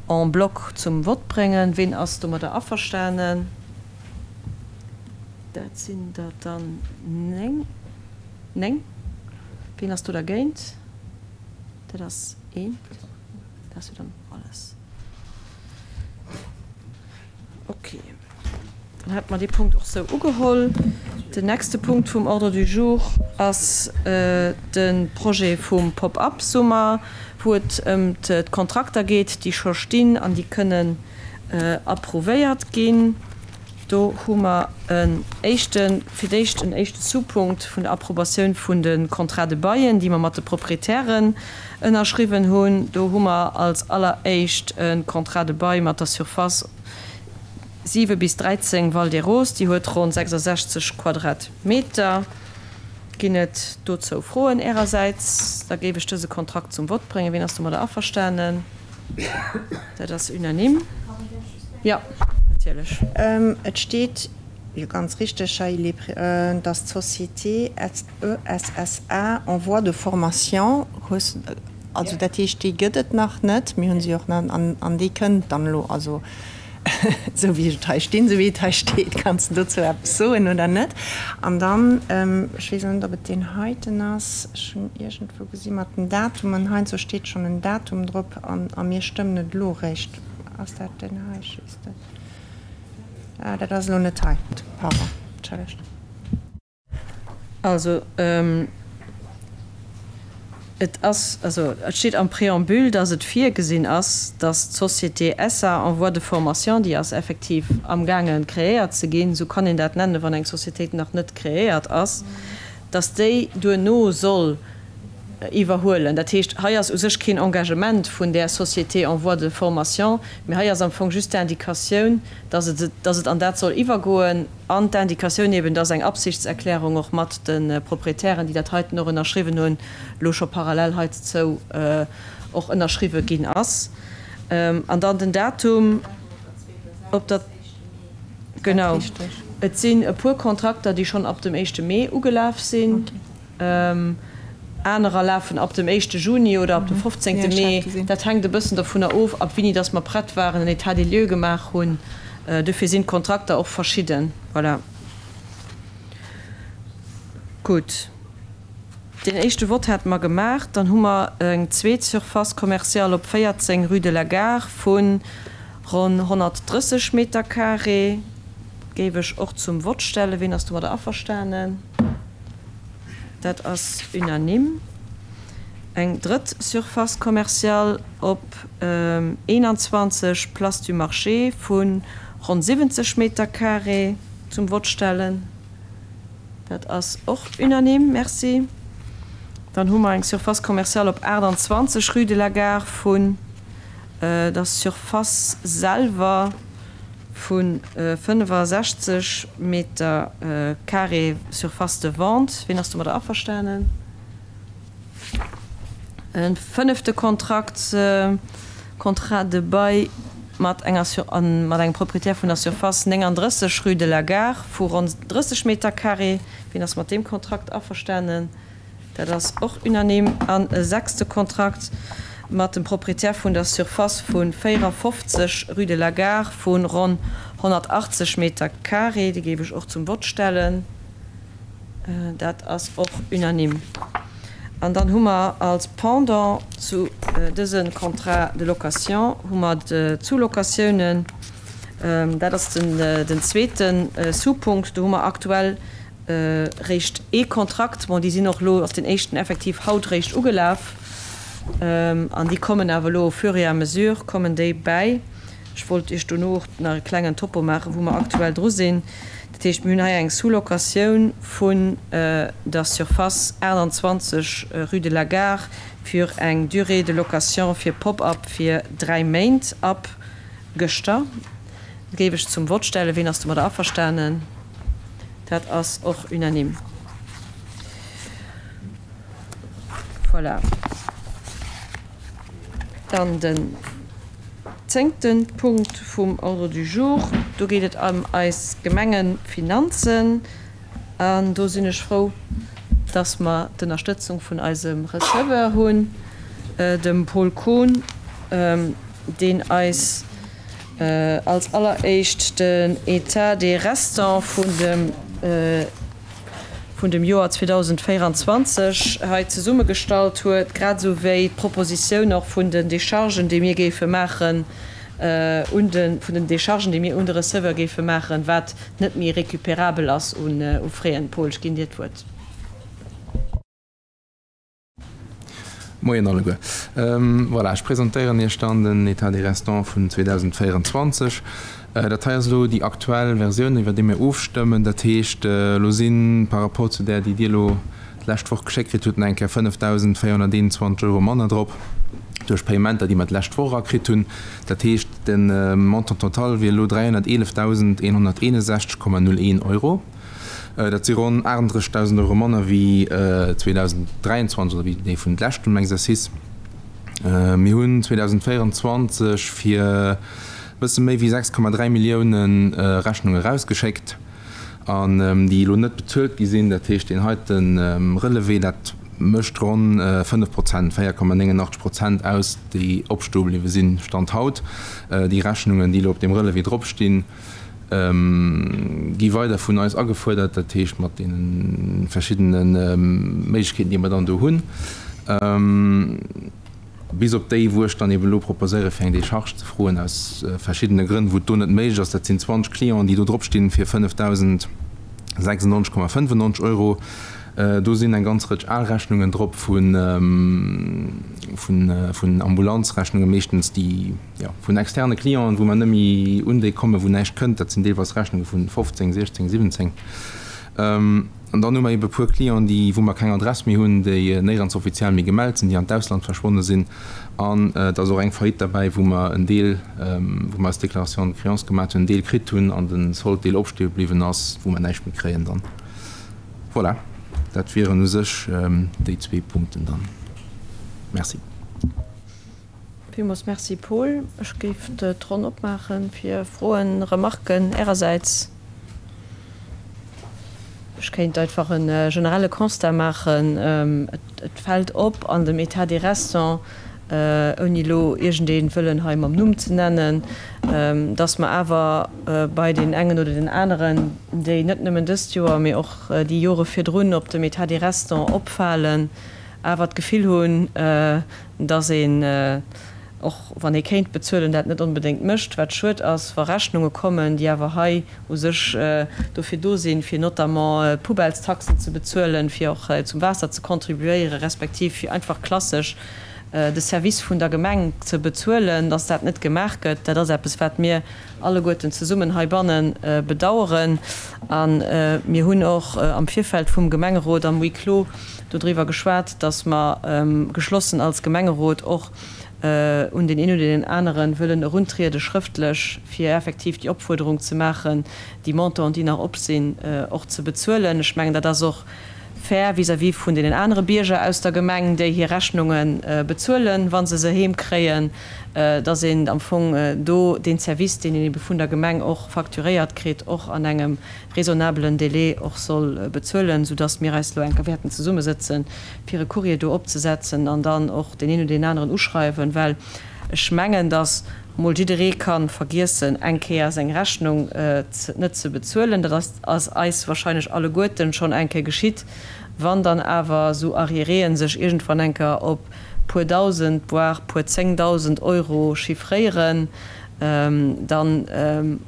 en bloc zum Vott bréngen. Ween ass domadder averstanen? Dat sinn der dann 9. 9. Ween ass do dergéint? Dat ass een. Dat ass jo dann alles. Ok. Dann hätte mer dee Punkt och sou ugeholl. Den nächste Punkt vum Ordre du jour ass de Projet vum Pop-up-Summer, wou et ëm d'Kontrakter geet, déi scho stinn an déi kënnen approuvéiert ginn. Do hu mer en éischten, fir d'éischt en éischte Sous-Punkt vun der Approbatioun vun de Contrats de baillen, déi mer mat de Proprietären ënnerschriwwen hunn. Do hu mer als alleréischt e Contrat de bail mat der Surface 7 bis 13 Val des Roses, déi huet ronn 66 Quadratmeter. Ginn et dozou Froen Ärersäits? Da géif ech dëse Kontrakt zum Vott bréngen. Wien ass domadder averstanen? Dat ass unanime. Jo, natierlech. Et steet jo ganz richteg hei, il est, dass d'Société ESSA en voie de formation, also dat heescht, déi gëtt et nach net, mir hu se jo och nach, an déi kënnt dann elo, also esou wéi ech et hei stinn, esou wéi et hei steet, kanns de dozou eppes soen oder net? An dann, ech weess elo net, ob et deen heiten ass, ech hunn iergendwou gesi mat den Datumen, heiansdo steet schonn en Datum drop an a mir stëmmen et elo eréischt. Ass dat deen hei? Ech weess net. Ah, dat ass elo net hei, pardon, entschëllegt. Also, et ass, also et steet am Préambule, dass et virgesinn ass, dass d'Société SA en voie de formation, déi ass effektiv amgaange kreéiert ze ginn, esou kann een dat nennen, wann eng Sociétéit nach net kreéiert ass, dass déi duerno soll iwwerhuelen. Dat heescht, hei ass u sech keen Engagement vun där Société en voie de formation, mee hei ass am Fong just d'Indicatioun, dass et, dass et an dat soll iwwergoen. An d'Indicatioun eben, dass eng Absichtserklärung och mat de Proprietären, déi dat heiten och ënnerschriwwen hunn, elo scho parallel heizou och ënnerschriwwe ginn ass. An dann den Datum op der. Genau. Et sinn e puer Kontrakter, déi schonn ab dem éischte Mee ugelaf sinn. Anerer lafen ab dem éischte Juni oder ab dem fofzéngte Mee. Dat hänkt e bëssen dovunner of, ab wéini dass mer prett waren, en État des lieux gemaach hunn. Dofir sinn d'Kontrakter och verschidden. Voilà. Gutt. Deen éischte Vott hate mer gemaach. Dann hu mer eng zweet Surface commerciale op 14, rue de la Gare vu ronn 130 Meter carré. Géif ech och zum Vott stellen. Ween ass domadder averstanen? Dat ass unanime. Eng drëtt Surface commerciale op 21, Place du Marché vu ronn 70 Meter carré zum Vott stellen. Dat ass och unanime. Merci. Dann hu mer eng Surface commerciale op 28, rue de la Gare vun der Surface selwer. Vu 65 Meter carré Surface de vente. Wien ass domadder averstanen? E fënnefte Kontrakt, Contrat de bail mat enger mat engem Proprietär vun der Surface 39, rue de la Gare vu ronn 30 Meter carré. Wien ass mat deem Kontrakt averstanen? Dat ass och unanime. An e sechste Kontrakt mat dem Proprietär vun der Surface vu 54, rue de la Gare vu ronn 180 Meter carré, dee géif ech och zum Vott stellen. Dat ass och unanime. An dann hu mer als Pendant zu dëse Contrats de location hu mer d'Sous-locatiounen. Dat ass den zweete Sous-Punkt. Do hu mer aktuell. Réischt ee Kontrakt, bon, déi sinn och elo, ass deen éischten effektiv haut réischt ugelaf an déi kommen awer elo au fur et à mesure kommen déi bäi. Ech wollt Iech dono och nach e klengen Topo maachen, wou mer aktuell dru sinn. Dat heescht, mir hunn hei eng Sous-locatioun vun der Surface 28 rue de la Gare fir eng Durée de location fir Pop-up fir 3 Méint ab gëschter. Dat géif ech zum Vott stellen. Ween ass domadder averstanen? Dat ass och unanime. Voilà. Dann den zéngte Punkt vum Ordre du jour. Do geet et ëm eis Gemengefinanzen. An do sinn ech frou, dass mer d'Ënnerstëtzung vun eisem Receveur hunn, dem Paul Kohn, deen eis als alleréischt den État des restants vun dem vun dem Joer 2024 hei zesummegestallt huet, grad esou wéi d'Propositioun och vun den Déchargen, déi mir géife maachen un de, vun den Déchargen, déi mir un de Receveur géife maachen, wat net méi récupérabel ass u Frais. Paul, ech ginn dir d'Wuert. Moien alleguer. Voilà, ech presentéieren Iech dann den État des restants vun 2024. Dat hei ass elo déi aktuell Versioun, iwwer déi mir ofstëmmen. Dat heescht, elo si par rapport zu där, déi Dir elo d'lescht Woch geschéckt kritt hutt, nach eng Kéier 5.421 Euro manner drop duerch Payementer, déi mer d'lescht Woch erakritt hunn. Dat heescht, de Montant total wier elo 311.161,01 Euro. Dat si ronn 38.000 Euro manner wéi 2023 oder wéi déi vun leschtem Exercice. Mir hunn 2024 fir e bësse méi wéi 6,3 Millioune Rechnunge erausgeschéckt an déi elo net bezuelt gi sinn. Dat heescht, deen heite Relevé, dat mécht ronn 5 Prozent, 4,89 Prozent aus, déi opstoe bliwwe sinn, Stand haut. Déi Rechnungen, déi elo op deem Relevé dropstinn, gi weider vun eis agefuerdert, dat heescht mat deene verschiddene Méiglechkeeten, déi mer dann do hunn, bis op déi, wou ech dann eben elo proposéiere fir eng Décharge ze froen, aus verschiddene Grënn, wou et do net méiglech ass. Dat sinn 20 Clienten, déi do drop stinn, fir 5.096,95 Euro. Do sinn eng ganz Rëtsch al Rechnungen drop vun Ambulanzrechnungen meeschtens, déi, jo, vun externe Clienten, wou mer net méi un déi kommen, wou näischt kënnt. Dat sinn deelweis Rechnunge vu 15, 16, 17. An dann hu mer ebe puer Clienten, déi, wou mer keng Adress méi hunn, déi néierens offiziell méi gemellt sinn, déi an d'Ausland verschwonne sinn. An et ass och eng Faillite derbäi, wou mer en Deel, wou mer eis Déclaration de créance gemaat hunn, en Deel kritt hunn an de Solddeel opstoe bliwwen ass, wou mer näischt méi kréien dann. Voilà, dat wieren u sech déi zwee Punkten dann. Merci. Villmools Merci, Paul. Ech géif d'Ronn opmaache fir Froen, Remarken Ärersäits. Ech kéint einfach e generelle Constat maachen. Et fält op an dem État des restants, ouni elo iergendee wëllen hei mam Numm ze nennen, dass mer awer bei deen engen oder den aneren, déi net nëmmen dëst Joer, mee och déi Jore virdrun op dem État des restants opfalen, awer d'Gefill hunn, dass een, och wann ee kéint bezuelen, dat net onbedéngt mécht, wat schued ass, wa Rechnunge kommen, déi awer hei u sech dofir do sinn, fir notamment d'Poubellestaxen ze bezuelen, fir och zum Waasser ze contribuéieren, respektiv fir einfach klassesch de Service vun der Gemeng ze bezuelen, dass dat net gemaach gëtt. Dat ass eppes, wat mir alleguerten zesummen heibanne bedauern. A mir hunn och am Virfeld vum Gemengerot am Huis clos dodriwwer geschwat, dass mer geschlossen als Gemengerot och un deen een oder deen anere wëllen eruntriede schrëftlech, fir effektiv déi Opfuerderung ze maachen, déi Montanten, déi nach op sinn, och ze bezuelen. Ech mengen, dat ass och fair vis-à-vis vun deenen anere Bierger aus der Gemeng, déi hir Rechnunge bezuelen, wa se se heem kréien, dass een am Fong do deen Service, deen een ebe vun der Gemeng och facturéiert kritt, och an engem raisonnabelen Délai och soll bezuelen, soudass mir eis elo eng Kéier wäerten zesummesëtzen, fir e Courrier do opzesetzen an dann och deen een oder deen aneren uschreiwen, well ech mengen, dass mol jidderee ka vergiessen, eng Kéier seng Rechnung net ze bezuelen. Dat ass eis wahrscheinlech alleguerten schonn eng Kéier geschitt. Wann dann awer esou Arriéréen sech iergendwann eng Kéier op puer Dausend, voire puer Zéngdausend Euro chiffréieren. Da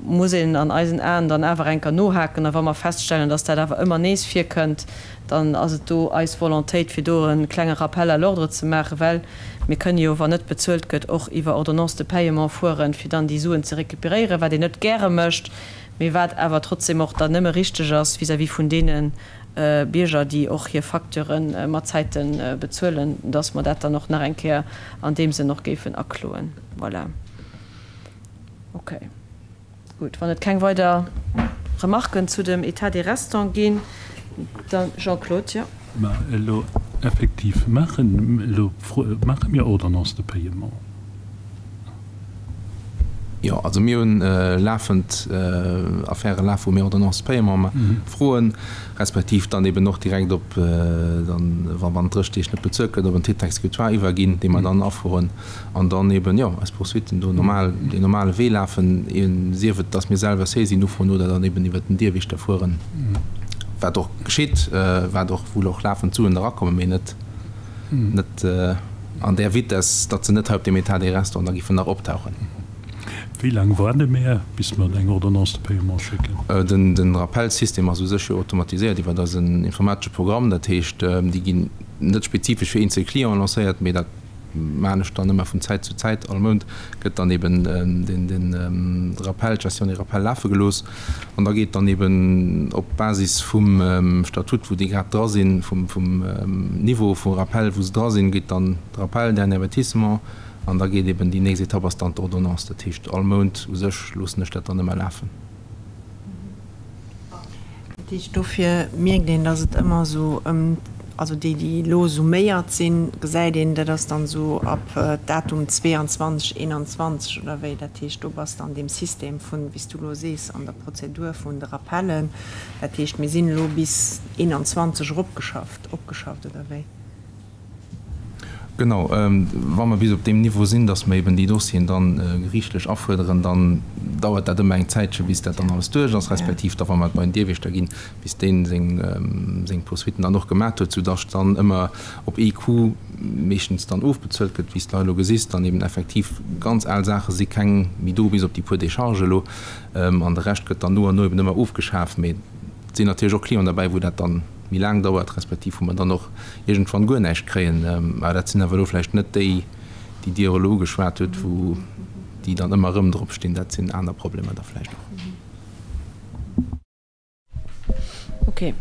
muss een an eisen Aen dann awer enker nohaken. A wa mer feststellen, dass dat awer ëmmer nees virkënnt, dann ass et do eis Volontéit, fir do e klenge Rappel à l'ordre ze maachen, well mir kënne jo, wann net bezuelt gëtt, och iwwer Ordonnance de paiement fueren, fir dann déi Suen ze récupéréieren, wat een net gäre mécht, mee wat awer trotzdem och dann nëmme richteg ass vis-à-vis vun deene Bierger, déi och hir Facture mat Zäite bezuelen, dass mer dat dann och nach eng Kéier an deem Sënn och géifen akloen. Voilà. Okay. Gutt, wann et keng weider Remarken zu dem État des restants ginn, da Jean-Claude, jo. Mä elo effektiv maachen, elo maache mir Ordonnance de paiement. Jo, also mir hunn lafend Affäre lafen, wou mir Ordonnance de paiement froen, respektiv dann eben och direkt op dann, wa wann 30 Deeg net bezuelt gëtt, op en Titre exécutoire iwwerginn, dee mer dann afroen an dann eben, jo, eis Poursuitten do normal, deen normale Wee lafen, sief et, datt mir selwer Saisien ufroen oder dann eben iwwert den Dierwiechter fueren, wat och geschitt, wat och, wou och lafend Suen erakommen, mee net, net an där Vitess, datt se net hei op deem État des restants da giffen nach optauchen. Wéi laang waarde mär, bis mer eng Ordonnance de paiement schécken? Den Rappellsystem ass u sech jo automatiséiert iwwer eisen informatesche Programm. Dat heescht, déi ginn net spezifesch fir eenzel Clienten lancéiert, mee dat maachen ech dann ëmmer vun Zäit zu Zäit. All Mount gëtt dann eben den Rappell, d'Gestion des rappels lafe gelooss. An da geet dann eben op Basis vum Statut, wou déi grad dra sinn, vum Niveau vum Rappel, wou se dra sinn, geet dann de Rappel, dernier avertissement, an da geet eben déi nächst Etapp ass dann d'Ordonnance. Dat heescht, all Mount u sech loossen ech dat dann ëmmer lafen. Dat heescht, dofir mierkt een, datt et ëmmer esou ëm, also déi, déi elo summéiert sinn, gesäit een, dat ass dann esou ab Datum 22, 21 oder wéi. Dat heescht, do bass de an deem System vun, wéi s du elo sees, an der Prozedur vun de Rappellen. Dat heescht, mir sinn elo bis 21 eropgeschafft, opgeschafft oder wéi? Genau, wa mer bis op deem Niveau sinn, datt mer eben déi Dossieren dann geriichtlech afuerderen, dann dauert dat ëmmer eng Zäitche bis dat dann alles duerch ass, respektiv da wa mer et bei den Dierwiechter ginn, bis dee seng seng Poursuitten dann och gemat huet, soudatt dann ëmmer op ee Coup meeschtens dann ofbezuelt gëtt, wéi s de hei elo gesiss, dann eben effektiv ganz al Saache si keng méi do, bis op déi puer Déchargen elo, an de Rescht gëtt dann no an no eben ëmmer ofgeschaf. Mee et sinn natierlech och Clienten derbäi, wou dat dann méi laang dauert, respektiv wou mer dann och iergendwann guer näischt kréien. Mä dat sinn awer elo vläicht net déi, déi Dir elo ugeschwat hutt, wou déi dann ëmmer erëm drop stinn. Dat sinn aner Problemer da vläicht och. Okay.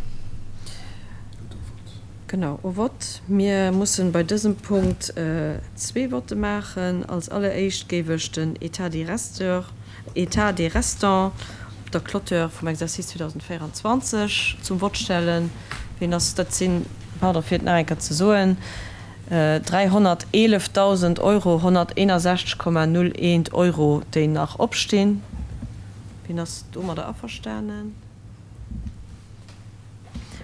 Genau, au vote. Mir mussen bei dësem Punkt zwee Votte maachen. Als alleréischt géif ech den État des resteurs, État des restants op der Clôture vum Exercice 2024 zum Vott stellen. Wien ass, dat sinn, pardon, fir et nach eng Kéier ze soen, 311.000 Euro 161,01 Euro, déi nach opstinn. Wien ass domadder averstanen?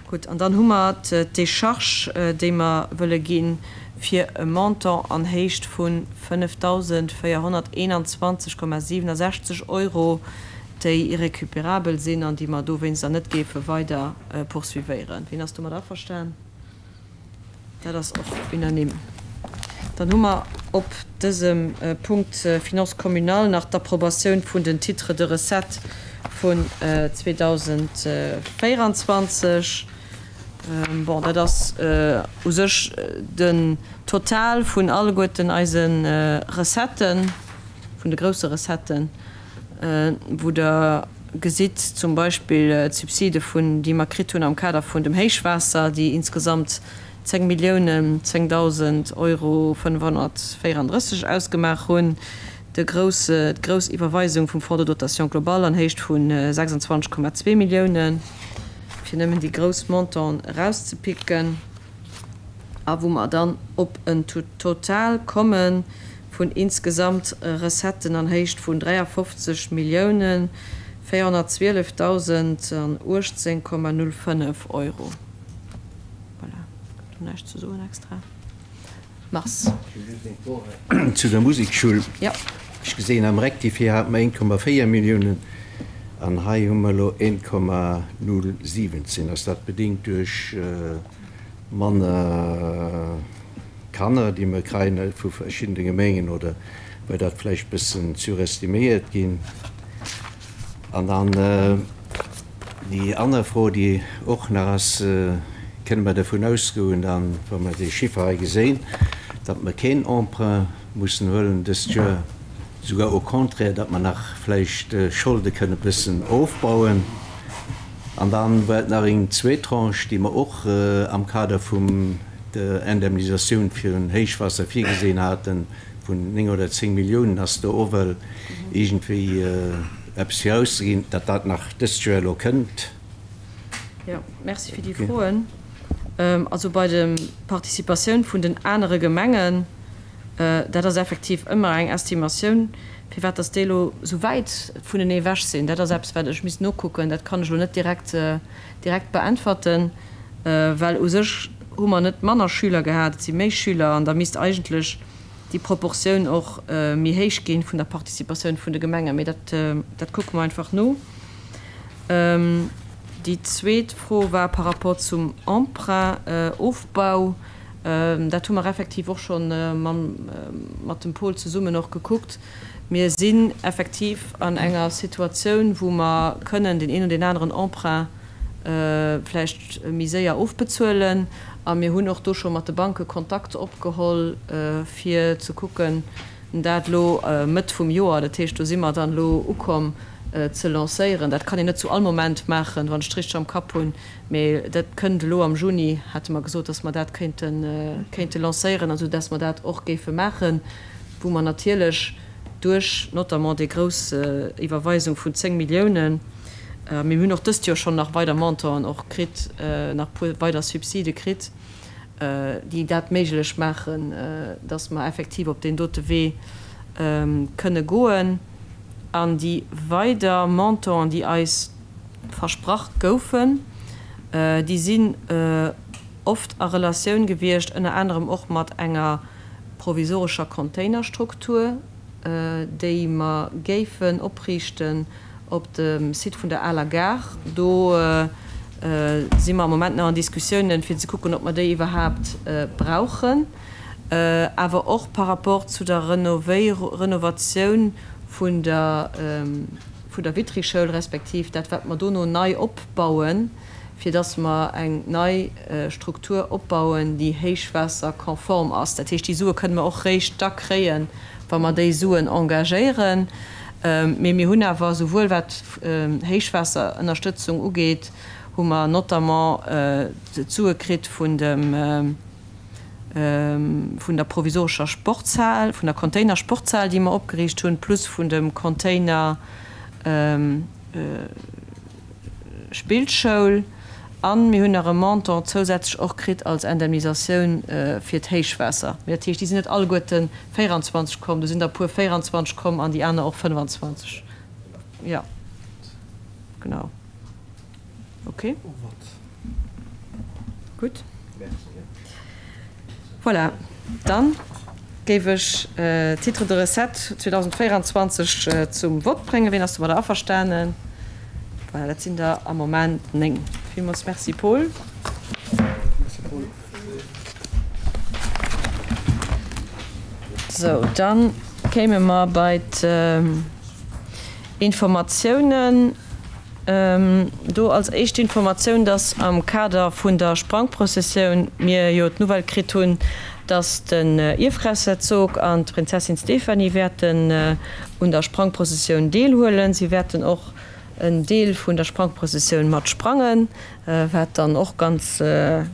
Gutt, an dann hu mer d'Décharge, déi mer wëlle gi fir e Montant an Héicht vu 5.421,67 Euro, déi irrécupérabel sinn an déi mer dowéinster net géife weider poursuivéieren. Wien ass domat averstan? Dat ass och unanime. Dann hu mer op dësem Punkt Finances communales nach d'Approbatioun vun den Titres de recettes vun 2024. Bon, dat ass u sech den Total vun alleguerten eise Recetten, vun de grousse Recetten. wou Der gesitt zum Beispill d'Subside vun, déi mer kritt hunn am Kader vun dem Héichwaasser, déi insgesamt 10 Milliounen 10.000 Euro 534 ausgemaach hunn, de grousse, d'grouss Iwwerweisung vum Fonds de dotation globale an Héicht vu 26,2 Milliounen, fir nëmmen déi grouss Montanten erauszepicken, a wou mer dann op en Total komme vun insgesamt Recetten an Héicht vun 53 Milliounen 412.018,05 Euro. Voilà, gëtt do näischt ze soen extra. Mars. Ech hu just eng Fro zu der Musekschoul. Jo. Ech gesinn am Rectifié hate mer 1,4 Milliounen an hei hu mer elo 1,017. Ass dat bedéngt duerch manner Kanner, déi mer kréien vu verschiddene Gemengen, oder? War dat vläicht bëssen surestiméiert ginn? An dann déi aner Fro, déi och nach ass, Kënne mer dervun ausgoen dann, wa mer déi Chiffer hei geséin, datt mer keen Emprunt mussen huelen dëst Joer, souguer au contraire, datt mer nach vläicht Scholde kënne bëssen ofbauen? An dann war et nach eng zweet Tranche, déi mer och am Kader vum der Indemnisatioun fir en Héichwaasser virgesinn haten, vun 9 oder 10 Milliounen ass do och well iergendwéi eppes virauszeginn, datt dat nach dëst Joer elo kënnt. Jo, merci fir déi Froen. Also bei der Participatioun vun den anere Gemengen, dat ass effektiv ëmmer eng Estimatioun. Firwat datt déi elo esou wäit vunenee ewech sinn, dat ass eppes, wat ech misst nokucken. Dat kann ech elo net direkt, direkt beäntwerten, well u sech hu mer net manner Schüler gehat, et si méi Schüler an da misst eigentlech déi Proportioun och méi héich ginn vun der Participatioun vun de Gemengen. Mee dat, dat kucke mer einfach no. Déi zweet Fro war par rapport zum Emprunt-Ofbau. Dat hu mer effektiv och scho mam, mat dem Paul zesummen och gekuckt. Mir sinn effektiv an enger Situatioun, wou mer kënnen deen een oder deen aneren Emprunt vläicht méi séier ofbezuelen. A mir hunn och do scho mat de Banke Kontakt opgeholl, fir ze kucken, dat elo Mëtt vum Joer, dat heescht, do si mer dann elo ukomm, ze lancéieren. Dat kann een net zu all Moment maachen, wann ech et richteg am Kapp hunn, mee dat kënnt elo am Juni, hate mer gesot, dass mer dat kéinte kéinte lancéieren, esou dass mer dat och géife maachen, wou mer natierlech duerch notamment déi grouss Iwwerweisung vun 10 Milliounen, Mir hunn och dëst Joer schonn nach weider Montanten och kritt, nach e puer weider Subside kritt, déi dat méiglech maachen, dass mer effektiv op deen dote Wee kënne goen. An déi weider Montanten, déi eis versprach goufen, déi sinn oft a Relatioun gewiescht ënner anerem och mat enger provisorescher Containerstruktur, déi mer géifen opriichten op dem Site vun der aler Gare. Do si mer am Moment nach an Diskussiounen, fir ze kucken, ob mer déi iwwerhaapt brauchen. Awer och par rapport zu der Renovatioun vun der vun der Vitry-Schoul, respektiv dat, wat mer dono nei opbauen, fir dass mer eng nei Struktur opbauen, déi héichwaasserkonform ass. Dat heescht, déi Sue kënne mer och réischt da kréien, wa mer déi Suen engagéieren. Mee mir hunn awer, souwuel wat Héichwaasserënnerstëtzung ugeet, hu mer notamment d'Sue kritt vun dem, vun der provisorescher Sportshal, vun der Container-Sportshal, déi mer opgeriicht hunn, plus vun dem Container Spillschoul. A mir hunn nach e Montant zousätzlech och kritt als Indemnisatioun fir d'Héichwaasser. Mee dat heescht, déi sinn net alleguerte 24 komm, do sinn der e puer 24 komm an déi aner och 25. Jo, genau. Ok. Gutt. Voilà, dann géif ech d'Titres de recettes 2024 zum Vott bréngen. Wien ass domadder averstanen? Voilà, dat sinn der am Moment 9. Villmools Merci, Paul. Sou, dann kéime mer bei d'Informatiounen. Do als éischt Informatioun, dass am Kader vun der Sprangprozessioun mir jo d'Nouvelle kritt hunn, dass den Ierfgroussherzog an d'Prinzessin Stéphanie wäerten un der Sprangprozessioun deelhuelen. Si wäerten och en Deel vun der Sprangprozessioun mat sprangen, wat dann och ganz,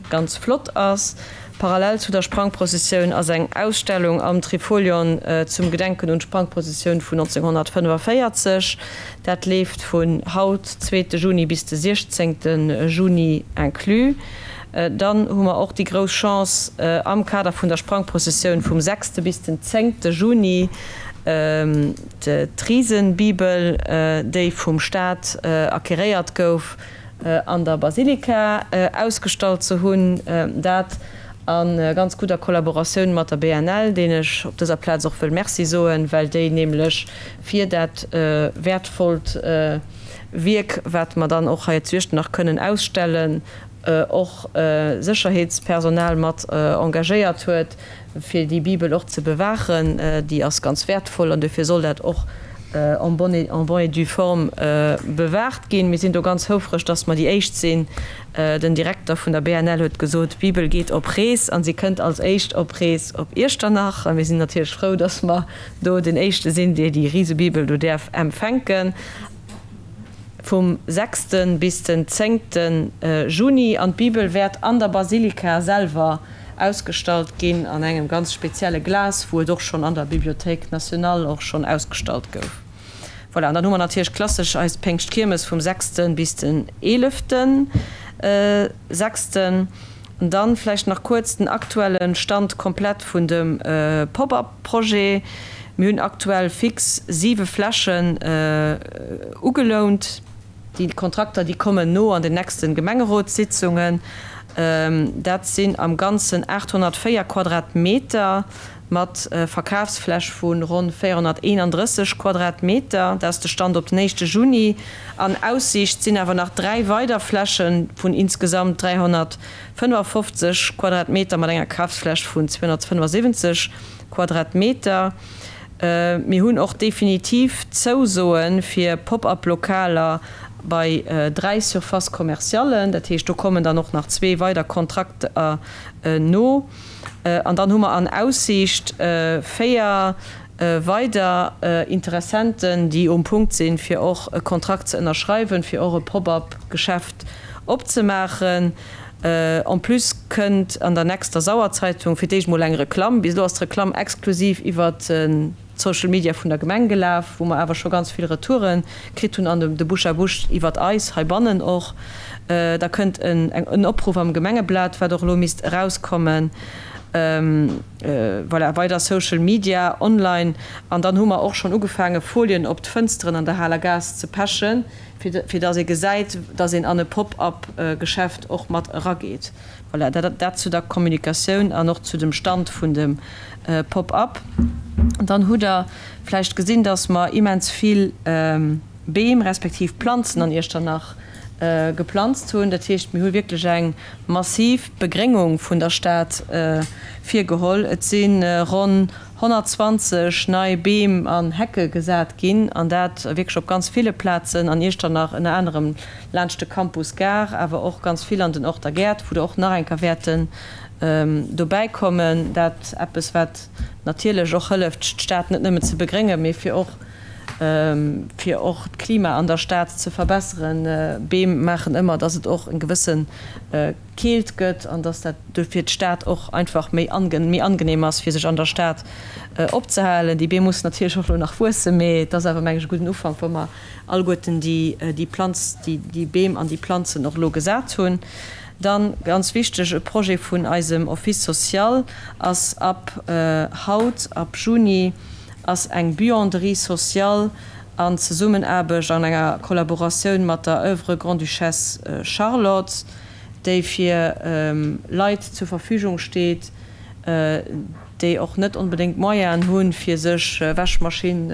ganz flott ass. Parallel zu der Sprangprozessioun ass eng Ausstellung am Trifolion zum Gedenken un d'Sprangprozessioun vun 1945. Dat leeft vun haut, zweete Juni, bis de siechzéngte Juni inclus. Dann hu mer och déi grouss Chance, am Kader vun der Sprangprozessioun vum sechste bis den zéngte Juni d'Risenbibel, déi vum Staat acquéréiert gouf, an der Basilika ausgestallt ze hunn, dat a ganz gudder Kollaboratioun mat der BNL, deenen ech op dëser Plaz och wëll Merci soen, well déi nämlech fir dat wäertvollt Wierk, wat mer dann och hei zu Iechternach kënnen ausstellen. och Sécherheetspersonal mat engagéiert huet, fir déi Bibel och ze bewaachen. Déi ass ganz wäertvoll an dofir soll dat och en bonne en bon et due forme bewaacht ginn. Mir sinn do ganz houfreg, dass mer déi éischt sinn. Den Direkter vun der BNL huet gesot, d'Bibel geet op Rees an si kënnt als éischt op Rees op Iechternach. A mir sinn natierlech frou, dass mer do den éischte sinn, dee déi Risebibel do däerf empfänken. Vum sechste bis den zéngte Juni. An d'Bibel wäert an der Basilika selwer ausgestallt ginn, an engem ganz spezielle Glas, wou et och schonn an der Bibliothéik nationale och schonn ausgestallt gouf. Voilà, an dann hu mer natierlech klassesch eis Péngschtkiermes vum sechste bis den eelefte sechsten. An dann vläicht nach kuerz den aktuelle Stand komplett vun dem Pop-up-Projet. Mir hunn aktuell fix siwe Flächen ugelount. Déi Kontrakter, déi kommen no an den nächste Gemengerotssitzungen. Dat sinn am Ganzen 804 Quadratmeter mat Verkafsfläch vu ronn 431 Quadratmeter. Dat ass de Stand op den éischte Juni. An Aussiicht sinn awer nach 3 weider Fläche vun insgesamt 355 Quadratmeter mat enger Kafsfläch vun 275 Quadratmeter. Mir hunn och definitiv Zousoe fir Pop-up-Lokaler bei 3 Surfaces commerciallen. Dat heescht, do kommen dann och nach zwee weider Kontrakter no. An dann hu mer an Aussiicht 4 weider Interessenten, déi um Punkt sinn, fir och e Kontrakt ze ënnerschreiwen, fir och e Pop-up-Geschäft opzemaachen. En plus kënnt an der nächster Sauerzeitung fir d'éischt mol eng Reklamm. Bis elo ass d'Reklamm exklusiv iwwert d'Social Media vun der Gemeng gelaf, wou mer awer scho ganz vill Retoure kritt hunn an de Bouche à bouche iwwert eis heibannen och. Da kënnt en Opruff am Gemengeblat, wat och elo misst erauskommen. Voilà, weider Social Media, online. An dann hu mer och schonn ugefaange Folien op d'Fënsteren an der Haler Gaass ze pechen, fir dass ee gesäit, dass een an e Pop-up-Geschäft och mat erageet. Voilà, dat zu der Kommunikatioun an och zu dem Stand vun dem Pop-up. Dann hutt Der vläicht gesinn, dass mer immens vill Beem respektiv Planzen an Iechternach geplanzt hunn. Dat heescht, mir hu wierklech eng massiv Begréngung vun der Stad virgeholl. Et si ronn 120 nei Beem an Hecke gesat ginn, an dat wierklech op ganz ville Plazen an Iechternach, ënner anerem laanscht de Campus Gare, awer och ganz vill an den Orter Gäert, wou der och nach eng Kéier wäerten dobäi kommen. Dat eppes, wat natierlech och hëlleft, d'Stad net nëmmen ze begréngen, mee fir och fir och d'Klima an der Stad ze verbesseren. Beem maachen ëmmer, dass et och eng gewësse Keelt gëtt an dass dat dofir d'Stad och einfach méi méi angenehm ass, fir sech an der Stad opzehalen. Déi Beem mussen natierlech och elo nach wuessen, mee et ass awer, meng ech, e gudden Ufank, wa mer alleguerten déi déi Planz, déi déi Beem an déi Planzen och elo gesat hunn. Dann, ganz wichteg, e Projet vun eisem Office social ass ab haut, ab Juni, ass eng Buanderie sociale an Zesummenaarbecht, an enger Kollaboratioun mat der Oeuvre Grande-Duchesse Charlotte, déi fir Leit zur Verfügung steet, déi och net onbedéngt d'Moyenen hunn, fir sech Wäschmaschinn,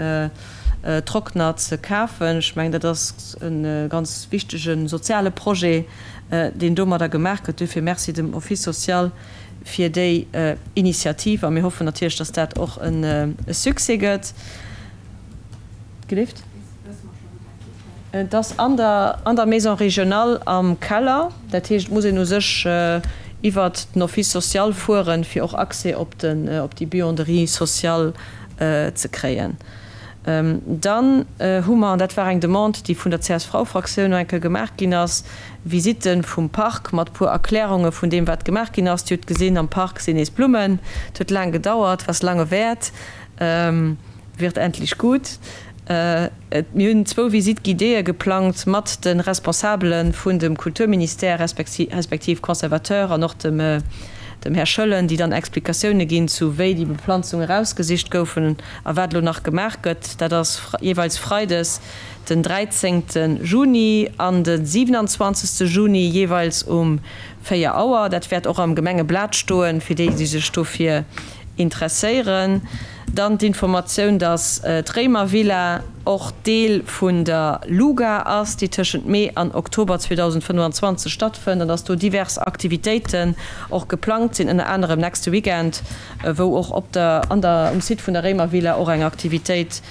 Trockner ze kafen. Ech mengen, dat ass e ganz wichtege soziale Projet, deen domadder gemaach gëtt. Duerfir Merci dem Office social fir déi Initiativ a mir hoffen natierlech, dass dat och e Succès gëtt. Gelift? Et ass an der an der Maison régionale am Keller. Dat heescht, et muss een u sech iwwert den Office social fueren, fir och Accès op den op déi Buanderie sociale ze kréien. Dann hu mer, an dat war eng Demande, déi vun der CSV-Fraktioun nach eng Kéier gemaach ginn ass, Visite vum Park mat puer Erklärunge vun deem, wat gemaach ginn ass. Dir hutt gesinn, am Park sinn nees Blummen. Et huet laang gedauert, was lange währt, wird endlich gut. Mir hunn zwou Visite guidéeë geplangt mat de Responsabele vun dem Kulturministère respektiv Conservateur an och dem Här Schoellen, déi dann Explikatioune ginn zu wéi déi Beplanzung erausgesicht goufen a wat elo nach gemaach gëtt. Dat ass jeeweils freides den 13 Juni an de 27 Juni jeeweils um 4 Auer. Dat wäert och am Gemengeblat stoen, fir déi, déi sech dofir interesséieren. Dann d'Informatioun, dass d'Réimervilla. och Deel vun der LUGA ass, déi tëschent Mee an Oktober 2025 stattfënnt, an dass do divers Aktivitéiten och geplangt sinn, ënner anerem nächste Weekend, wou och op der, an der, um Site vun der Réimervilla och eng Aktivitéit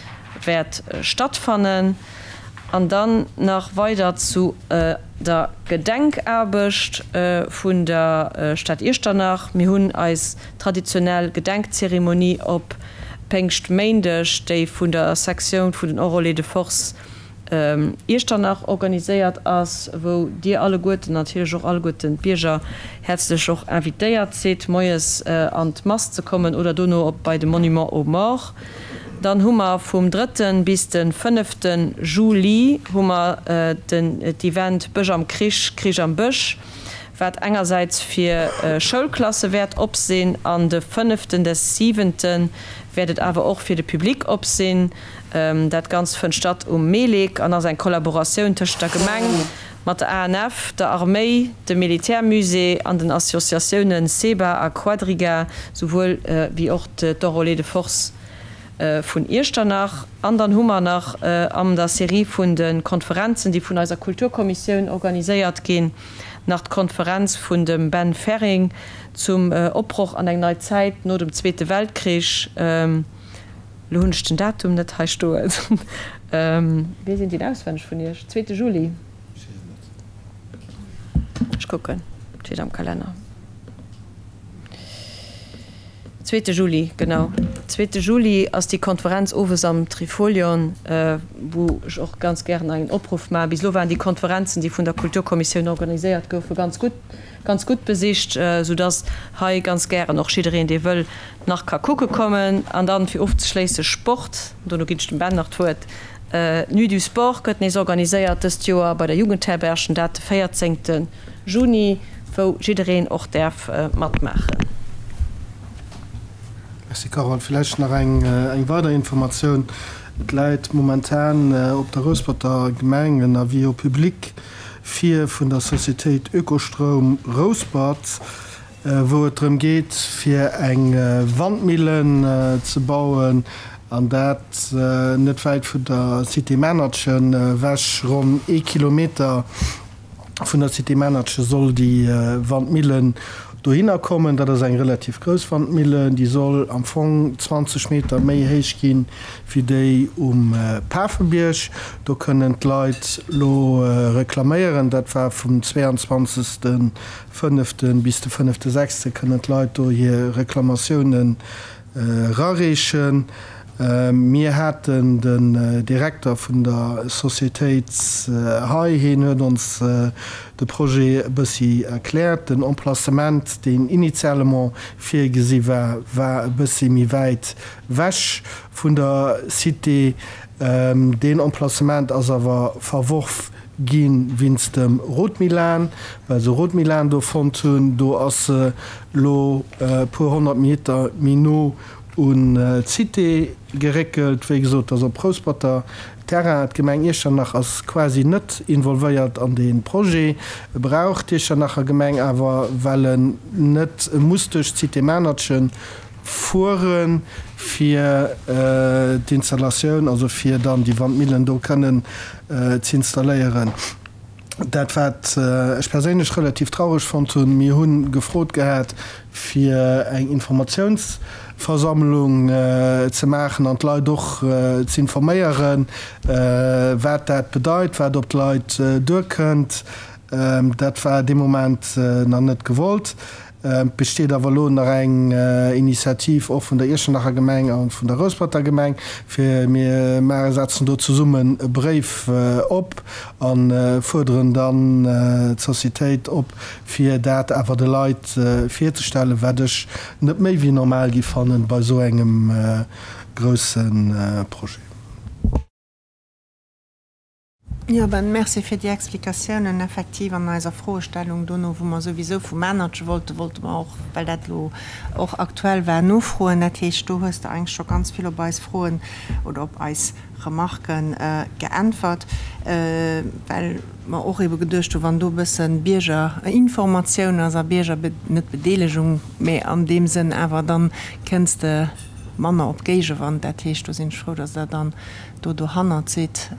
wäert stattfannen. An dann nach weider zu der Gedenkaarbecht vun der Stad Iechternach. Mir hunn eis traditionell Gedenkzeremonie op Péngschtméindeg, déi vun der Sektioun vun den Enrôlés de Force Iechternach organiséiert ass, wou Dir alleguerten, natierlech och alleguerten d'Bierger, häerzlech och invitéiert sidd, moies an d'Mass ze kommen oder dono op bei de Monument aux Morts. Dann hu mer vum drëtten bis de fënnefte Juli hu mer den d'Event Bësch am Krich, Krich am Bësch, wat engersäits fir Schoulklasse wäert op sinn an de fënneften des siwente wäert et awer och fir de Public op sinn. Dat Ganzt fënnt statt um Melick an ass eng Kollaboratioun tëschent der Gemeng mat der ANF, der Arméi, dem Militärmusée an den Associatiounen SEBA a Quadriga, souwuel wéi och d'Enrôlés de Force vun Iechternach. An dann hu mer nach an der Serie vun de Konferenzen, déi vun eiser Kulturkommissioun organiséiert ginn, nach d'Konferenz vun dem Ben Ferring zum Opbroch an eng nei Zäit no dem Zweete Weltkrich. Lo hunn ech den Datum net hei stoen. Weess een deen auswenneg vun Iech? Zweete Juli. Ech kucken, steet am Kalenner. Zweete Juli, genau. Zweete Juli ass déi Konferenz owes am Trifolion, wou ech och ganz gären engen Opruff maachen. Bis elo waren déi Konferenzen, déi vun der Kulturkommissioun organiséiert goufen, ganz gutt, ganz gutt besicht, soudass hei ganz gären och jiddereen, dee wëll, nach ka kucke kommen. An dann, fir ofzeschléisse, Sport, dono ginn ech dem Ben nach d'Wuert, D'Nuit du Sport gëtt nees organiséiert dëst Joer bei der Jugendherberg, an dat de 14 Juni, wou jiddereen och däerf matmaachen. Merci Carole. Villäicht nach eng weider Informatioun, Et läit momentan op der Rousperter Gemeng en Avis au public vir vun der Societéit Ökostroum Rouspert, wou et drëm geet fir eng Wandmillen ze bauen, an dat net wäit vun der Cité Manertchen ewech, ronn ee Kilometer vun der Cité Manertchen soll déi Wandmillen dohinner kommen. Dat ass eng relativ grouss Wandmillen, déi soll am Fong 20 Meter méi héich ginn wéi déi um Pafebierg. Do kënnen d'Leit lo reklaméieren, dat war vum 22. Fënnefte bis de fënnefte sechste kënnen d'Leit do hir Reklamatiounen erareechen. Mir haten den Direkter vun der Societéit hei, hien huet ons de Projet e bëssi erkläert. Den Emplacement, deen initialement virgesi war, war e bëssi méi wäit wech vun der Cité. Deen Emplacement ass awer verworf Gi winst dem Rotmilan, well se Rotmilan do fonnt hunn. Do ass se lo e puer 100 Meter méi no un d'Cité geréckelt. Wéi gesot, ass op Rousperter Terrain. D'Gemeng Iechternach ass quasi net involvéiert an dee Projet. E brauch d'Iechternacher Gemeng awer, well en net, e muss duerch d'Cité Manertchen fuere fir d'Installatioun, also fir dann déi Wandmillen do kënnen z'installéieren. Dat wat ech perséinlech relativ traureg fonnt hunn, mir hu gefrot gehat fir eng Informatiounsversammlung ze maachen an d'Leit och z'informéieren, wat dat bedeit, wat op d'Leit duerkënnt. Dat war dee Moment nach net gewollt. Et besteet awer elo nach eng Initiativ och vun der Iechternacher Gemeng a vun der Rousperter Gemeng, fir mir maache setzen do zesummen e Bréif op a fuerderen dann d'Societéit op, fir dat awer de Leit virzestellen, wat ech net méi wéi normal gi fannen bei esou engem grousse Projet. Jo Ben, merci fir déi Explikatiounen. Effektiv, an eiser Froestellung dono, wou mer souwisou vu Manertche wollten, wollte mer och, well dat elo och aktuell war, nofroen. Dat heescht, do hues de eigentlech scho ganz vill op eis Froen oder op eis Remarquen geäntwert, well mer och ebe geduecht hunn, wann do e bësse Biergerinformatioun ass a Bierger, net Bedeelegung, mä an deem Sënn awer, dann kënns de. manner op Géigewand. Dat heescht, do sinn ech frou, datt Der dann do dohannert sidd.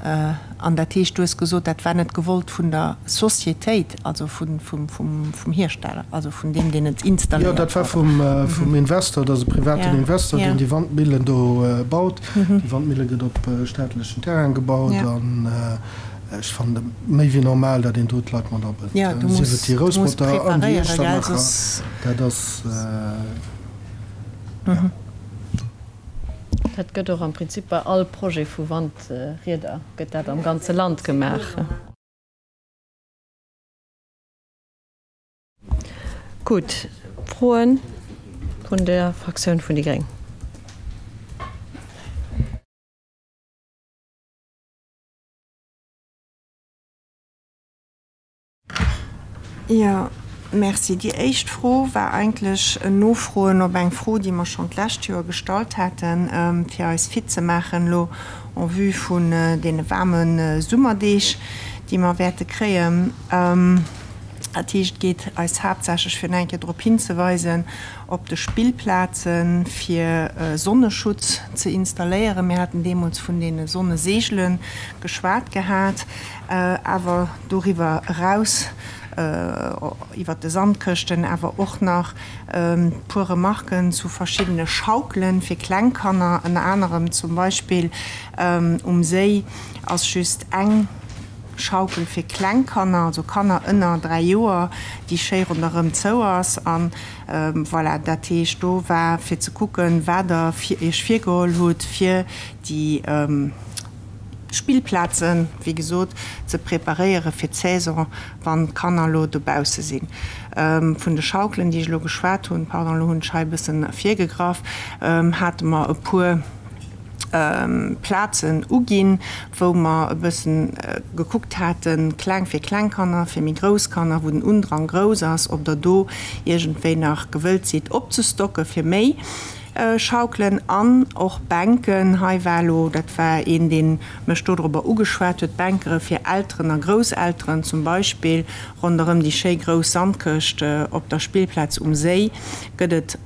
An dat heescht, du hues gesot, dat war net gewollt vun der Societéit, also vum Hiersteller, also vun deem, deen et installéiert. Jo, dat war vum Investor, dat ass e privaten Investor, deen déi Wandmillen do baut. Déi Wandmille gëtt op staatlechen Terrain gebaut an ech fannen et méi wéi normal, datt een do d'Leit mat abënnt, sief et déi Rouspelter an déi Iechternacher. Dat ass, jo. Dat gëtt och am Prinzip bei all Projet vu Wandrieder gëtt dat am ganze Land gemaach. Gutt, Froen vun der Fraktioun vun déi gréng? Jo, merci. Déi éischt Fro war eigentlech en Nofroen op eng Fro, déi mer schonn d'lescht Joer gestallt haten, fir eis fit ze maachen elo en vue vun deene waarme Summerdeeg, déi mer wäerte kréien. Dat heescht, et geet eis haaptsächlech fir nach eng Kéier drop hinzeweisen, op de Spillplaze fir Sonneschutz ze installéieren. Mir haten deemools vun deene Sonneseegele geschwat gehat. Awer doriwwer eraus, iwwert de Sandkëschten, awer och nach e puer Remarken zu verschiddene Schaukelen fir kleng Kanner. Ënner anerem zum Beispill um Séi ass just eng Schaukel fir kleng Kanner, also Kanner ënner 3 Joer, déi schéi ronderëm zou ass. An voilà, dat heescht do war fir ze kucken, wat Der Iech virgeholl hutt fir déi Spillplazen, wéi gesot, ze preparéiere fir d'Saison, wann d'Kanner elo dobausse sinn. Vun de Schaukelen, déi ech elo geschwat hunn, pardon, elo hunn ech hei e bëssen virgegraff, hate mer e puer Plazen uginn, wou mer e bëssen gekuckt haten, kleng fir kleng Kanner, fir méi grouss Kanner, wou den Undrang grouss ass, ob Der do iergendwéi nach gewëllt sidd opzestocke fir méi. Schaukelen an och Bänken. Hei war elo, dat war een, dee mech dodrobber ugeschwat huet, Bänkere fir Elteren a Grousselteren zum Beispill ronderëm déi schéi grouss Sandkëscht op der Spillplaz um Séi gëtt et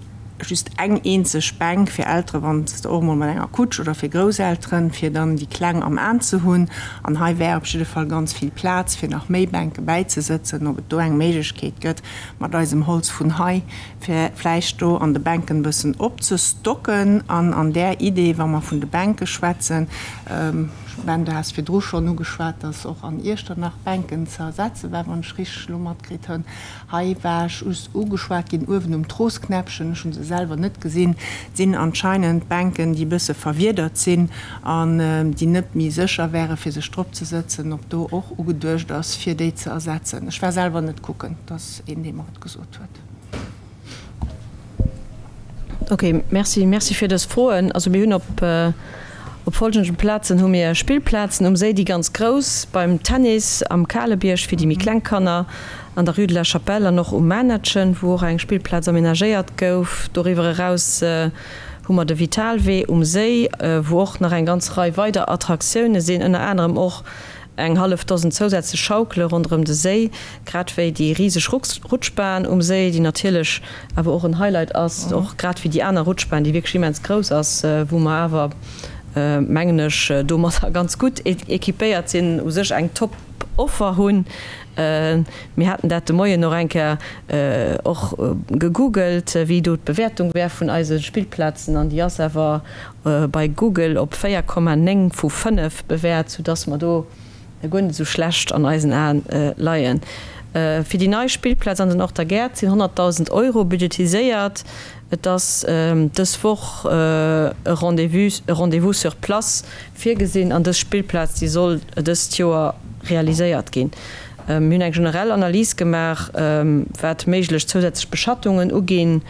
just eng eenzeg Bänk fir Eltere wann s de och emol mat enger Kutsch oder fir Grousselteren, fir dann déi Kleng am Aen ze hunn. An hei wär op jidde Fall ganz vill Plaz fir nach méi Bänke bäizesëtzen, ob et do eng Méiglechkeet gëtt mat eisem Holz vun hei fir vläicht do an de Bänken e bëssen opzestocken an an där Idee, wa mer vun de Bänke schwätzen, Ben, du has virdru schonn ugeschwat, dass och an Iechternach Bänken ze ersetze war, wann ech richteg elo matkritt hunn. Hei war ech just ugeschwat ginn uewen um Trostknäppchen, ech hu se selwer net gesinn, et sinn anscheinend Bänken, déi e bësse verwiedert sinn an déi net méi sécher wäre fir sech drop ze sëtzen, ob do och ugeduecht ass, fir déi ze ersetzen. Ech war selwer net kucken, et ass een, dee mer et gesot huet. Ok, merci. Merci fir dës Froen. Also mir hunn op op folgenden Plazen hu mir Spillplazen, um Séi déi ganz grouss, beim Tennis am Kalebierg fir déi méi kleng Kanner, an der Rue de la Chapelle an och um Manettchen, wou och eng Spillplaz amenagéiert gouf. Doriwwer eraus hu mer de Vitalwee um Séi, wou och nach eng ganz Rei weider Attraktioune sinn, ënner anerem och Eng hallef Dosen zousätzlech Schaukele ronderëm de Séi, grad wéi déi riseg Rutschban um Séi, déi natierlech awer och en Highlight ass, och grad wéi déi aner Rutschban, déi wierklech immens grouss ass, wou mer awer, mengen ech, domadder ganz gutt équipéiert sinn, u sech eng top Offer hunn. Mir haten dat de Moien och eng Kéier och gegoogelt, wéi do d'Bewäertung wär vun eise Spillplazen, an déi ass awer bei Google op 4,9 vu 5 bewäert, soudass mer do guer net esou schlecht an eisen Aen leien. Fir déi nei Spillplaz an den Orter Gäert sinn 100.000 Euro budgetiséiert. Et ass dës Woch e Rendez-vous sur place virgesinn an dës Spillplaz, déi soll dëst Joer realiséiert ginn. Mir hunn eng generell Analys gemaach, wat méiglech zousätzlech Beschattungen uginn.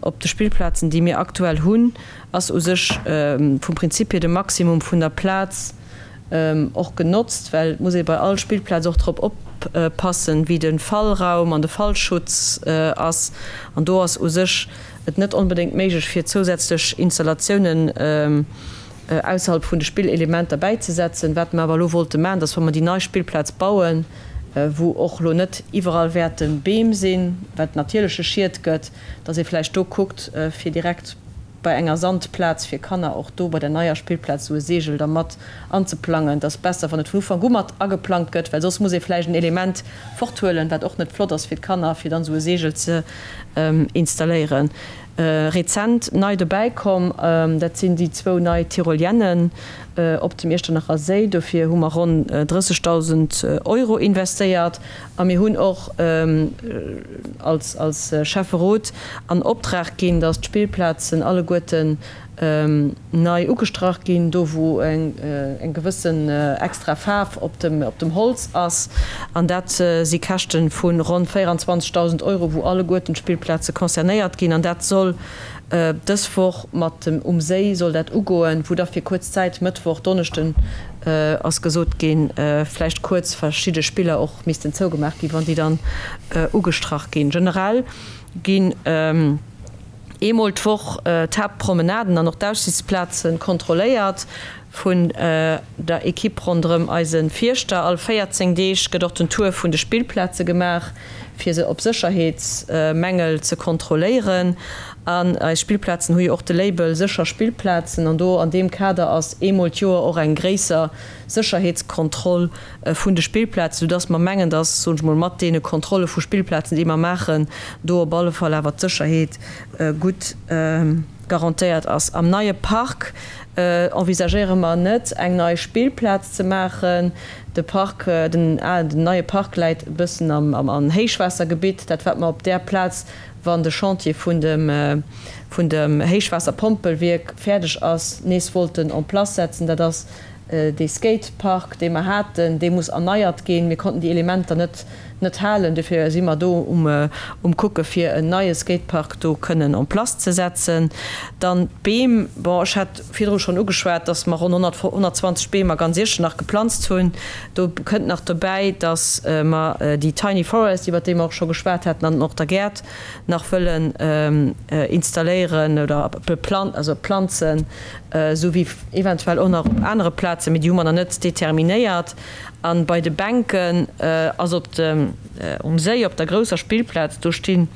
Op de Spillplazen, déi mir aktuell hunn, ass u sech vum Prinzip hier de Maximum vun der Plaz och genotzt, well et muss ee bei all Spillplaz och drop oppassen, wéi de Fallraum an de Fallschutz ass. An do ass u sech et net onbedéngt méiglech, fir zousätzlech Installatiounen ausserhalb vun de Spillelementer bäizesetzen. Wat mer awer elo wollte maachen, dass wa mer déi nei Spillplaz bauen, wou och elo net iwwerall wäerte Beem sinn, wat natierleche Schied gëtt, dass ee vläicht do kuckt, fir direkt. bei enger Sandplaz fir Kanner och do bei der neier Spillplaz esou e Seegel da mat anzeplangen. Et ass besser, wann et vun Ufank u mat ageplangt gëtt, well soss muss ee vläicht en Element forthuelen, wat och net flott ass fir d'Kanner, fir dann esou e Seegel ze installéieren. Rezent nei dobäi komm, dat sinn déi zwou nei Tyroliennen op dem Iechternacher Séi. Dofir hu mer ronn 30.000 Euro investéiert a mir hunn och als Schäfferot an Optrag ginn, datt d'Spillplazen alleguerten nei ugestrach ginn, do wou eng gewëssen extra Faarf op dem Holz ass. An dat si Käschte vu ronn 24.000 Euro, wou alleguerten d'Spillplaze concernéiert ginn. An dat soll dës Woch mat dem Um Séi soll dat ugoen, wou da fir kuerz Zäit, Mëttwoch, Donneschden ass gesot ginn, vläicht kuerz verschidde Spiller och missten zougemaach ginn, wann déi dann ugestrach ginn. Generell ginn. Eemol d'Woch d'Haaptpromenaden an och d'Aussichtsplaze kontrolléiert vun der Ekipp ronderëm eise Fierschter. All 14 Deeg gëtt och den Tour vun de Spillplaze gemaach, fir se op Sécherheetsmängel ze kontrolléieren. An eis Spillplazen hu jo och de Label Sécher Spillplazen an do an deem Kader ass eemol d'Joer och eng gréisser Sécherheetskontroll vun de Spillplazen, soudass mer mengen, dass, soen ech mol, mat deene Kontrolle vu Spillplazen, déi mer maachen, do op alle Fall awer d'Sécherheet gutt garantéiert ass. Am neie Park envisagéiere mer net, eng nei Spillplaz ze maachen. De Park, den alen, den neie Park läit e bëssen am am Héichwaassergebitt. Dat, wat mer op där Plaz, wann de Chantier vun dem vun dem Héichwaasserpompelwierk fäerdeg ass, nees wollten en place setzen, dat ass Dee Skatepark, dee mer haten, dee muss erneiert ginn. Mir konnten déi Elementer net net halen. Dofir si mer do um um kucke fir en neie Skatepark do kënnen en place ze setzen. Dann d'Beem, bon, ech hat virdru schonn ugeschwat, dass mer ronn 100 120 Beem a ganz Iechternach geplanzt hunn. Do kënnt nach dobäi, dass mer déi Tiny Forest, iwwert déi mer och scho geschwat haten, an den Horter Gäert nach wëllen installéieren oder beplan also planzen. esou wéi eventuell och nach op anere Plazen, mee déi hu mer nach net determinéiert. A bei de Bänken ass op dem, um Séi op der grousser Spillplaz, do sti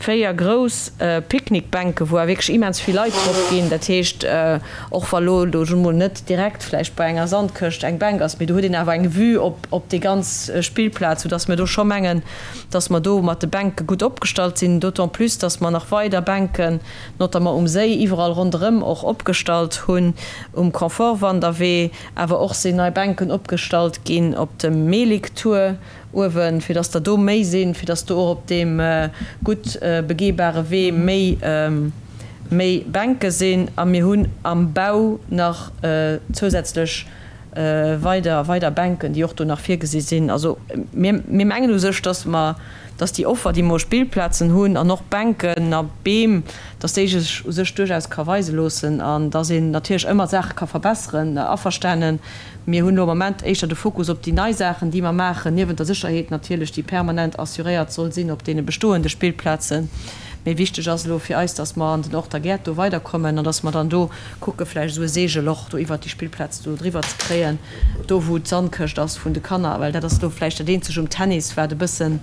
4 grouss Picknickbänke wou awer wierklech immens vill Leit drop ginn. Dat heescht, och wa lo do emol net direkt vläicht bei enger Sandkëscht eng Bänk ass, mee do huet een awer eng Vue op op déi ganz Spillplaz, soudass mir do scho mengen, dass mer do mat de Bänke gutt opgestallt sinn, d'autant plus, dass mer nach weider Bänken notamment um Séi, iwwerall ronderëm och opgestallt hunn, um Confort-Wanderwee, awer och sinn nei Bänken opgestallt ginn op dem Melick-Tour uewen, fir dass der do méi sinn, fir dass do och op deem gutt begehbare Wee méi, méi Bänke sinn. A mir hunn am Bau nach zousätzlech weider, weider Bänken, déi och do nach virgesi sinn. Also mir, mir mengen u sech, dass mer, dass déi Offer, déi mer u Spillplazen hunn an och Bänken a Beem, dass déi sech u sech duerchaus ka weise loossen an dass een natierlech ëmmer Saache ka verbesseren. Averstanen. Mir hunn elo am Moment éischter de Fokus op déi nei Saachen, déi mer maachen, niewent der Sécherheet natierlech, déi permanent assuréiert soll sinn op deene bestoende Spillplazen. Mee wichteg ass elo fir eis, dass mer an den Horter Gäert do weiderkommen an dass mer dann do kucke vläicht esou e Seegeloch do iwwert déi Spillplaz do driwwer ze kréien, do wou d'Sandkëscht ass vun de Kanner, well dat ass elo vläicht dat eenzeg um Tennis, wat e bëssen,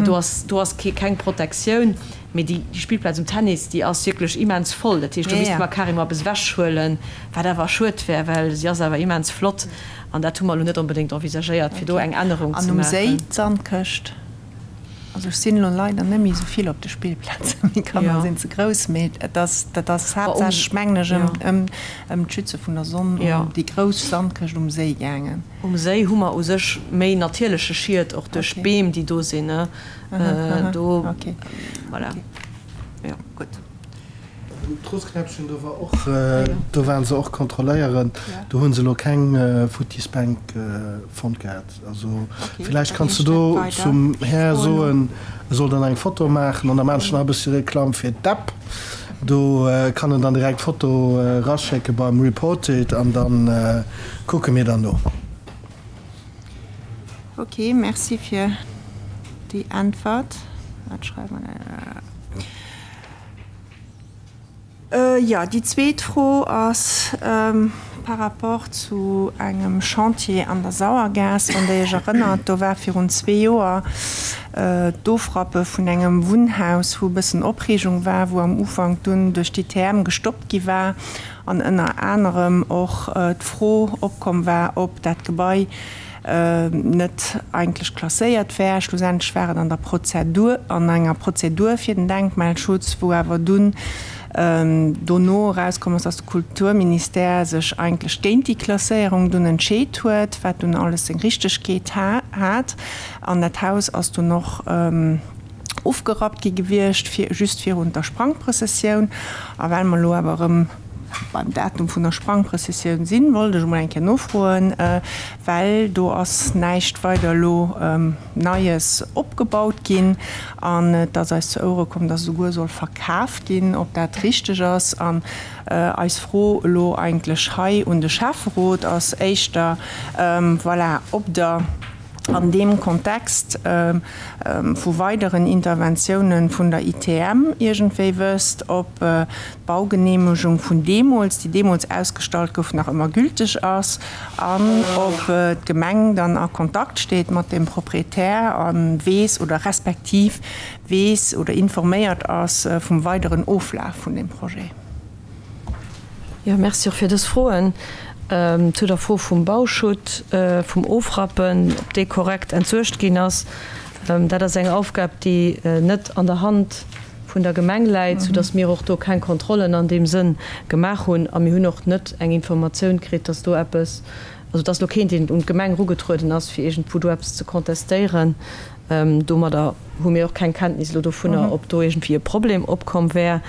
do ass, do ass kee, keng Protektioun, mee déi, déi Spillplaz um Tennis, déi ass wierklech immens voll. Dat heescht, do misste mer carrément eppes ewechhuelen, wat awer schued wär, well si ass awer immens flott an dat hu mer elo net onbedéngt envisagéiert, fir do eng Ännerung ze An um Séi maachen. d'Sandkëscht? Also ech sinn elo leider net méi esou vill op de Spillplazen, meng Kanner sinn ze grouss, mee et ass, dat ass haaptsächlech mengen ech ëm ëm d'Schütze vun der Sonn um déi grouss Sandkëscht um Séi gaangen. Um Séi hu mer u sech méi natierleche Schied, och duerch d'Beem déi do sinn, do, voilà, jo. Gutt. D'Rossknäppchen, do war och, do waren se och kontrolléieren, do hu se elo keng futtis Bänk fonnt gehat. Also villäicht kanns du do zum Här soen, e soll dann eng Foto maachen an da maan ech nach e bëssi Reklamm fir d'App. Do kann en dann direkt d'Foto raschécke beim Report it an dann kucke mir dann no. Ok, merci fir déi Äntwert. Wat schreiwen mer? Jo, déi zweet Fro ass. par rapport zu engem Chantier an der Sauergaass. Wann Der Iech erënnert, do war virun zwee Joer d'Ofrappe vun engem Wunnhaus, wou e bëssen Opreegung war, wou am Ufank dunn duerch d'ITM gestoppt gi war an ënner anerem och d'Fro opkomm war, ob dat Gebai net eigentlech klasséiert wär. Schlussendlech war et an der Prozedur, an enger Prozedur fir den Denkmalschutz, wou awer dunn dono erauskomm ass, dass de Kulturministère sech eigentlech géint déi Klasséierung dunn entscheet huet, wat dunn alles seng Richtegkeet hat. An dat Haus ass dunn och ofgerappt gi gewiescht, just virun der Sprangprëssessioun. A well mer elo awer erëm beim Datum vun der Sprangprëssessioun sinn, wollt ech emol eng Kéier nofroen, well do ass näischt weider elo Neies opgebaut ginn an et ass eis zu Ouere komm, dass esouguer soll verkaaft ginn, ob dat richteg ass. An eis Fro elo eigentlech hei un de Schäfferot ass éischter, voilà, ob Der an deem Kontext vu weideren Interventiounen vun der ITM iergendwéi wësst, ob d'Baugeneemegung vun deemools, déi deemools ausgestallt gouf, nach ëmmer gülteg ass an ob d'Gemeng dann a Kontakt steet mat dem Proprietär a weess oder respektiv weess oder informéiert ass vum weideren Oflaf vun deem Projet. Jo, merci och fir dës Froen. Zu der Fro vum Bauschutt, vum Ofrappen, ob dee korrekt entsuergt ginn ass, dat ass eng Aufgab, déi net an der Hand vun der Gemeng läit, soudass mir och do keng Kontrollen an deem Sënn gemaach hunn. A mir hunn och net eng Informatioun kritt, dass do eppes, also dass elo keen, deen un d'Gemeng erugetrueden ass, fir iergendwou do eppes ze contestéieren. Domadder hu mir och keng Kenntnis elo dovunner, ob do iergendwéi e Problem opkomm wär.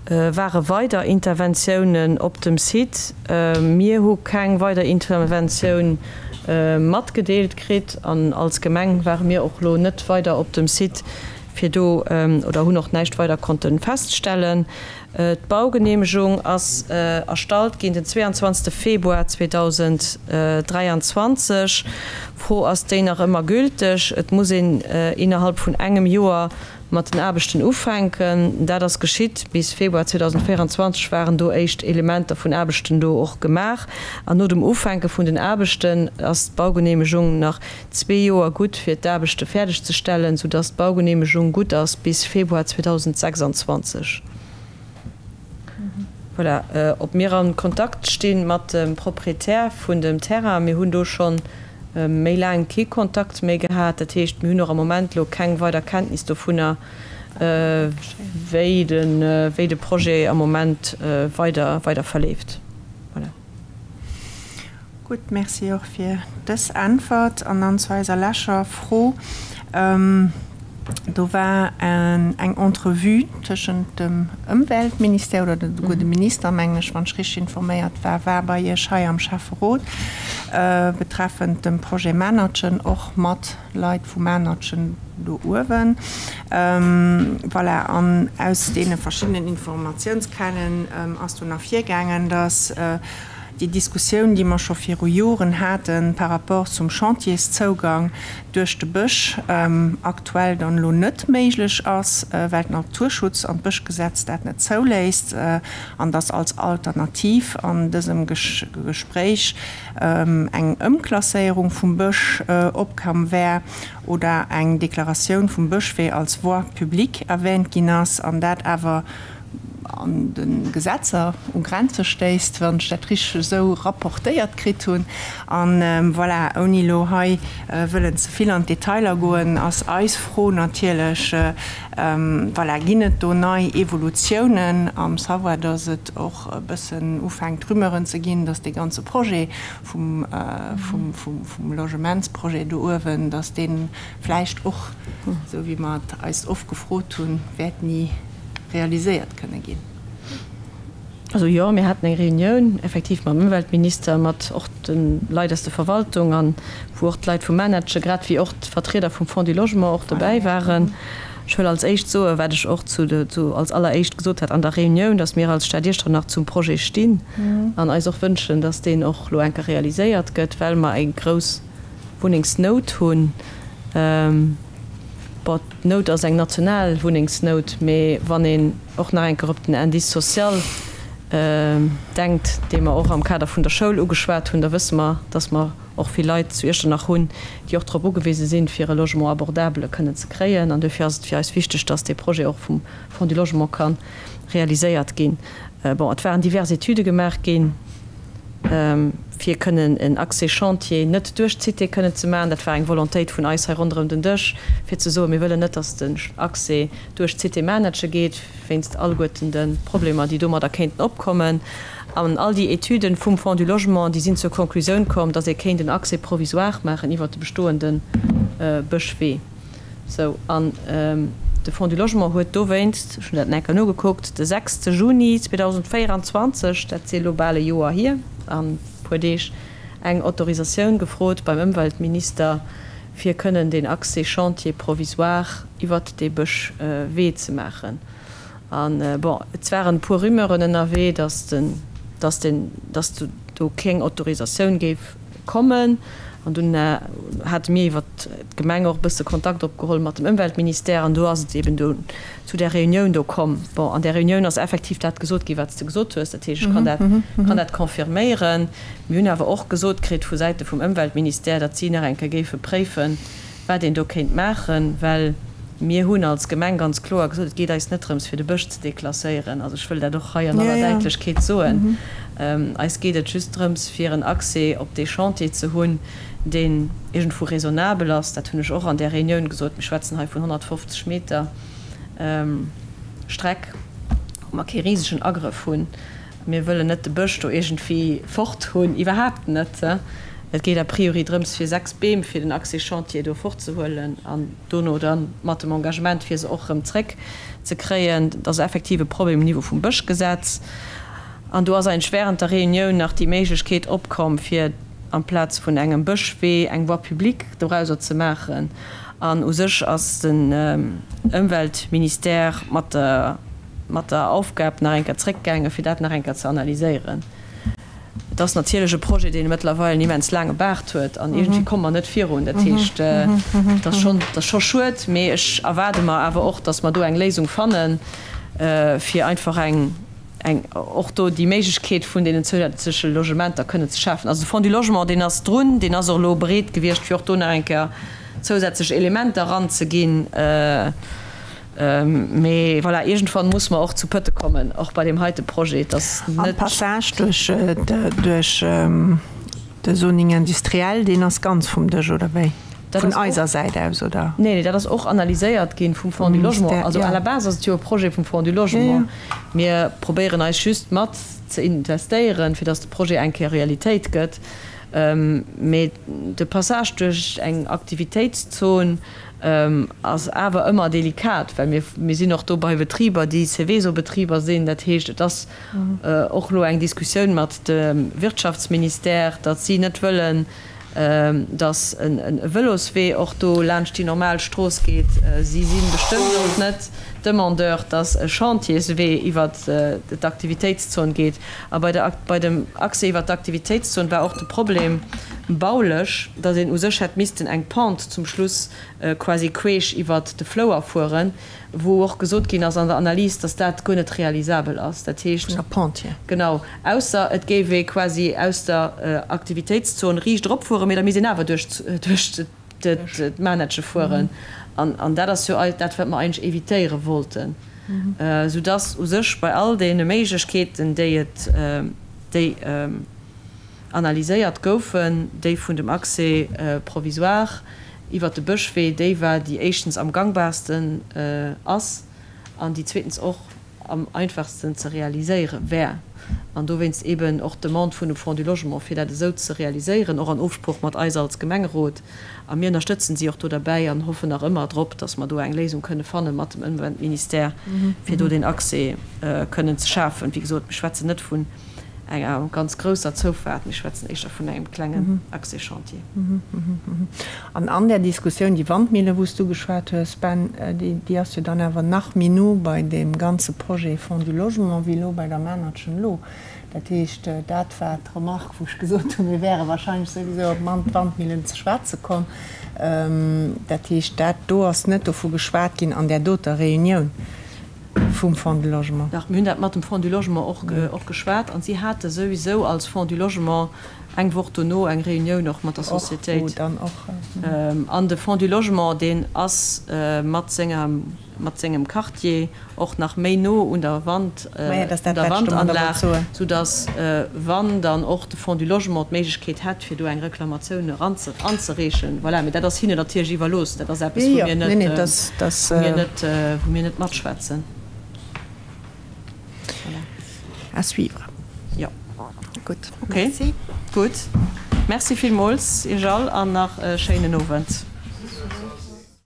Ware weider Interventiounen op dem Site? Mir hu keng weider Interventioun matgedeelt kritt an als Gemeng ware mir och elo net weider op dem Site, fir do, oder hunn och näischt weider konnte feststellen. D'Baugeneemegung ass erstallt ginn den 22 Februar 2023. Fro, Ass déi nach ëmmer gülteg? Et muss een innerhalb vun engem Joer mat den Aarbechten ufänken. Dat ass geschitt. Bis Februar 2024 waren do éischt Elementer vun Aarbechten do och gemaach. An no dem Ufänke vun den Aarbechten ass d'Baugeneemegung nach zwee Joer gutt fir d'Aarbechte fäerdeg ze stellen, soudass d'Baugeneemegung gutt ass bis Februar 2026. Voilà, ob mir a Kontakt sti mat dem Proprietär vun dem Terrain, mir hunn do scho méi laang kee Kontakt méi gehat. Dat heescht, mir hunn och am Moment elo keng weider Kenntnis dovunner, wéi de Projet am Moment weider verleeft. Voilà. Gutt, Merci och fir dës Äntwert. An dann zu eiser lescher Fro. Do war eng Entrevue tëschent dem Ëmweltministère oder souguer dem Minister, mengen ech, wann ech richteg informéiert war, war bei Iech hei am Schäfferot betreffend dem Projet Manertchen, och mat Leit vu Manertchen do uewen. Voilà, an aus deene verschiddenen Informatiounsquellen ass dunn ervirgaangen, dass déi Diskussioun, déi mer scho viru Joren hate par rapport zum Chantierszougang duerch de Bësch, aktuell dann elo net méiglech ass, well d'Naturschutz an d'Bëschgesetz dat net zouléisst, an dass als Alternativ an dësem Gespréich eng Ëmklasséierung vum Bësch opkomm wär oder eng Deklaratioun vum Bëschwee als Voie publique erwähnt ginn ass, an dat awer an de Gesetzer u Grenze stéisst, wann ech dat richteg esou rapportéiert kritt hunn. A voilà, ouni elo hei wëllen ze vill an d'Detailer goen, ass eis Fro natierlech, voilà, ginn et do nei Evolutiounen am Savoir, dass et och e bëssen ufänkt Rumeuren ze ginn, dass dee ganze Projet vum Logementsprojet do uewen, dass dee vläicht och, esou wéi mer et eis oft gefrot hunn, wäert ni realiséiert kënne ginn. Also jo, mir haten eng Reunioun effektiv mam Ëmweltminister, mat och de Leit aus der Verwaltung an wou och d'Leit vum Manager grad wéi och d'Vertrieder vum Fonds du Logement och dobäi waren. Ech wëll als éischt soen, wat ech och zu zu als alleréischt gesot hat an der Reunioun, dass mir als Stad Iechternach zum Projet stinn an eis och wënschen, dass deen och elo enker realiséiert gëtt, well mer eng grouss Wunnengsnout hunn. Bon, d'Nout ass eng national Wunnengsnout, mee wann een och nach eng Kéier op den Indice social. Denkt, dee mer och am Kader vun der Schoul ugeschwat hunn, da wësse mer, dass mer och vill Leit zu Iechternach hunn, déi och drop ugewise sinn, fir e Logement abordable kënnen ze kréien. An duerfir ass et fir eis wichteg, dass dee Projet och vum Fonds du Logement ka realiséiert ginn. Bon, et waren divers Etüde gemaach ginn, fir kënnen en Accès chantier net duerch d'Cité kënnen ze maachen. Dat war eng Volontéit vun eis hei ronderëm den Dësch, fir ze soen, mir wëllen net, dass den Accès duerch d'Cité Maarnetche geet, wéinst alleguerten de Problemer, déi domadder kéinten opkommen. An all déi Etüden vum Fonds du Logement, déi sinn zur Konklusioun komm, dass ee kéint en Accès provisoire maachen iwwert de bestoende Bëschwee. Sou, an de Fonds du Logement huet dowéinst, ech hunn dat nach eng Kéier nogekuckt, de sechste Juni 2024, dat si elo bal e Joer hier an e puer Deeg, eng Autorisatioun gefrot beim Ëmweltminister, fir kënnen deen Accès chantier provisoire iwwert dee Bëschwee ze maachen. An, bon, et waren e puer Rumeuren ënnerwee, dass den, dass den, dass do keng Autorisatioun géif kommen. An dunn hate mir iwwert d'Gemeng och e bësse Kontakt opgeholl mat dem Ëmweltministère an do ass et eben do zu där Reunioun do komm. Bon, an där Reunioun ass effektiv dat gesot gi wat s de gesot hues. Dat heescht, ech kann dat, kann dat confirméieren. Mir hunn awer och gesot kritt vu Säite vum Ëmweltministère, datt si nach eng Kéier géife préifen, wat een do kéint maachen, well mir hunn als Gemeng ganz kloer gesot, et geet eis net drëms fir de Bësch ze deklasséieren. Also ech wëll dat och hei an aller Däitlechkeet soen. Eis geet et just drëms fir en Accès op dee Chantier ze hunn, deen iergendwou raisonnabel ass. Dat hunn ech och an där Reunioun gesot. Mir schwätzen hei vun 150 Meter Streck, wou mer kee risegen Agrëff hunn. Mir wëllen net de Bësch do iergendwéi fort hunn, iwwerhaapt net. Et geet a priori drëms, fir 6 Beem fir den Accès chantier do fortzehuelen an dono da mat dem Engagement, fir se och erëm zréck ze kréien. Dat ass effektiv e Problem um Niveau vum Bëschgesetz. An do ass eigentlech während der Reunioun nach déi Méiglechkeet opkomm, fir amplaz vun engem Bëschwee eng Voie publique dorauser ze maachen. An u sech ass den Ëmweltministère mat der. mat der Aufgab nach eng Kéier zréckgaangen, fir dat nach eng Kéier ze analyséieren. Et ass natierlech e Projet, deen mëttlerweil en immens laange Baart huet an iergendwéi komme mer net virun. Dat heescht, et ass schonn, et ass scho schued, mee ech erwaarde mer awer och, datt mer do eng Léisung fannen, fir einfach eng, eng, och do déi Méiglechkeet vun deenen zousätzleche Logementer kënnen ze schafen. Also de Fonds du Logement, deen ass drun, deen ass och elo bereet gewiescht, fir och do nach eng Kéier zousätzlech Elementer eranzeginn. Mee voilà, iergendwann muss mer och zu Pëtte kommen, och bei deem heite Projet. Et ass net. An d'Passage duerch, duerch de Zoning industriel, deen ass ganz vum Dësch, oder wéi? Vun eiser Säit aus, oder? Nee, nee, dat ass och analyséiert gi vum Fonds du Logement. Also à la base ass et jo e Projet vum Fonds du Logement. Mir probéieren eis just mat ze investéieren, fir datt de Projet eng Kéier Realitéit gëtt. Mee de Passage duerch eng Aktivitéitszon, Ass awer ëmmer delikat, well mir, mir sinn och do bei Betriber, déi Seveso-Betriber sinn. Dat heescht, et ass och elo eng Diskussioun mat dem Wirtschaftsministère, datt si net wëllen, datt e Vëloswee och do laanscht déi normal Strooss geet. Si si bestëmmt och net Demandeur, datt e Chantierswee iwwert d'Aktivitéitszon geet. A bei der, bei dem Accès iwwert d'Aktivitéitszon war och de Problem baulech, datt een u sech hätt missten eng Pente zum Schluss quasi queesch iwwert de Flouer fueren, wou och gesot ginn ass an der Analys, datt dat guer net realisabel ass. Dat heescht. Vun der Pente hier. Genau. Ausser et géif ee quasi aus der Aktivitéitszon riicht eropfueren, mee da misst een awer duerch, duerch d'Manetche fueren. An dat ass jo dat, wat mer eigentlech evitéiere wollten. Soudass u sech bei all deene Méiglechkeeten, déi et, déi analyséiert goufen, déi vun dem Accès provisoire iwwert de Bëschwee déi war, déi éischtens am gangbarsten ass an déi zweetens och am einfachsten ze realiséiere wär. An dowéinst eeben och d'Demande vun dem Fonds du Logement, fir dat esou ze realiséieren, och an Ofsprooch mat eis als Gemengerot. A mir ënnerstëtzen si och do derbäi an hoffen nach ëmmer drop, dass mer do eng Léisung kënne fanne mat dem Ëmweltministère, fir do deen Accès kënnen ze schafen. Wéi gesot, mir schwätzen net vun enger ganz grousser Zoufaart, mir schwätzen éischter vun engem klengen Accès-chantier. An an där Diskussioun, déi Wandmille, wou s du geschwat hues, Ben, déi ass jo dann awer nach méi no bei deem ganze Projet Fonds du Logement wéi elo bei der Manertchen elo. Dat heescht, dat war d'Remarque, wou ech gesot hunn, mir wäre wahrscheinlech souwisou op d'Wandmillen ze schwätze komm. Dat heescht, dat do ass net dovu geschwat ginn an där doter Reunioun. Vum Fonds du Logement. Dach, mir hunn dat mat dem Fonds du Logement och geschwat an si hate souwisou als Fonds du Logement eng Woch dono eng Reunioun och mat der Societéit. An de Fonds du Logement, deen ass mat senger, mat sengem Quartier och nach méi no un der Wand, un der Wandanlag, soudass, wann dann och de Fonds du Logement d'Méiglechkeet hätt, fir do eng Reklamatioun eranzereechen. Voilà, mee dat ass hinnen natierlech iwwerlooss. Dat ass eppes, wou mir net, wou mir net, wou mir net matschwätzen. Voilà. À suivre. Jo. Gutt. Okay. Gutt. Merci villmools Iech all an nach e schéinen Owend.